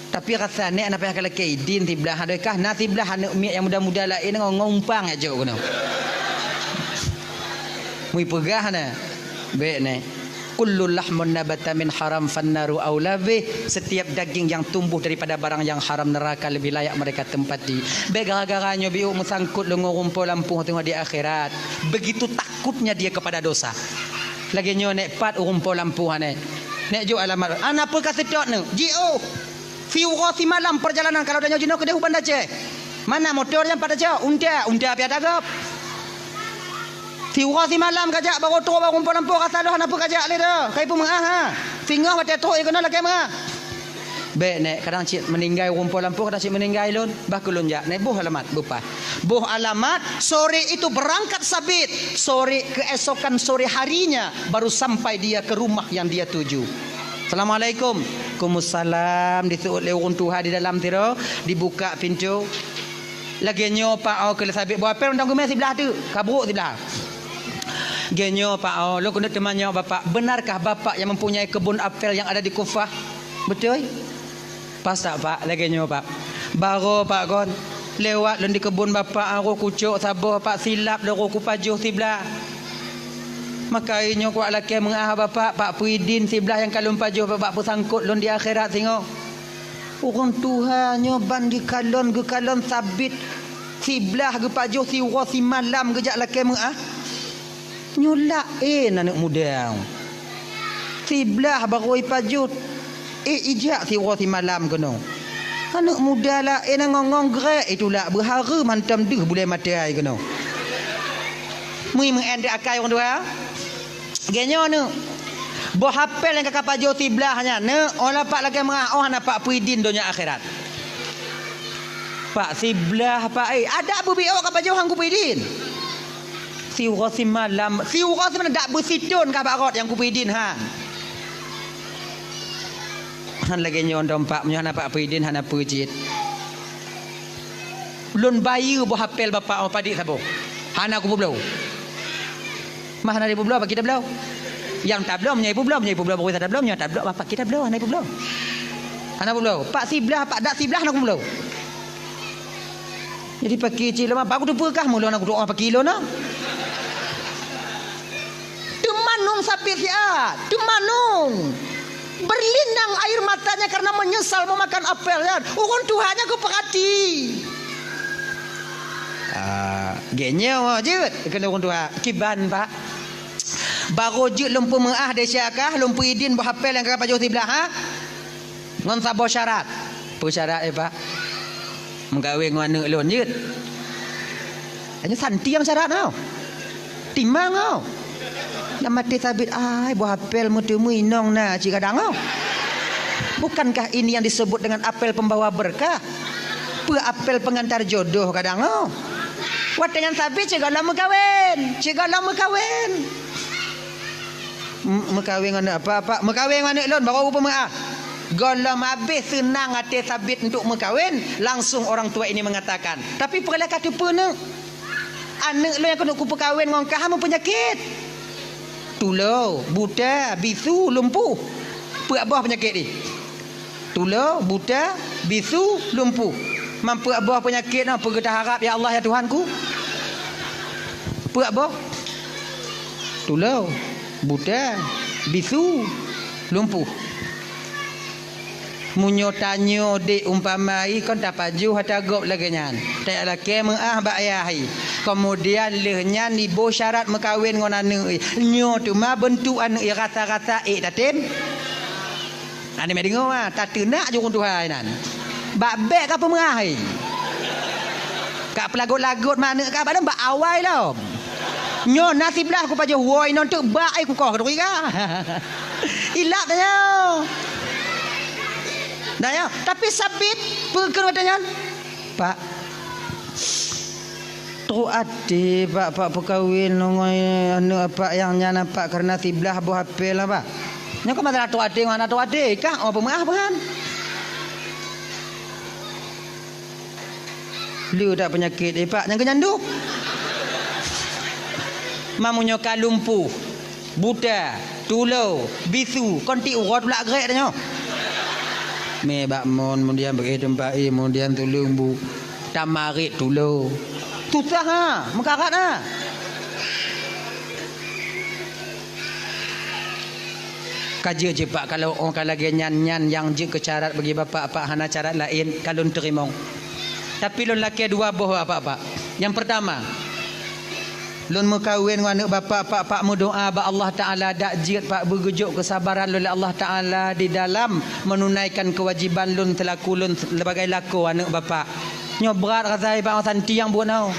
Tapi rasa Nek hana payah kalakée idin siblah adoe kah, na siblah aneuk miet nyang muda-muda laén ngon, ngon umpang jak jok keunoe." Meuipeugah na, bék Nek. "Kullu lahmun nabata min haram fannaru aula bih." Setiap daging yang tumbuh daripada barang yang haram, neraka lebih layak mereka tempati. Bék gara-gara nyoe biôk meusangkot lôn ngon ureueng po lampôh teungoh di akhirat. Begitu takutnya dia kepada dosa. Lagée nyoe Nek, pat ureueng po lampôh Nek. Nek jok alamat. "Hana peue ka seutôt neuk. Jiôh." Siuroe simalam perjalanan, kalau tanyoe jinoe keudeh u Banda Aceh. Mana motor nyan pat tacok? Unta, unta piah tagop. Siuroe simalam kajak baru trok bak rumpok lampôh, rasa lôn hana peue kajak lé dah. Kai peumeuah ha. Singoh watée trok ie keunoe lakée meuah. Bék Nek, kadang cit meuninggai rumpok lampôh, kadang cit meuninggai lôn. Bah keu lôn jak, Nek, boh alamat, beupaih. Boh alamat, sore itu berangkat Sabit. Sore, keesokan sore harinya baru sampai dia ke rumah yang dia tuju. "Assalamualaikum." "Waalaikumsalam." Diseuôt lé ureueng tuha di dalam sidroe, dibuka pintoe. "Lagée nyoe Pak, oh, keu lé Sabit boh apel mantong geumé siblah teuk, ka brok siblah." "Lagée nyoe Pak, oh, lôn keuneuk teumanyong Bapak, benarkah Bapak yang mempunyai kebun apel yang ada di Kufah?" "Beutôi." "Pas that Pak, lagée nyoe Pak. Barô Pak kon, lewat lôn di keubon Bapak, roh kucok saboh Pak, silap lôn roh kupajoh siblah. Maka nyoe kuwak lakée meuah Bapak, Pak peuidin siblah nyang ka lôn pajoh Bapak peusangkot lôn di akhirat singoh." Ureueng tuha nyoe ban geukalon, geukalon Sabit siblah geupajoh siuroe simalam geujak lakée meuah. Nyoe laén aneuk muda. Siblah barô ipajoh, eh, ijak siuroe simalam keunoe. Aneuk muda laén ngong-ngong grek itulak beuhareuem hantom deuh bulée maté ai keunoe. Mui meu'en di akai ureueng tuha. Lagée nyoe neuk. Boh apel nyang ka kapajoh siblah nyan neuk, oh la Pak lakée meuah, oh hana Pak peuidin donya akhirat. Pak siblah Pak, eh, adak beubiôk kapajoh han kupeuidin. Siuroe simalam, siuroe simalam dak beusithon ka bak rot nyang kupeuidin han. Han lagée nyoe dong Pak, meunyoe hana Pak peuidin hana peue cit. Lôn bayeue boh apel Bapak, oh, padit saboh. Hana kupeubloe. Mah hana ipeubloe, paki tabloe. Nyang tabloe, meunyoe ipeubloe, meunyoe ipeubloe, baru tabloe, meunyoe tabloe, bah paki tabloe, hana ipeubloe. Hana peubloe. Pak siblah, Pak dak siblah hana kupeubloe. Jadi paki cit lom, Pak, kuteupeue kah meulôn, kuteupeue paki lôn, nah. Teumanong Sabit siat, teumanong. Berlinang air matanya karena menyesal memakan apel nyan. Ureueng tuha nyan geupeurati. Ah, lagée nyoe jeuet keuneuk ureueng tuha. Kiban, Pak. Barô jeuet lôn peumeu'ah desya kah, lôn peuidin boh apel nyang ka pajoh siblah, ha? Ngon saboh syarat. Peue syarat, eh, Pak? Meukawen ngon aneuk lôn jeuet. Hanya santiang syarat tau. Timang tau. Lam até Sabit, ai, boh apel meuteumé inong na cit kadang tau. Bukankah ini yang disebut dengan apel pembawa berkah? Peue apel pengantar jodoh kadang tau. Watèe nyan Sabit cit gohlom meukawen, cit gohlom meukawen. M-, meukawen ngon aneuk apa, Pak? Meukawen ngon aneuk lôn, barô peumeu'ah. Gohlom habéh seunang até Sabit untuk meukawen, langsung orang tua ini mengatakan, "Tapi peue lé ka teupeu, Neuk? Aneuk lôn nyang keuneuk kupeukawen ngon kah meupeunyakét. Tulo, buta, bisu, lumpuh." Peuet boh peunyakét jih. Tulo, buta, bisu, lumpuh. Man peuet boh peunyakét nyoe peue geuharab, ya Allah, ya Tuhanku? Peuet boh? Tulo, buta, bisu, lumpuh. Meunyoe tanyoe dék umpama i kon tapajoh ata gob lagèe nyan. Talakèe meu'ah bak ayah i. Keumudian lheueh nyan iboh syarat meukawen ngon aneuk i. Nyoe teuma beuntuk aneuk i rasa-rasa ék tatem. Aneuk meudeungoe, ah, tateunak jurông tuha inan. Bak bèk ka peumeu'ah i. Ka peulagot-lagot ma aneuk ka bak lom bak awai lom. Nyoe na siblah kupajoh woe inong teuk bak ai kukoh keuduri ka. Ilap tanyoe. Tanyoe, tapi Sabit peue kheun watèe nyan? Pak, trok até, Pak, Pak peukawen ngon aneuk Apak nyang nyan, Pak, kareuna siblah boh apel, Pak. Nyoe ka masalah trok até ngon hana trok até, kah, oh, peumeu'ah peuhan. Le that peunyakét, eh, Pak, nyang keu nyan duek. Meunyoe ka lumpuh, buta, tulo, bisu, kon tiep uroe tulak grek tanyoe. Mé bak mon, keumudian beuéh teumpat, eh, keumudian tuleueng bu, tamarit tulo. Susah, ha, meukarat, ha. Ka jeuet cit, Pak, kalau oh ka lagèe nyan, nyan nyang jeuet keu syarat bagi Bapak, Pak, hana syarat laén, ka lôn teurimong. Tapi lôn lakèe dua boh, Bapak, Pak. Nyang peurtama, lôn meukawen ngon aneuk Bapak, Pak, Pak meudoa bak Allah Taala dak jeuet, Pak, beugeujok keusabaran lôn lé Allah Taala di dalam meununaikan keuwajiban lôn seulaku lôn sebagai lakoe aneuk Bapak. Nyoe brat rasa i bak santi nyang buet nyoe.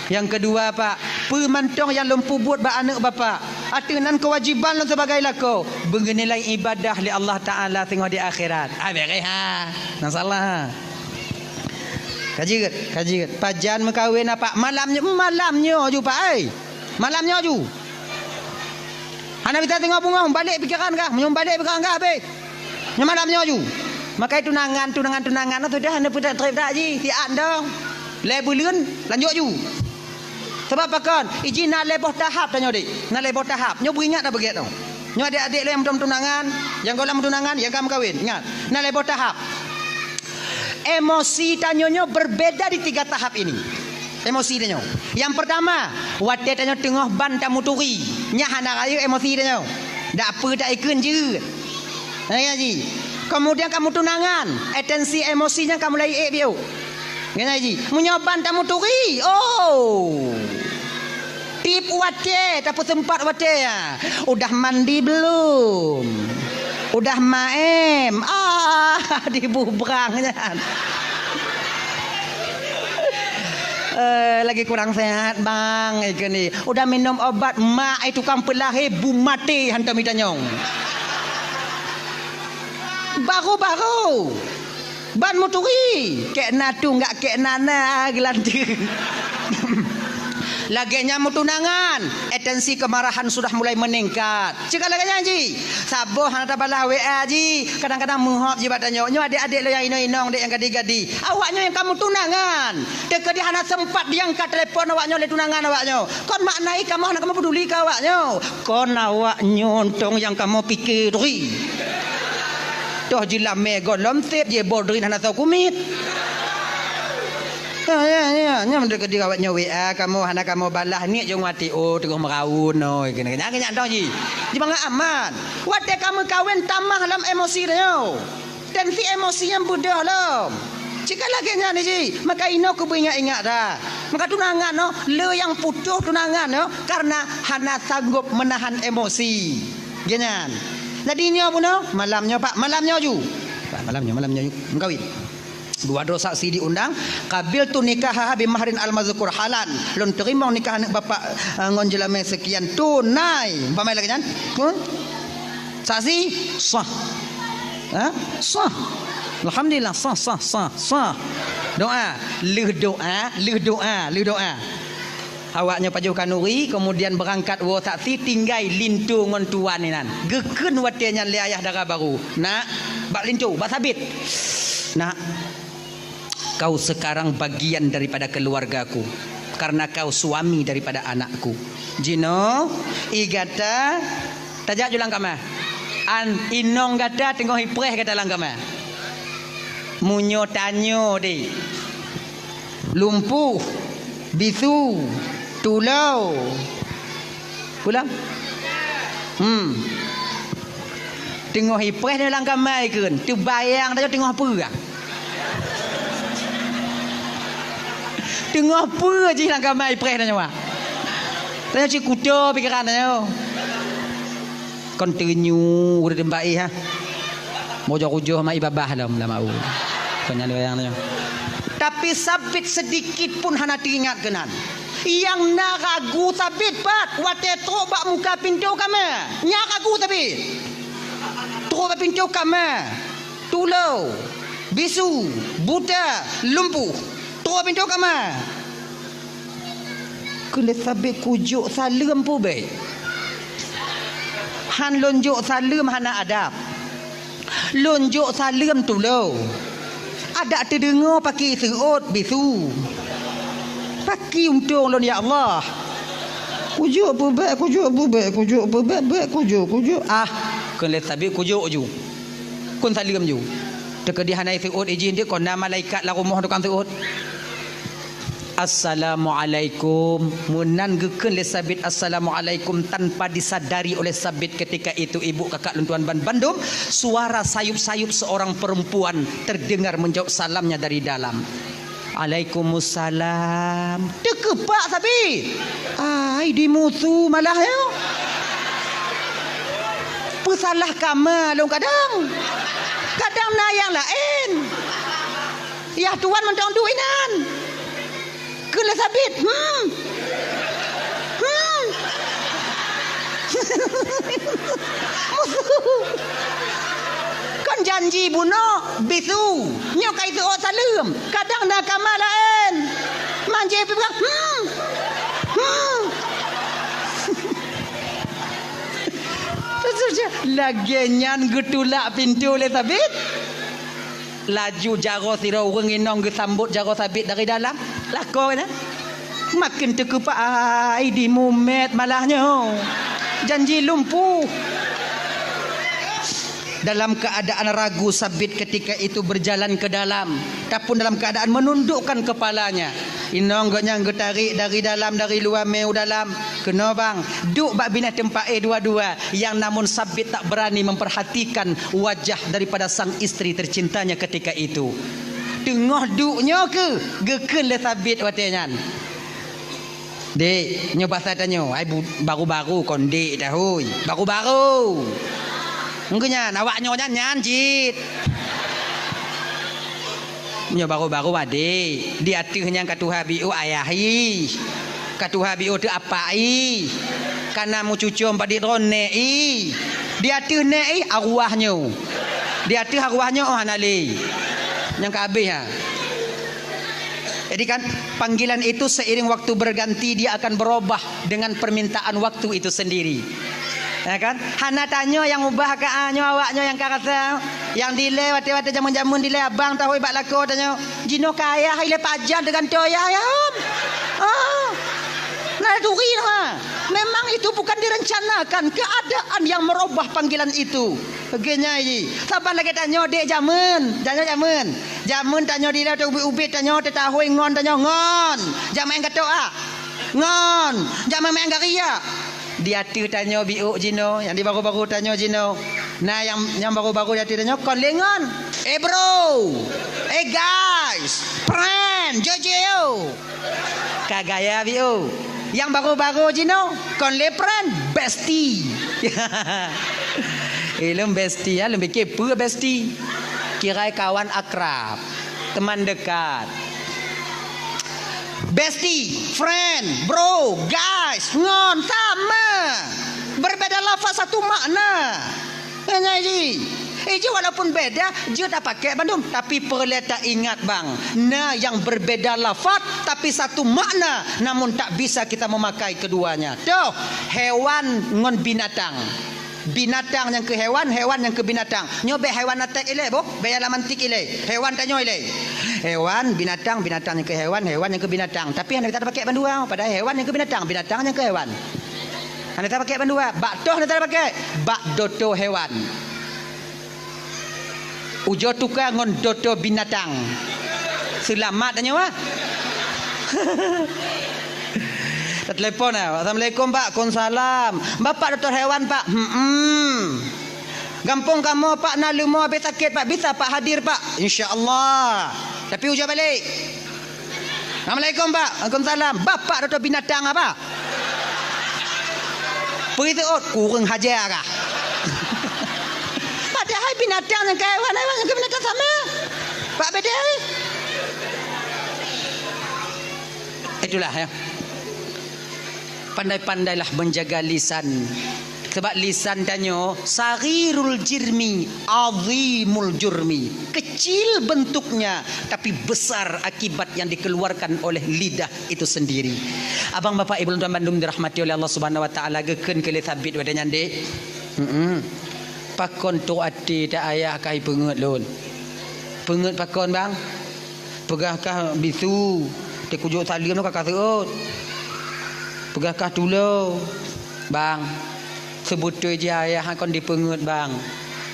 Nyang keudua, Pak, peue mantong nyang lôn peubuet bak aneuk Bapak, ateueh nan keuwajiban lôn sibagai lakoe, beunilai ibadah lé Allah Taala singoh di akhirat. Ah, beureh ha. Masalah. Ka jeuet, ka jeuet. Pajan meukawen, Pak? Malam nyoe, malam nyoe ju, Pak, ai. Malam nyoe ju. Hana bisa singoh beungoh, balek pikeran kah? Meunyoe balek pikeran kah, habéh. Nyoe malam nyoe ju. Makai tunangan, tunangan, tunangan, sudah hana peutrép-trép dak jih, siat dong. Lhèe buleuen, lanjut ju. Sabab pakon? Iji na lhèe boh tahap tanyoe, Dek. Na lhèe boh tahap. Nyoe beuingat dah beugét nyoe. Nyoe adék-adék lôn nyang meutunangan, nyang gohlom meutunangan, nyang ka meukawen. Ingat, na lhèe boh tahap. Emosi tanyoe nyoe berbeda di tiga tahap ini. Emosi tanyoe. Nyang peurtama, watèe tanyoe teungoh ban tamuturi. Nyan hana rayeuk emosi tanyoe. Dak peue taikheun jeuet. Nyan ji. Keumudian ka meutunangan, atensi emosi nyan ka mulai ék biôh. Nyan ji. Meunyoe ban tamuturi, oh. Tiep watèe, tapeuseumpat watèe, ya. Udah mandi belum? Udah maem? Ah, dibubrang nyan. Eh, lagi kurang sehat, Bang, ikheun ni. Udah minum obat, mak ai tukang peulahé bu maté hantom itanyong. Baru-baru. Ban muturi, kek na tu enggak kek na na geulanteue. Lagèe nyan meutunangan, atensi kemarahan sudah mulai meningkat. Cit ka lagèe nyan ji, saboh hana tabalah W A ji, kadang-kadang meuhop ji bak tanyoe. Nyoe adék-adék lôn nyang inong-inong, dek nyang gadi-gadi. Awak nyoe nyang ka meutunangan, teukeudi hana sempat diangkat telepon awak nyoe lé tunangan awak nyoe. Kon makna i kamoe hana kamoe peduli keu awak nyoe. Kon awak nyoe tong nyang kamoe pike turi. Toh jilamé gohlom sép jibodrin hana soe kumiet. Ya, ya, ya, nyan meunyoe keudéh awak nyoe W A kamoe hana kamoe balah niet jong wati, oh, teungoh meuraun, oh, keunan, keunan, keunan tong ji. Jibangat aman. Watèe ka meukawen tamah lam emosi tanyoe. Tensi emosi nyan beudôh lom. Cit ka lagèe nyan jih. Maka inoe keuh beuingat-ingat that. Maka tunangan nyoe, le nyang putôh tunangan nyoe karena hana sanggob meunahan emosi. Lagèe nyan. Jadi nyoe bunoe, malam nyoe, Pak, malam nyoe ju. Pak, malam nyoe, malam nyoe ju. Meukawen. Dua droe saksi diundang, "Qabiltu nikahaha bi mahrin al-mazkur halan." Lôn teurimong nikah aneuk bapak, eh, ngon jeulamé seukian tunai. Umpama lagèe nyan. Huh? Saksi? Sah. Ha? Sah. Alhamdulillah, sah, sah, sah, sah. Doa. Lheueh doa, lheueh doa, lheueh doa. Awaknyoe pajoh khanuri, kemudian beurangkat woe saksi, tinggai linto ngon tuan inan. Geukheun watèe nyan lé ayah dara barô, "Nak, bak linto, bak Sabit. Nak, kau sekarang bagian daripada keluargaku, karena kau suami daripada anakku." Jinoe, i gata, tajak ju lam kama. An, inong gata teungoh ipreh gata lam kama. Meunyoe tanyoe deh. Lumpuh, bisu, tulô. Pulang. Hmm. Teungoh ipreh nyoe lam kama ikheun, teubayang tanyoe teungoh peue. Teungoh peue jih lam kama ipreh tanyoe. Tanyoe cit kuto pikeran tanyoe. Kon teunyu ureueng tempat eh, ha. Mujôh-ujôh mak ibabah lom lam au. Kon nyan lagèe nyan. Tapi Sabit sedikit pun hana teuingat keunan. Nyang na ragu Sabit pat watèe trok bak muka pintoe kama. Nyan ragu Sabit. Trok bak pintoe kama. Tulô, bisu, buta, lumpuh. Trok bak pintoe kama. Kheun lé Sabit, "Kujok saleuem peue bèk? Han lôn jok saleuem hana adab. Lôn jok saleuem tulô. Adak teudeungoe paki seuôt bisu. Paki untông lôn, ya Allah. Kujok peue bèk, kujok peue bèk, kujok peue bèk, bèk kujok, kujok." Ah, kheun lé Sabit, "Kujok ju. Kheun saleuem ju." Teukeudi hana seuôt ijin deh, kon na malaikat lam rumoh tukang seuôt. "Assalamualaikum." Meunan geukheun lé Sabit, "Assalamualaikum," tanpa disadari oleh Sabit ketika itu, ibu, kakak lôn tuan ban bandum, suara sayup-sayup seorang perempuan terdengar menjawab salamnya dari dalam. "Alaikumussalam." Teukeupak Sabit. Ai, dimusu malah nyoe. Peusalah kama lôn kadang. Kadang na nyang laén. Yah tuan mantong duek inan. Kheun lé Sabit, "Hmm. Hmm." Musu. Kon janji bunoe bisu. Nyoe ka iseuôt saleuem. Kadang na kama laén. Manjé pih peugah, "Hmm. Hmm." Lagèe nyan geutulak pintoe lé Sabit. Laju jaroe sidroe ureueng inong geusambot jaroe Sabit dari dalam. Lakoe nyan. Maken teukeupak, ai, dimumet malah nyoe. Janji lumpuh. Dalam keadaan ragu, Sabit ketika itu berjalan ke dalam, tapi dalam keadaan menundukkan kepalanya. Inong gobnyan geutarek dari dalam, dari luwa mé u dalam. Keunoe bang, duek bak binéh teumpat éh dua-dua. Nyang namun Sabit tak berani memperhatikan wajah daripada sang istri tercintanya ketika itu. Teungoh duek nyoe keuh geukheun lé Sabit watèe nyan. "Dek, nyoe basa tanyoe, ai bu-, baru-baru kon dek tahôi. Baru-baru." Engkeu nyan, awak nyoe nyan, nyan cit. Nyoe baru-baru adek, di ateueh nyan ka tuha biôh ayah ih. Ka tuha biôh teuh apak ih. Ka na meucucom padit droe nèk ih. Di ateueh nèk ih arwah nyoe. Di ateueh arwah nyoe oh hana lé. Nyang ka habéh ha. Jadi kan, panggilan itu seiring waktu berganti, dia akan berubah dengan permintaan waktu itu sendiri. Ya kan? Hana tanyoe nyang ubah ka, ah, nyoe awak nyoe nyang ka rasa. Nyang dilèe watèe-watèe jameun-jameun dilèe abang tahôi bak lakoe tanyoe. Jinoe ka ayah ilèe pajan teugantoe ayah, ya, Om. Ah. Nah, turi nah. Memang itu bukan direncanakan, keadaan yang merubah panggilan itu. Lagèe nyan jih. Saban lagèe tanyoe dek jameun, tanyoe jameun. Jameun tanyoe dilèe teuh ubit-ubit tanyoe teutahôi ngon tanyoe ngon. Jameun gatok ah. Ngon. Jameun meu'en gari ah. Di ateueh tanyoe biôh jinoe, nyang di baru-baru tanyoe jinoe. Nah, nyang, nyang baru-baru di ateueh tanyoe kon lé ngon. Eh bro, eh guys, friend, jok jih yo. Ka gaya bi yo. Nyang baru-baru jinoe kon lé friend, bestie. Eh, lôn bestie ya, lôn pikir peue bestie. Kirai kawan akrab, teman dekat. Bestie, friend, bro, guys, ngon sama. Berbeda lafaz satu makna. Nyan jih. Eh, jih walaupun beda, jeuet tapakai bandum, tapi peureulée taingat bang, na nyang berbeda lafaz tapi satu makna, namun tak bisa kita memakai keduanya. Toh, hewan ngon binatang. Binatang nyang keu hewan, hewan nyang keu binatang. Nyoe bék hewan atek ilée boh, bék alam antik ilée. Hewan tanyoe ilée. Hewan, binatang, binatang nyang keu hewan, hewan nyang keu binatang. Tapi hana tapakai bandua, padahai hewan nyang keu binatang, binatang nyang keu hewan. Hana tapakai bandua, bak toh hana tapakai, bak doto hewan. Ujoe tuka ngon doto binatang. Seulamat tanyoe ah. Tatelepon ah. Assalamualaikum Pak. Waalaikumsalam. Bapak dokto hewan Pak. Hmm. Gampông kamoe Pak na leumo habéh sakét Pak. Bisa Pak hadir Pak. Insya Allah. Tapi ujoe balek. Assalamualaikum Pak. Waalaikumsalam. Bapak dokto binatang apa? Peue seuôt, kureueng haja kah? Padahai binatang nyang keu hewan, hewan nyang keu binatang sama. Pak beda. Itulah ya. Pandai-pandailah menjaga lisan. Sebab lisan tanyoe saghirul jirmi, azimul jurmi. Kecil bentuknya, tapi besar akibat yang dikeluarkan oleh lidah itu sendiri. Abang, bapak, ibu lôn tuan bandum dirahmati oleh Allah Subhanahu wa Taala, geukheun keu lé Sabit watée nyan dek. Hmm. Pakon trok até ta ayah ka ipeungeuet lôn. Peungeuet pakon bang? Peugah kah bisu, teuh kujok saleuem ka ka seuôt. Peugah kah tulo, bang. Seubeutôi jih ayah kon dipeungeuet bang.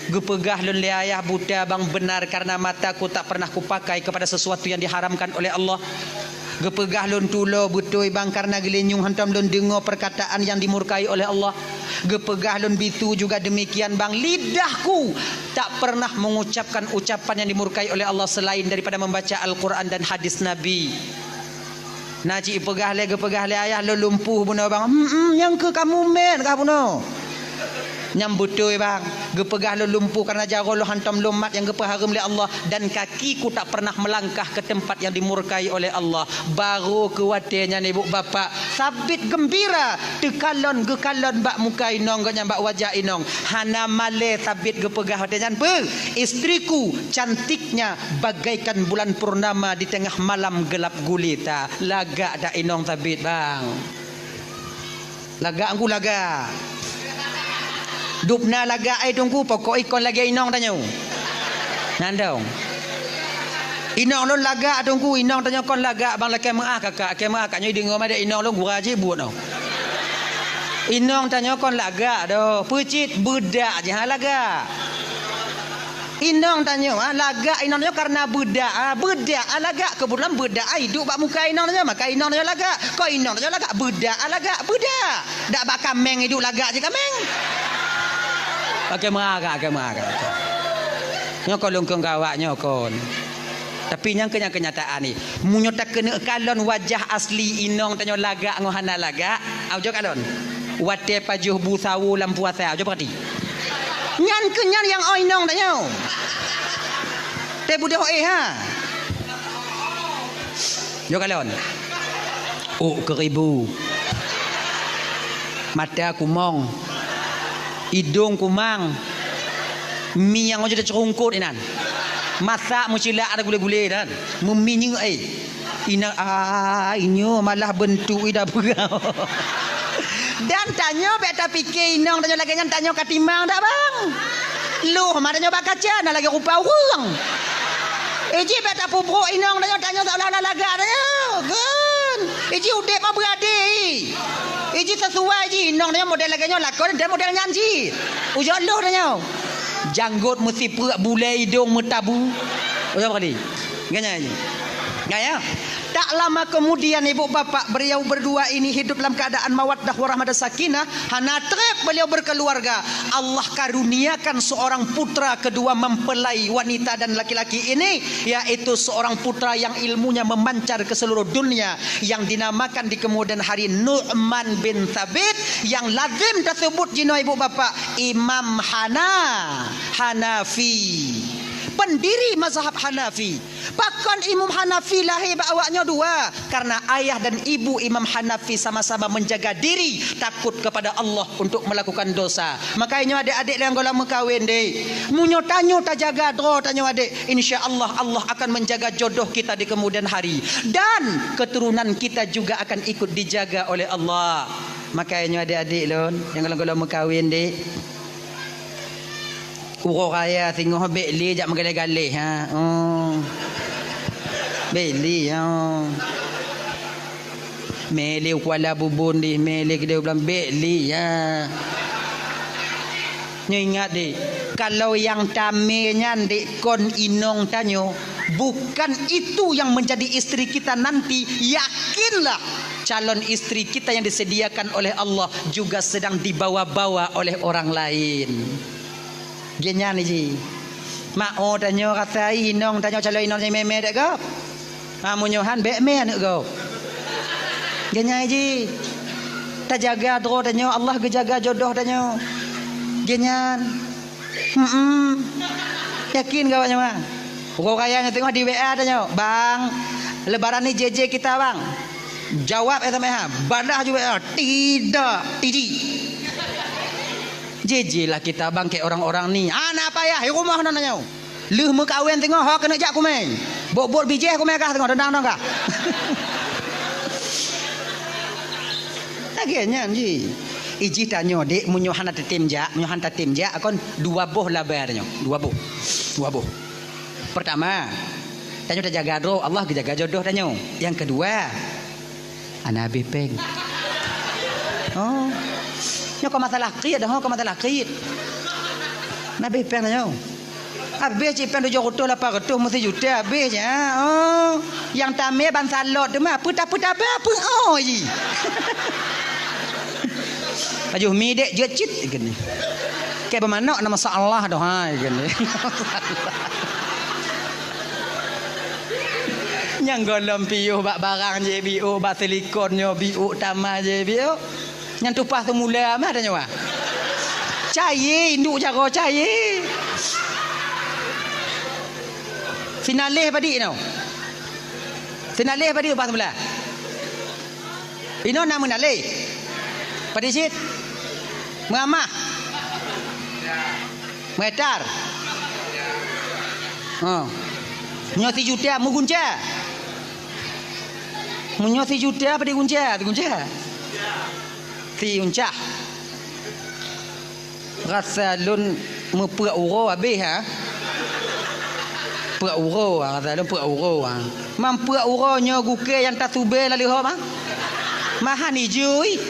Geupeugah lôn lé ayah buta bang benar karena mataku tak pernah kupakai kepada sesuatu yang diharamkan oleh Allah. Geupeugah lôn tulo beutôi bang karena geulinyueng hantom lôn deungoe perkataan yang dimurkai oleh Allah. Geupeugah lôn bisu juga demikian bang, lidahku tak pernah mengucapkan ucapan yang dimurkai oleh Allah selain daripada membaca Al-Quran dan hadis Nabi. Na cit peugah lé, geupeugah lé ayah lôn lumpuh bunoe bang. Hmm, nyang keu kamu mét kah bunoe? Nyang beutôi bang, geupeugah lôn lumpuh karena jaroe lôn hantom lôn mat nyang geupeuhareuem lé Allah dan kakiku tak pernah melangkah ke tempat yang dimurkai oleh Allah. Barô keu watée nyan ibu bapak Sabit geumbira teukalon geukalon bak muka inong gobnyan bak wajah inong. Hana malée Sabit geupeugah watée nyan peue? Istriku cantiknya bagaikan bulan purnama di tengah malam gelap gulita. Lagak dak inong Sabit bang? Lagak ngku lagak. Dubna lagak ai teungku pokok ikon lagée inong tanyoe. Nyan dong. Inong lôn lagak teungku, inong tanyoe kon lagak bang lakée meuah kakak, lakée meuah kakak nyoe deungoe madé inong lôn gura jih buet noh. Inong tanyoe kon lagak doh, peucit beudak jih ha lagak. Inong tanyoe ah, lagak inong tanyoe karena beudak ah, beudak ah lagak keubeutulan beudak ah iduek bak muka inong tanyoe, maka inong tanyoe lagak. Kon inong tanyoe lagak, beudak ah lagak, beudak. Dak bak kaméng iduek lagak jih kaméng. Oke, meuagak, oke, meuagak. Nyoe kon lôn kheun keu awak nyoe kon. Tapi nyang keu nyang keunyataan ni, meunyoe takeuneuk kalon wajah asli inong tanyoe lagak ngon hana lagak, au jok kalon. Watée pajoh bu sawo lam puasa, au jok peurati. Nyan keuh nyan nyang oi inong tanyoe. Teuh budôh éh ha. Jok kalon. Ôk keuribu. Mata kumong. Idong kumang. Mi nyang ojok teuceurungkot inan. Masak meucilak ada gulé-gulé dan meuminyeuk éh. Ina, ah, inyoe malah beuntuk ida peugah. Dan tanyoe bék tapike inong tanyoe lagée nyan tanyoe ka timang dak bang? Loh ma tanyoe bak kaca na lagée rupa ureuëng. Iji bék tapubroe inong tanyoe, tanyoe seolah-olah lagak tanyoe. Kan? Iji udeb ma beurade. Iji sesuai ji inong tanyoe model lagée nyoe lakon dan model nyan ji. Ujoe loh tanyoe. Janggot meusipreuk bulée idong meutabu. Ujoe kali. Ganya ji. Ya, ya. Tak lama kemudian ibu bapak beliau berdua ini hidup dalam keadaan mawaddah warahmah dan sakinah, hana treb beliau berkeluarga. Allah karuniakan seorang putra kedua mempelai wanita dan laki-laki ini, yaitu seorang putra yang ilmunya memancar ke seluruh dunia, yang dinamakan di kemudian hari Nu'man bin Thabit, yang lazim tersebut jinoe ibu bapak Imam Hana, Hanafi, pendiri mazhab Hanafi. Pakon Imam Hanafi lahé bak awaknyoe dua? Karena ayah dan ibu Imam Hanafi sama-sama menjaga diri takut kepada Allah untuk melakukan dosa. Makanya nyoe adik-adik nyang gohlom meukawen deh. Meunyoe tanyoe tajaga droe tanyoe adik, insya Allah, Allah akan menjaga jodoh kita di kemudian hari. Dan keturunan kita juga akan ikut dijaga oleh Allah. Makanya nyoe adik-adik lôn nyang gohlom-gohlom meukawen deh. Uroe raya singoh bèk lé jak meugaleh-galeh, ha. Oh. Bèk lé, ha. Mè lé u Kuala Bubon deh, mè lé keudéh u Blang, bèk lé, ha. Nyoe ingat deh, kalau nyang tamè nyan dek kon inong tanyoe, bukan itu yang menjadi istri kita nanti, yakinlah calon istri kita yang disediakan oleh Allah juga sedang dibawa-bawa oleh orang lain. Geuhnyan ji. Mak o tanyoe rasa inong tanyoe calon inong nyang mè-mè dek gob. Ha, meunyoe han bèk mè aneuk gob. Geuhnyan ji. Tajaga droe tanyoe, Allah geujaga jodoh tanyoe. Geuhnyan. Hmm. Yakin keu awak nyoe, Bang? Uroe raya nyoe teungoh di W A tanyoe, "Bang, lebaran ni J J kita, Bang." Jawab S M S, ha. Balah ju W A, "Tidak, Tiji." J J lah kita, Bang, keu orang-orang ni. Hana payah, di rumoh na tanyoe. Lheueh meukawen teungoh, ho keuneuk jak kumè. Bot-bot bijèh kumè kah teungoh, dendang-dendang kah. Lagèe nyan ji. Iji tanyoe, dek, meunyoe hana tatem jak, meunyoe hana tatem jak, kon dua boh laba tanyoe. Dua boh. Dua boh. Pertama, tanyoe tajaga droe, Allah geujaga jodoh tanyoe. Nyang keudua, hana habéh pèng. Oh. Nyoe kon masalah kriet, ho, kon masalah kriet. Hana habéh pèng tanyoe. Habéh cit pèng tujoh reutôh lapan reutôh, meusijuta habéh cit, ha? Oh. Nyang tamè ban salot teuma, peue ta-, peue tabah, peue oh ji. Pajoh mi dek jeuet cit geuh ni. Keu beumanok na masalah doh hai geuh ni. Nyang gohlom piôh bak barang je biôh, bak silikon nyoe biôh, tama je biôh. Nyan tupah seumula mah tanyoe. Cayé, induk jaroe cayé. Sinaleh padit nyoe. Sinaleh padit tupah seumula. Inoe na meunaleh. Padit cit. Meuamah. Meuetar. Ha. Nyoe sijuta meugunca. Meunyoe sijuta padit gunca, sigunca. Si uncah. Rasa lôn meupeuek uroe habéh, ha? Peuek uroe, ha, rasa lôn peuek uroe, ha. Mam peuek uroe nyoe gukée nyang tasubée lam leuhop, ha? Mahan ijui.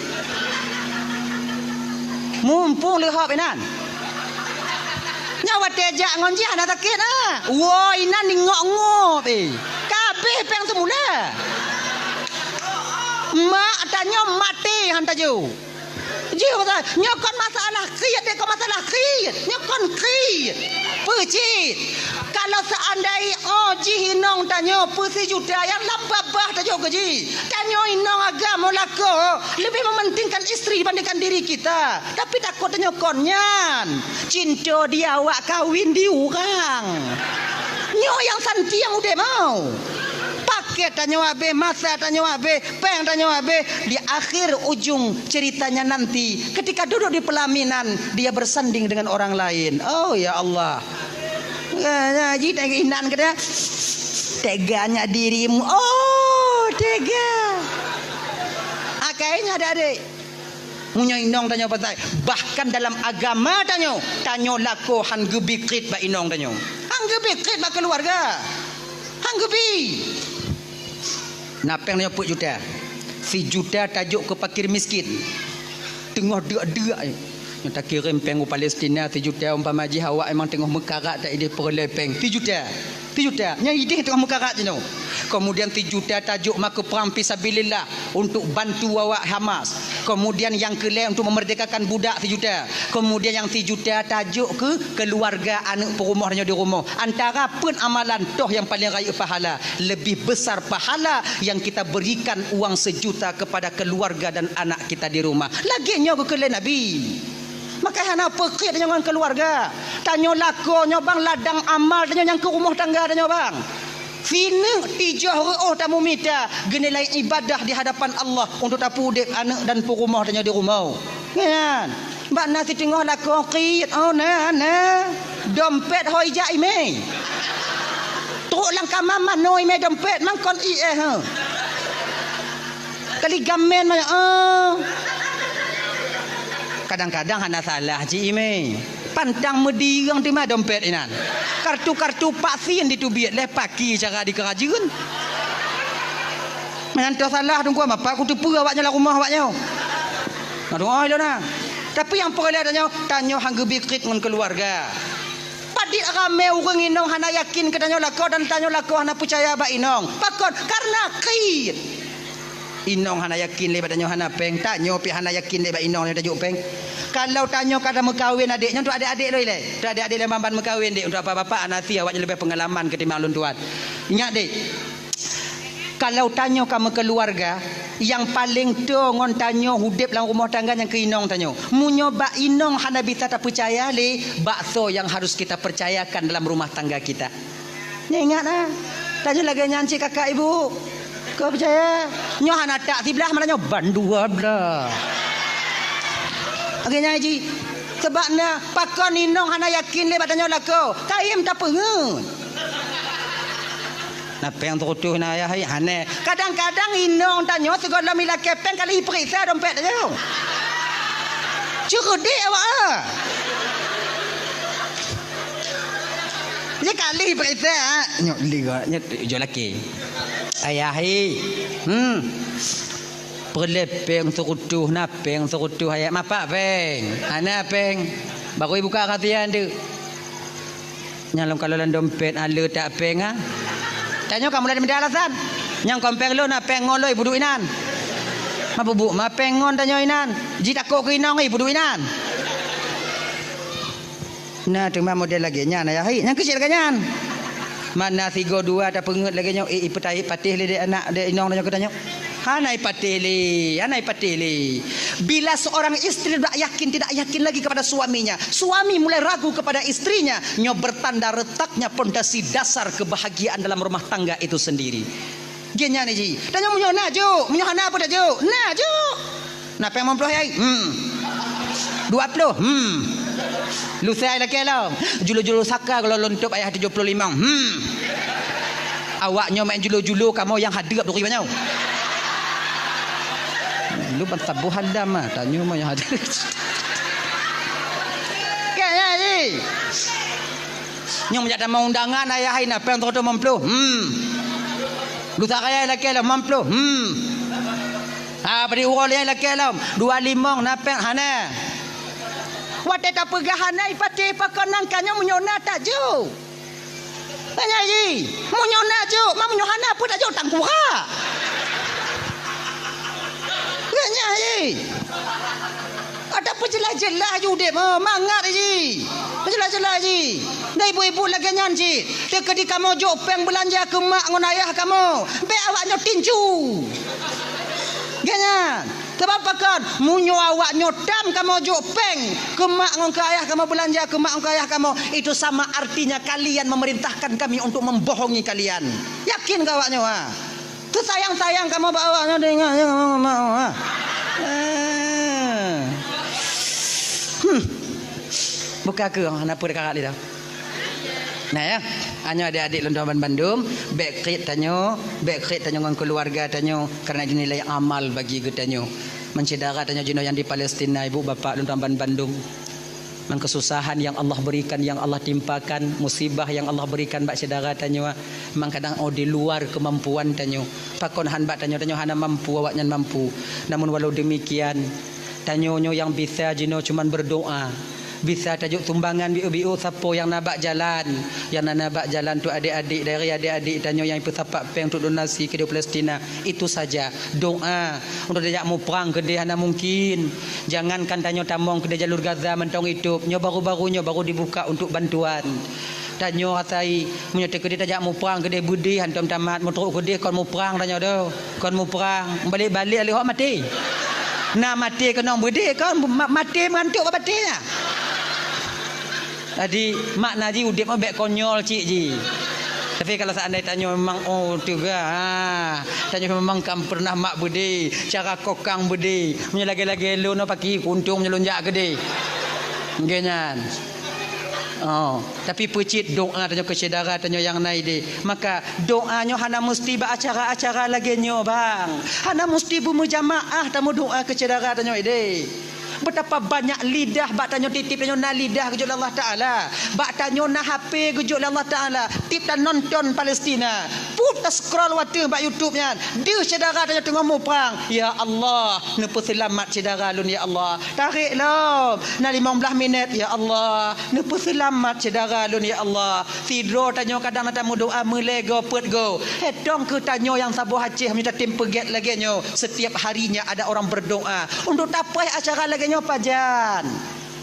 Mumpung leuhop inan. Nyoe watée jak ngon jih hana sakét, ha? Woe inan ingok-ngop, eh. Ka habéh péng seumula. Mak tanyoe maté han tajok. Jih beutôi, nyoe kon masalah kriet, deh, kon masalah kriet. Nyoe kon kriet. Peue cit? Kalau seandai oh jih inong tanyoe peuet sijuta nyang lam babah tajok keu jih. Tanyoe inong agam meulakoe lebih mementingkan istri dibandingkan diri kita. Tapi takot tanyoe kon nyan. Cinta dia awak kawin di urang. Nyoe nyang santiang udeb mau. Paket tanyoe habéh, masa tanyoe habéh, péng tanyoe habéh, di akhir ujung ceritanya nanti, ketika duduk di pelaminan, dia bersanding dengan orang lain. Oh, ya Allah. Ya, ya, ji tengok inan kata, "Teganya dirimu." Oh, tega. Akhirnya adik-adik. Meunyoe inong tanyoe patai, bahkan dalam agama tanyoe, tanyoe lakoe han geubi kriet bak inong tanyoe. Han geubi kriet bak keuluwarga. Han geubi. Na péng nyoe peuet juta. Sijuta tajok keu fakir miskin. Teungoh deuk-deuk, eh. Nyoe takirém péng u Palestina sijuta, umpama jih awak memang teungoh meukarat, tak idéh peureulée péng. Sijuta. Sijuta. Nyan idéh teungoh meukarat jinoe. Kemudian sijuta tajok makeu prang fisabilillah untuk bantu awak Hamas. Kemudian nyang keulhèe untuk memerdekakan budak sijuta. Kemudian nyang sijuta tajok keu keuluwarga aneuk peurumoh tanyoe di rumoh. Antara peuet amalan toh nyang paleng rayeuk pahala. Lebih besar pahala yang kita berikan uang sejuta kepada keluarga dan anak kita di rumah. Lagèe nyoe geukheun lé Nabi. Maka hana peukeuet tanyoe ngon keuluwarga. Tanyoe lakoe nyoe bang ladang amal tanyoe nyang keu rumoh tangga tanyoe bang. Sineuk tijoh reuôh tamumita geunilai ibadah di hadapan Allah untuk tapeuudép aneuk dan peurumoh tanyoe di rumoh. Nyan. Bak na siteungoh lakoe kriet, oh na, na. Dompet hôi jak imè. Trok lam kama manoe imè dompet mangkon ié, ha. Kali gamen mah, oh. Kadang-kadang hana salah cit imè. Pantang meudireung teuma dompet inan. Kartu-kartu vaksin diteubiet lé paki cara dikeurajeuen. Meunan toh salah teungku, mapa kuteupeue awaknyan lam rumoh awaknyan. Aduh, oh, ilôn na. Tapi nyang peureulèe tanyoe, tanyoe han geubi kriet ngon keuluwarga. Padit ramè ureueng inong hana yakin keu tanyoe lakoe dan tanyoe lakoe hana peucaya bak inong. Pakon? Karena kriet. Inong hana yakin lé bak tanyoe hana pèng, tanyoe pih hana yakin lé bak inong nyoe tajok pèng. Kalau tanyoe ka tameukawen adék nyoe, untuk adék-adék lôn ilèe. Untuk adék-adék lôn ban-ban meukawen, Dek. Untuk bapak-bapak, hana sie awaknyan leubeh peungalaman ketimbang lôn tuan. Ingat, Dek. Kalau tanyoe ka meukeuluwarga, nyang paleng toe ngon tanyoe udép lam rumoh tangga nyan keu inong tanyoe. Meunyoe bak inong hana bisa tapeucaya lé, bak soe nyang harus kita percayakan dalam rumah tangga kita? Nyoe ingat na, tanyoe lagèe nyan cit kakak ibu. Kau percaya? Nyoe hana tak siblah, malah nyoe ban dua blah. Lagèe nyan cit. Sebab na, pakon inong hana yakin lé bak tanyoe lakoe, kayém tapeungeuet. Na pèng seureutôh na ayah hai, hana. Kadang-kadang inong tanyoe sigohlom ilakèe pèng kali ipeuriksa dompet tanyoe. Ceureudek awak, ah. Nyoe kali ipeuriksa, ah. Nyoe li, nyoe jok laki. Ayah hai. Hmm. Peureulèe pèng seureutôh, na pèng seureutôh ayah. Mapak pèng. Hana pèng. Baru ibuka rahsia tu. Nyang lôn kalon lam dompet, hana le tak pèng, ah. Tanyoe ka mulai meuda alasan. Nyang kon pèng lôn, na pèng ngon lôn, ibuduek inan. Ma bubuek ma pèng ngon tanyoe inan. Jitakot keu inong, ibuduek inan. Na teuma model lagèe nyan, ayah hai. Nyang keuh cit lagèe nyan. Mana sigoe dua tapeungeuet lagèe nyoe, eh, ipeutayeb patéh lé dek anak, dek inong tanyoe keu tanyoe. Hana ipatéh lé, hana ipatéh lé. Bila seorang istri tidak yakin, tidak yakin lagi kepada suaminya, suami mulai ragu kepada istrinya, nyoe bertanda retaknya pondasi dasar kebahagiaan dalam rumah tangga itu sendiri. Geuh nyan ji. Tanyoe meunyoe na jok, meunyoe hana peue tajok. Na jok. Na pèng limong ploh, yai? Hmm. Dua ploh? Hmm. Lusa lakèe lom. Julu-julu saka kalau lôn tôb ayah tujoh ploh limong. Hmm. Awak nyoe main julu-julu, kamoe nyang hadeup duri banyoe. Lu ban saboh handam ah, tanyoe mah nyang hadeup. Kan, ya, ji? Nyoe meunjak tamong undangan ayah hai na pèng seureutôh limong ploh. Hmm. Lusa raya lakèe lom limong ploh. Hmm. Ha, padit uroe lé lakèe lom, dua limong na pèng hana. Watèe tapeugah hana ipatéh pakon nangka nyoe meunyoe na tajok. Nyan ji, meunyoe na jok, ma meunyoe hana peue tajok tangkurak. Nyan ji. Ada peujeulaih-jeulaih ju udép, oh, mangat ji. Peujeulaih-jeulaih ji. Dan ibu-ibu lagèe nyan cit. Teukeudi kamoe jok pèng beulanja keu mak ngon ayah kamoe. Bèk awak nyoe tinju. Geuh nyan. Sebab pakon? Meunyoe awak nyoe tam kamoe jok pèng keu mak ngon keu ayah kamoe, beulanja keu mak ngon keu ayah kamoe, itu sama artinya kalian memerintahkan kami untuk membohongi kalian. Yakin keu awak nyoe, ha? Teusayang-sayang kamoe bak awak nyoe, teuingat, teuingat, teuingat, teuingat, ha? Eh. Hmm. Buka keu, hana peue takarak lé dah. Nah, ya, nyoe adik-adik lôn tuan bandum, bèk kriet tanyoe, bèk kriet tanyoe ngon keuluwarga tanyoe, karena itu nilai amal bagi geutanyoe. Meusyedara tanyoe jinoe nyang di Palestina, ibu bapak lôn tuan bandum. Ngon keususahan nyang Allah berikan, nyang Allah timpakan, musibah nyang Allah berikan bak syedara tanyoe, meunan kadang oh di luar keumampuan tanyoe. Pakon han bak tanyoe, tanyoe hana mampu, awaknyan mampu. Namun walau demikian, tanyoe nyoe nyang bisa jinoe cuman berdoa. Bisa tajok sumbangan biôk-biôk sapo nyang na bak jalan. Nyang na, na bak jalan tu adék-adék, dari adék-adék tanyoe nyang peusapat péng untuk donasi keudéh Palestina. Itu saja. Doa. Untuk tajak muprang keudéh hana mungkin. Jangankan tanyoe tamong keudéh jalur Gaza mantong itôb. Nyoe baru-baru nyoe baru dibuka untuk bantuan. Tanyoe asai, meunyoe teu keudéh tajak muprang keudéh beudéh hantom tamat, meutrok keudéh kon muprang tanyoe doh. Kon muprang, balek-balek lé hok maté. Na maté keunong beudéh kon ma-, maté meugantok bak batée nyan. Jadi, makna jih udép nyoe bék konyol cit jih. Tapi kalau seandai tanyoe memang, oh, teuga, ha, tanyoe memang kan pernah mat beudéh, cara kokang beudéh. Meunyoe lagée-lagée lôn nyoe paki kuntong meunyoe lôn jak keudéh. Nggih nyan. Oh, tapi peucit doa tanyoe keu syedara tanyoe nyang na idéh. Maka doa nyoe hana musti bak acara-acara lagée nyoe, bang. Hana musti beumeujamaah tameudoa keu syedara tanyoe idéh. Betapa banyak lidah bak tanyoe tieb-tieb tanyoe na lidah geujok lé Allah Taala. Bak tanyoe na H P geujok lé Allah Taala. Tieb tanonton Palestina. Peuet ta-scroll watée bak YouTube nyan. Deuh syedara tanyoe teungoh muprang. Ya Allah, neupeuseulamat syedara lôn ya Allah. Tarek lom. Na limong blaih minét, ya Allah. Neupeuseulamat syedara lôn, ya Allah. Sidroe tanyoe kadang na tameudoa meulée goe peuet goe. Hé tong keu tanyoe nyang saboh Aceh meunyoe tatem peugét lagée nyoe. Setiap harinya ada orang berdoa. Untuk tapreh acara lagée nyoe pajan.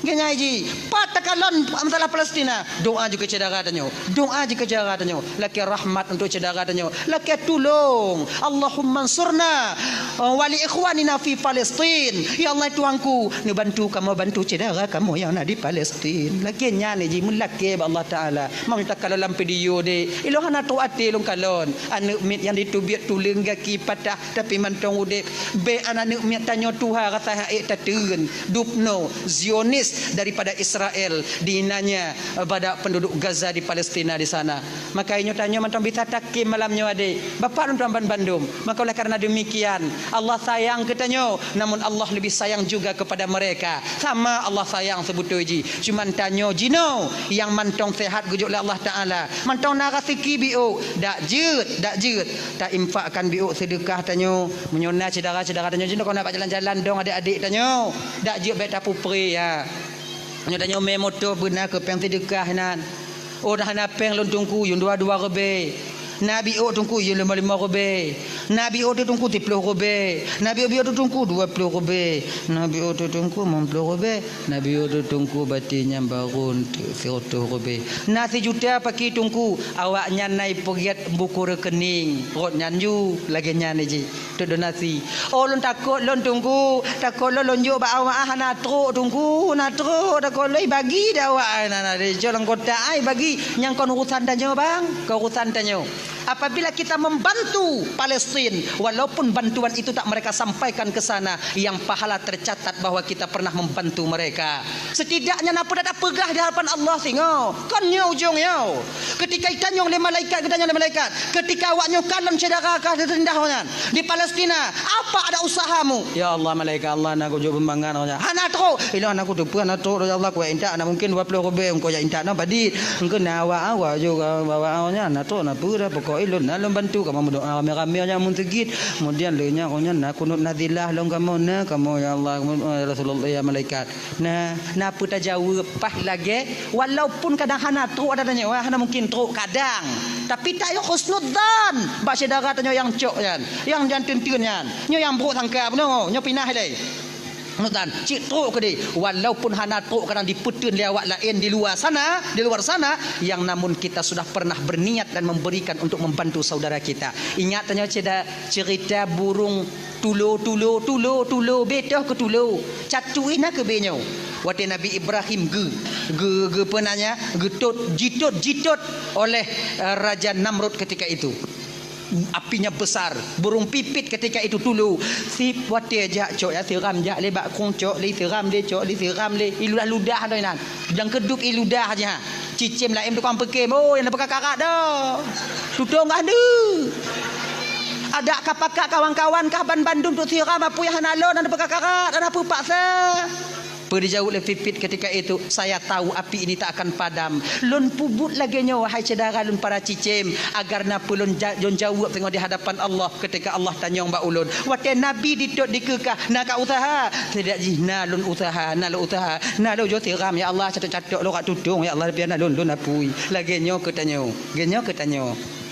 Nggih nyan jih. Pat takalon masalah Palestina. Doa jih keu syedara tanyoe. Doa jih keu syedara tanyoe. Lakée rahmat untuk syedara tanyoe. Lakée tulông. Allahumma ansurna, eh, wa li ikhwanina fi Palestin. Ya Allah Tuhanku, neubantu kamoe bantu syedara kamoe nyang na di Palestin. Lakée nyan jih meulakée bak Allah Taala. Meunyoe takalon lam video deh. Ilôn hana trok até lôn kalon. Aneuëk miet nyang diteubiet tuleueng gaki patah tapi mantong udép. Bék aneuëk miet tanyoe tuha rasa ék tateun. Dubnoe, Zionis daripada Israel dinanya pada penduduk Gaza di Palestina di sana. Maka inyoe tanyoe mantong bisa takhém malam nyoe adék. Bapak lôn tuan ban bandum. Maka oleh karena demikian, Allah sayang keu tanyoe, namun Allah lebih sayang juga kepada mereka. Sama Allah sayang seubeutôi jih. Cuman tanyoe jinoe nyang mantong sehat geujok lé Allah Taala. Mantong na raseuki biôk, dak jeuet, dak jeuet. Ta infakkan biôk seudeukah tanyoe. Meunyoe na syedara-syedara tanyoe jinoe kon na bak jalan-jalan dong adék-adék tanyoe. Dak jeuet bék tapupre ya. Nyoe tanyoe mé moto beuna keu péng seudeukah nan. Oh, na hana péng lôn teungku, yum dua-dua ribée. Na biôk teungku, yum limong-limong ribée. Na biôk teungku, siploh ribée. Na biôk-biôk teungku, dua ploh ribée. Na biôk teungku, limong ploh ribée. Na biôk teungku, bati nyang barô siratoh ribée. Na sijuta paki teungku, awaknyan na ipeugét buku rekening. Rot nyan ju, lagée nyan jih. Untuk donasi. Oh, lôn takot lôn teungku, takot lôn lôn jok bak awak ah hana trok teungku, hana trok, takot lôn bagi dak awak ah, na, na, di jok lam kotak ai bagi, nyang kon urusan tanyoe bang, kon urusan tanyoe. Apabila kita membantu Palestin, walaupun bantuan itu tak mereka sampaikan ke sana, yang pahala tercatat bahwa kita pernah membantu mereka. Setidaknya na peue tapeugah di hadapan Allah singoh. Kon nyoe ujong nyoe. Ketika itanyong lé malaikat, geutanyong lé malaikat, ketika awak nyoe kalon syedara ka teurindah nyan di Palestina, apa ada usahamu? Ya Allah, malaikat Allah, na kujok beumangat nyan. Hana trok. Ilôn hana kuteupeue hana trok, ya Allah, kuintak na mungkin dua ploh ribée, engkau jak intak na padit. Engkau na awak-awak juga bawa nyan, na trok na peue dah, pokok ilôn na lôn bantu, kamu berdoa ramé-ramé nyan mun seugit. Kemudian lé nyan, nyan na kunut nazilah lôn kamu na, kamu ya Allah, kamu, ya Rasulullah, ya malaikat. Nah, na peue tajaweueb paih lagée, walaupun kadang hana trok ada tanyoe, hana mungkin trok kadang. Tapi tayoe husnudzan bak syedara tanyoe nyang cok nyan, nyang jan teunteun nyan. Nyoe nyang brok sangka bunoe, nyoe pinah ilée. Husnudzan, cit trok keudeh, walaupun hana trok kadang dipeuteun lé awak laén di luwa sana, di luar sana, yang namun kita sudah pernah berniat dan memberikan untuk membantu saudara kita. Ingat tanyoe ceda-, cerita burung Tulo, tulo, tulo, tulo, betoh keu tulo. Catu ina keu benyoe. Watée Nabi Ibrahim geu, geu, geu peunanya, geutot, jitot, jitot oleh, eh, Raja Namrud ketika itu. Apinya besar, burung pipit ketika itu tulo. Si watée jak cok ya, siram jak lé bak kong cok lé, siram lé, cok lé, siram lé. Iludah-ludah doinan. Dan keuduk iludah aja. Cicém laén tukang peukem, oh, nyang neupeukakarat dah. Tutong kah deuh. Adak ka pakat kawan-kawan kah ban bandum tu siram apui hana lôn, hana peukakarat, hana peupaksa. Peue dijaweueb lé Pipit ketika itu, "Saya tahu api ini tak akan padam." Lôn peubuet lagée nyoe, wahai syedara lôn para cicém, agar na peue lôn ja-, lôn jaweueb teungoh di hadapan Allah ketika Allah tanyong bak ulôn. Watée Nabi ditot dikeukah, "Na ka useuha?" Tidak jih, "Na lôn useuha, na lôn useuha." "Na lôn jok siram, ya Allah, catok-catok lôn rak tutong, ya Allah, biar na lôn, lôn apui." Lagée nyoe keu tanyoe, lagée nyoe keu tanyoe.